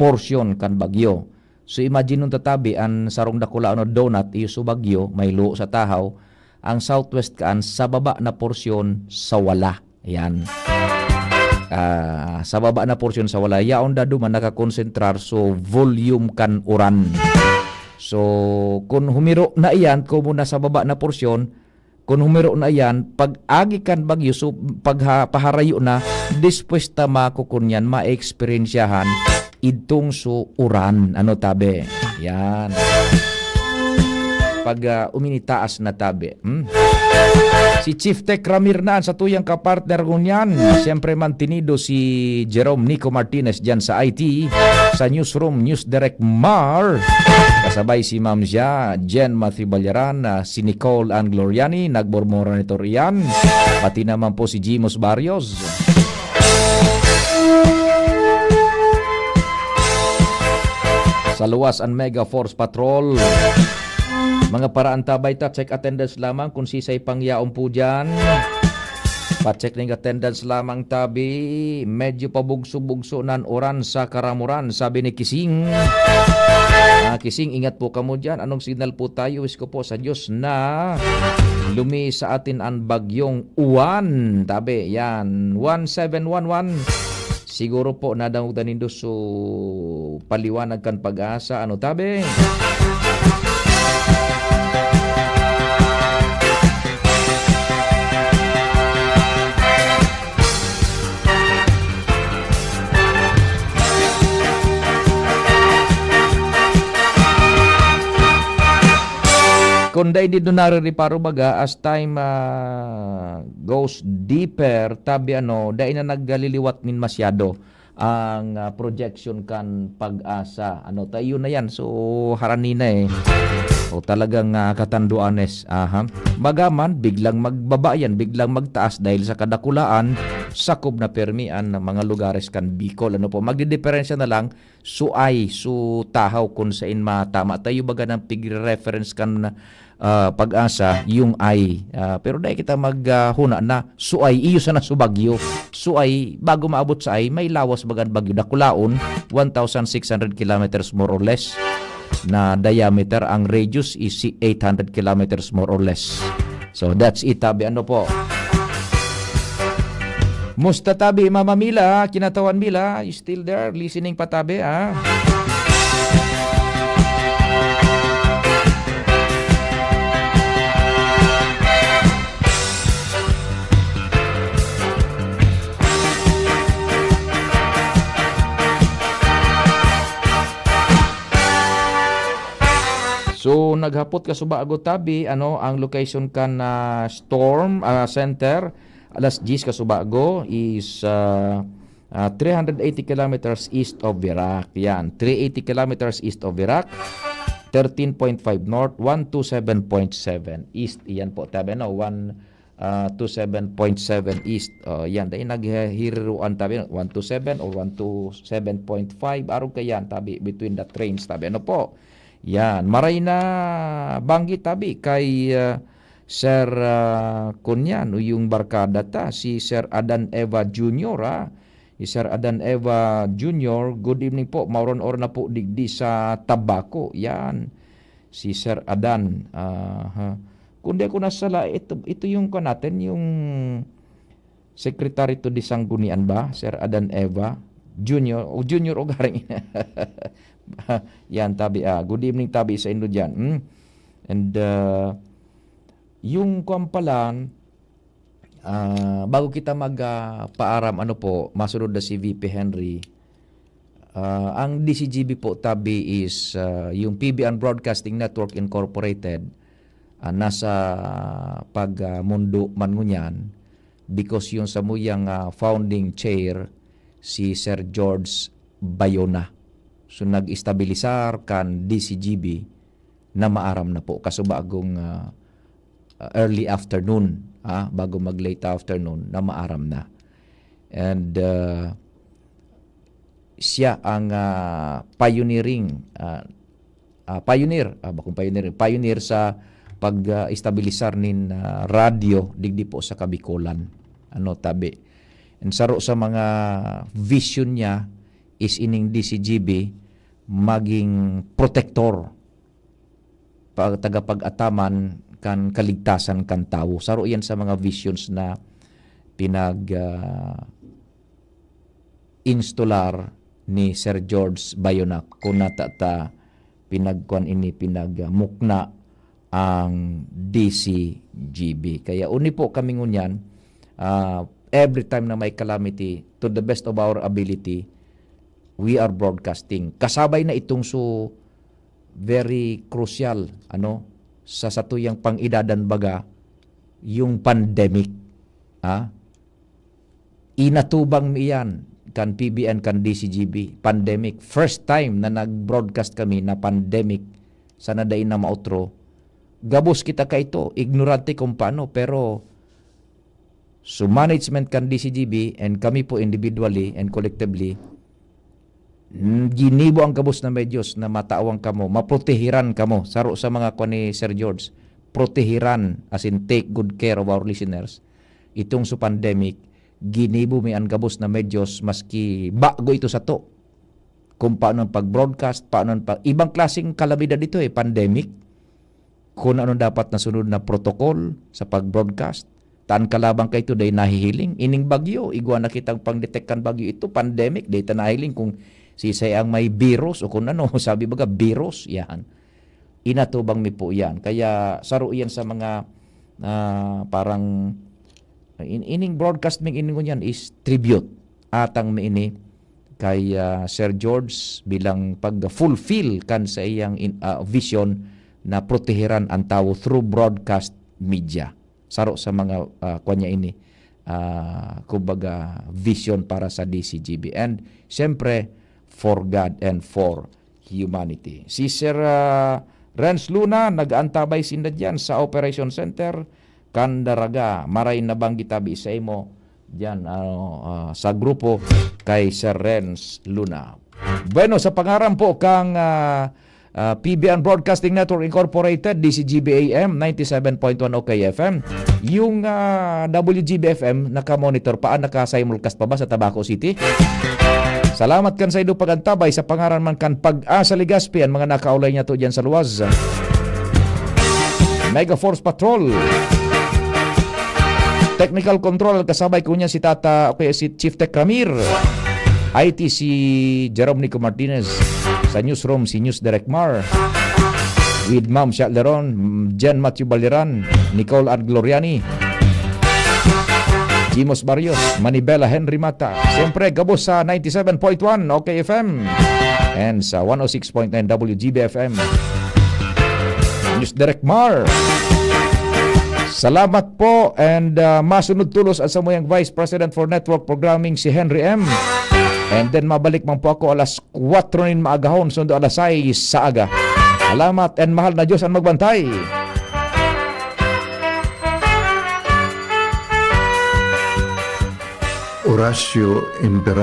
portion kan bagyo. So, imagine nun tatabi, an sarong dakulaon na donut, iyo so bagyo, may luho sa tahaw, ang southwest kaan sa baba na porsyon sa wala. Yan. Ah, sa baba na porsyon sa wala. Yaon daduman nakakonsentrar so volume kan uran. So, kung humiro na iyan, kung muna sa baba na porsyon, kung humiro na iyan, pag agi kan bagyo, so, pagha-, paharayo na, despues ta makukunyan, ma-eksperyensyahan, idtong so uran. Ano tabi? Yan. Pag, ah, uminitaas na tabi. Hmm? Si Chief Tech Ramir na sa tuyang kapartner ngunyan. Siyempre, mantinido si Jerome Nico Martinez dyan sa I T. Sa newsroom, News Direct Mar. Kasabay si Ma'am Zia, Jen Matthew Balyaran, ah, si Nicole Ann Gloriani, nagmurmura nito riyan. Pati naman po si Jimos Barrios. Sa luwas, ang Mega Force Patrol. Mga paraantabay ta, check attendance lamang kung sisay pang yaon po dyan. Pa-check ning attendance lamang tabi. Medyo pabugso-bugso nan uran sa Karamuran, sabi ni Kising. Ah, Kising, ingat po kamo dyan. Anong signal po tayo? Wis ko po sa Diyos na lumi sa atin ang bagyong uwan. Tabi, yan. One seven one one. Siguro po nadangog na nindo so paliwanag kan Pag-asa. Ano tabi? Kung dai nindo narireparo baga, as time, ah, goes deeper, tabi ano, dai na nagliliwat nin masyado ang, ah, projection kan Pag-asa. Ano, ta, yun na yan. So, harani na eh. O, talagang, ah, katanduanes. Aha. Baga man, biglang magbaba yan, biglang magtaas dahil sa kadakulaan, sakob na permi an mga lugares kan Bicol. Ano po, magdidiperensya na lang, suay, su tahaw kun sain matama tayo baga ng pig-reference kan, ah, Pag-asa, yung ay. Ah, pero dai kita mag, ah, huna na suay, iyo sana su bagyo. Suay, bago maabot sa ay, may lawas baga ang bagyo. Dakulaon, one thousand six hundred kilometers more or less na diameter. Ang radius is eight hundred kilometers more or less. So, that's it, tabi. Ano po? Musta tabi, Mama Mila, Kinatawan Mila? You still there? Listening pa tabi, ah? So, naghapot ka subago tabi, ano, ang location kan, ah, storm, ah, center, alas diyes ka subago is, ah, ah, three hundred eighty kilometers east of Virac. Yan, three eighty kilometers east of Virac, thirteen point five north, one two seven point seven east. Yan po, tabi, no? One, ah, two seven point seven east. Oh, yan, dahil naghihiriruan tabi, one two seven or one two seven point five, arog ka yan, tabi, between the trains, tabi. Ano po? Yan, maray na banggit, tabi, kay, ah, Sir, ah, kunyan, o yung barkada ta, si Sir Adan Eva Junior, ah. Si Sir Adan Eva Junior, good evening po. Mauran-uran na po digdi sa Tabaco. Yan. Si Sir Adan. Aha. Kung di ako nasala, ito, ito yung kuwan natin, yung Secretary to the Sanggunian ba? Sir Adan Eva Junior. O Junior o garing. Yan, tabi, ah. Good evening, tabi sa inyo dyan. Hmm? And, uh, yung kuwan pala, Ah, bago kita mag, ah, paaram, ano po, masunod na si V P Henry. Ah, ang D C G B po, tabi, is, ah, yung P B N Broadcasting Network Incorporated, ah, nasa pag, ah, mundo man ngunyan because yung samuyang, ah, founding chair, si Sir George Bayona. So, nag-estabilisar kan D C G B na maaram na po. Kasubagong, ah, ah, early afternoon, ah, bago mag late afternoon, na maaram na. And, ah, siya ang, ah, pioneering, ah, ah, pioneer, ah, bakong pioneer, pioneer sa pag, ah, estabilisar nin, ah, radyo digdi po sa Kabikolan. Ano, tabi. And saro sa mga vision niya is ining D C G B maging protektor, pag-, tagapag-ataman kan kaligtasan kan tawo. Saro yan sa mga visions na pinag, ah, instalar ni Sir George Bayonac, kun nata ta pinagkuan ini, pinagmukna ang D C G B. Kaya uni po kami ngunyan, ah, every time na may calamity, to the best of our ability, we are broadcasting. Kasabay na itong so very crucial, ano, sa satuyang pang-edadan baga, yung pandemic. Ha? Inatubang mi iyan kan P B N, kan D C G B, pandemic. First time na nag-broadcast kami na pandemic, sana dai na maotro. Gabos kita kaito, ignorante kung paano, pero so management kan D C G B and kami po individually and collectively, mm, ginibo ang gabos na medyos na matawan kamo, maprotehiran kamo. Saro sa mga kwa ni Sir George, protehiran, as in take good care of our listeners. Itong sa pandemic, ginibo mi ang gabos na medyos maski bago ito sato. Kung paano ang pag-broadcast, paano ang pag-, ibang klaseng kalamidad ito eh, pandemic. Kung ano dapat na sunod na protocol sa pag-broadcast. Taan kalabang kaito, dai nahihiling. Ining bagyo, igwa na kitang pang-detect kan bagyo ito, pandemic, dai ta nahiling kung sisay ang may virus o kung ano, sabi baga, virus, yan. Inatubang mi po yan. Kaya saro yan sa mga, ah, parang, in-, ining broadcast ming iningon yan is tribute. Atang mi ini kay, ah, Sir George bilang pag-fulfill kan sa iyang in-, ah, vision na proteheran ang tawo through broadcast media. Saro sa mga, ah, kwan niya ini, ah, kumbaga, vision para sa D C G B. And, siyempre, for God and for humanity. Si Sir, ah, Renz Luna, nag-aantabay sinda diyan sa Operation Center, Candaraga. Maray na banggi tabi sa imo diyan, ano, ah, sa grupo kay Sir Renz Luna. Bueno, sa pangaran po kang, ah, ah, P B N Broadcasting Network Incorporated, D C G B A M, ninety-seven point one O K F M. Yung, ah, W G B F M, naka-monitor pa, ah, naka-simulcast pa ba sa Tabaco City? Salamat kan saindo pag-antabay. Sa pangaran man kan Pag-asa Legazpi, ang mga nakaulay niya to diyan sa luwas. Mega Force Patrol. Technical Control, kasabay ko niya si Tata, okay, si Chief Tech Ramir. I T si Jerome Nico Martinez. Sa newsroom, si News Direct Mar. With Ma'am Sha Leron, Jen Matthew Baliran, Nicole Ann Gloriani, Jimos Barrios, Manibela Henry Mata. Siyempre, gabos sa ninety-seven point one O K F M and sa one oh six point nine W G B F M. News Direct Mar. Salamat po, and, ah, masunod tulos ang samuyang Vice President for Network Programming, si Henry M. And then, mabalik man po ako alas kwatro nin maagahon, sundo alas sais sa aga. Salamat, and mahal na Diyos ang magbantay. Horacio Emperador.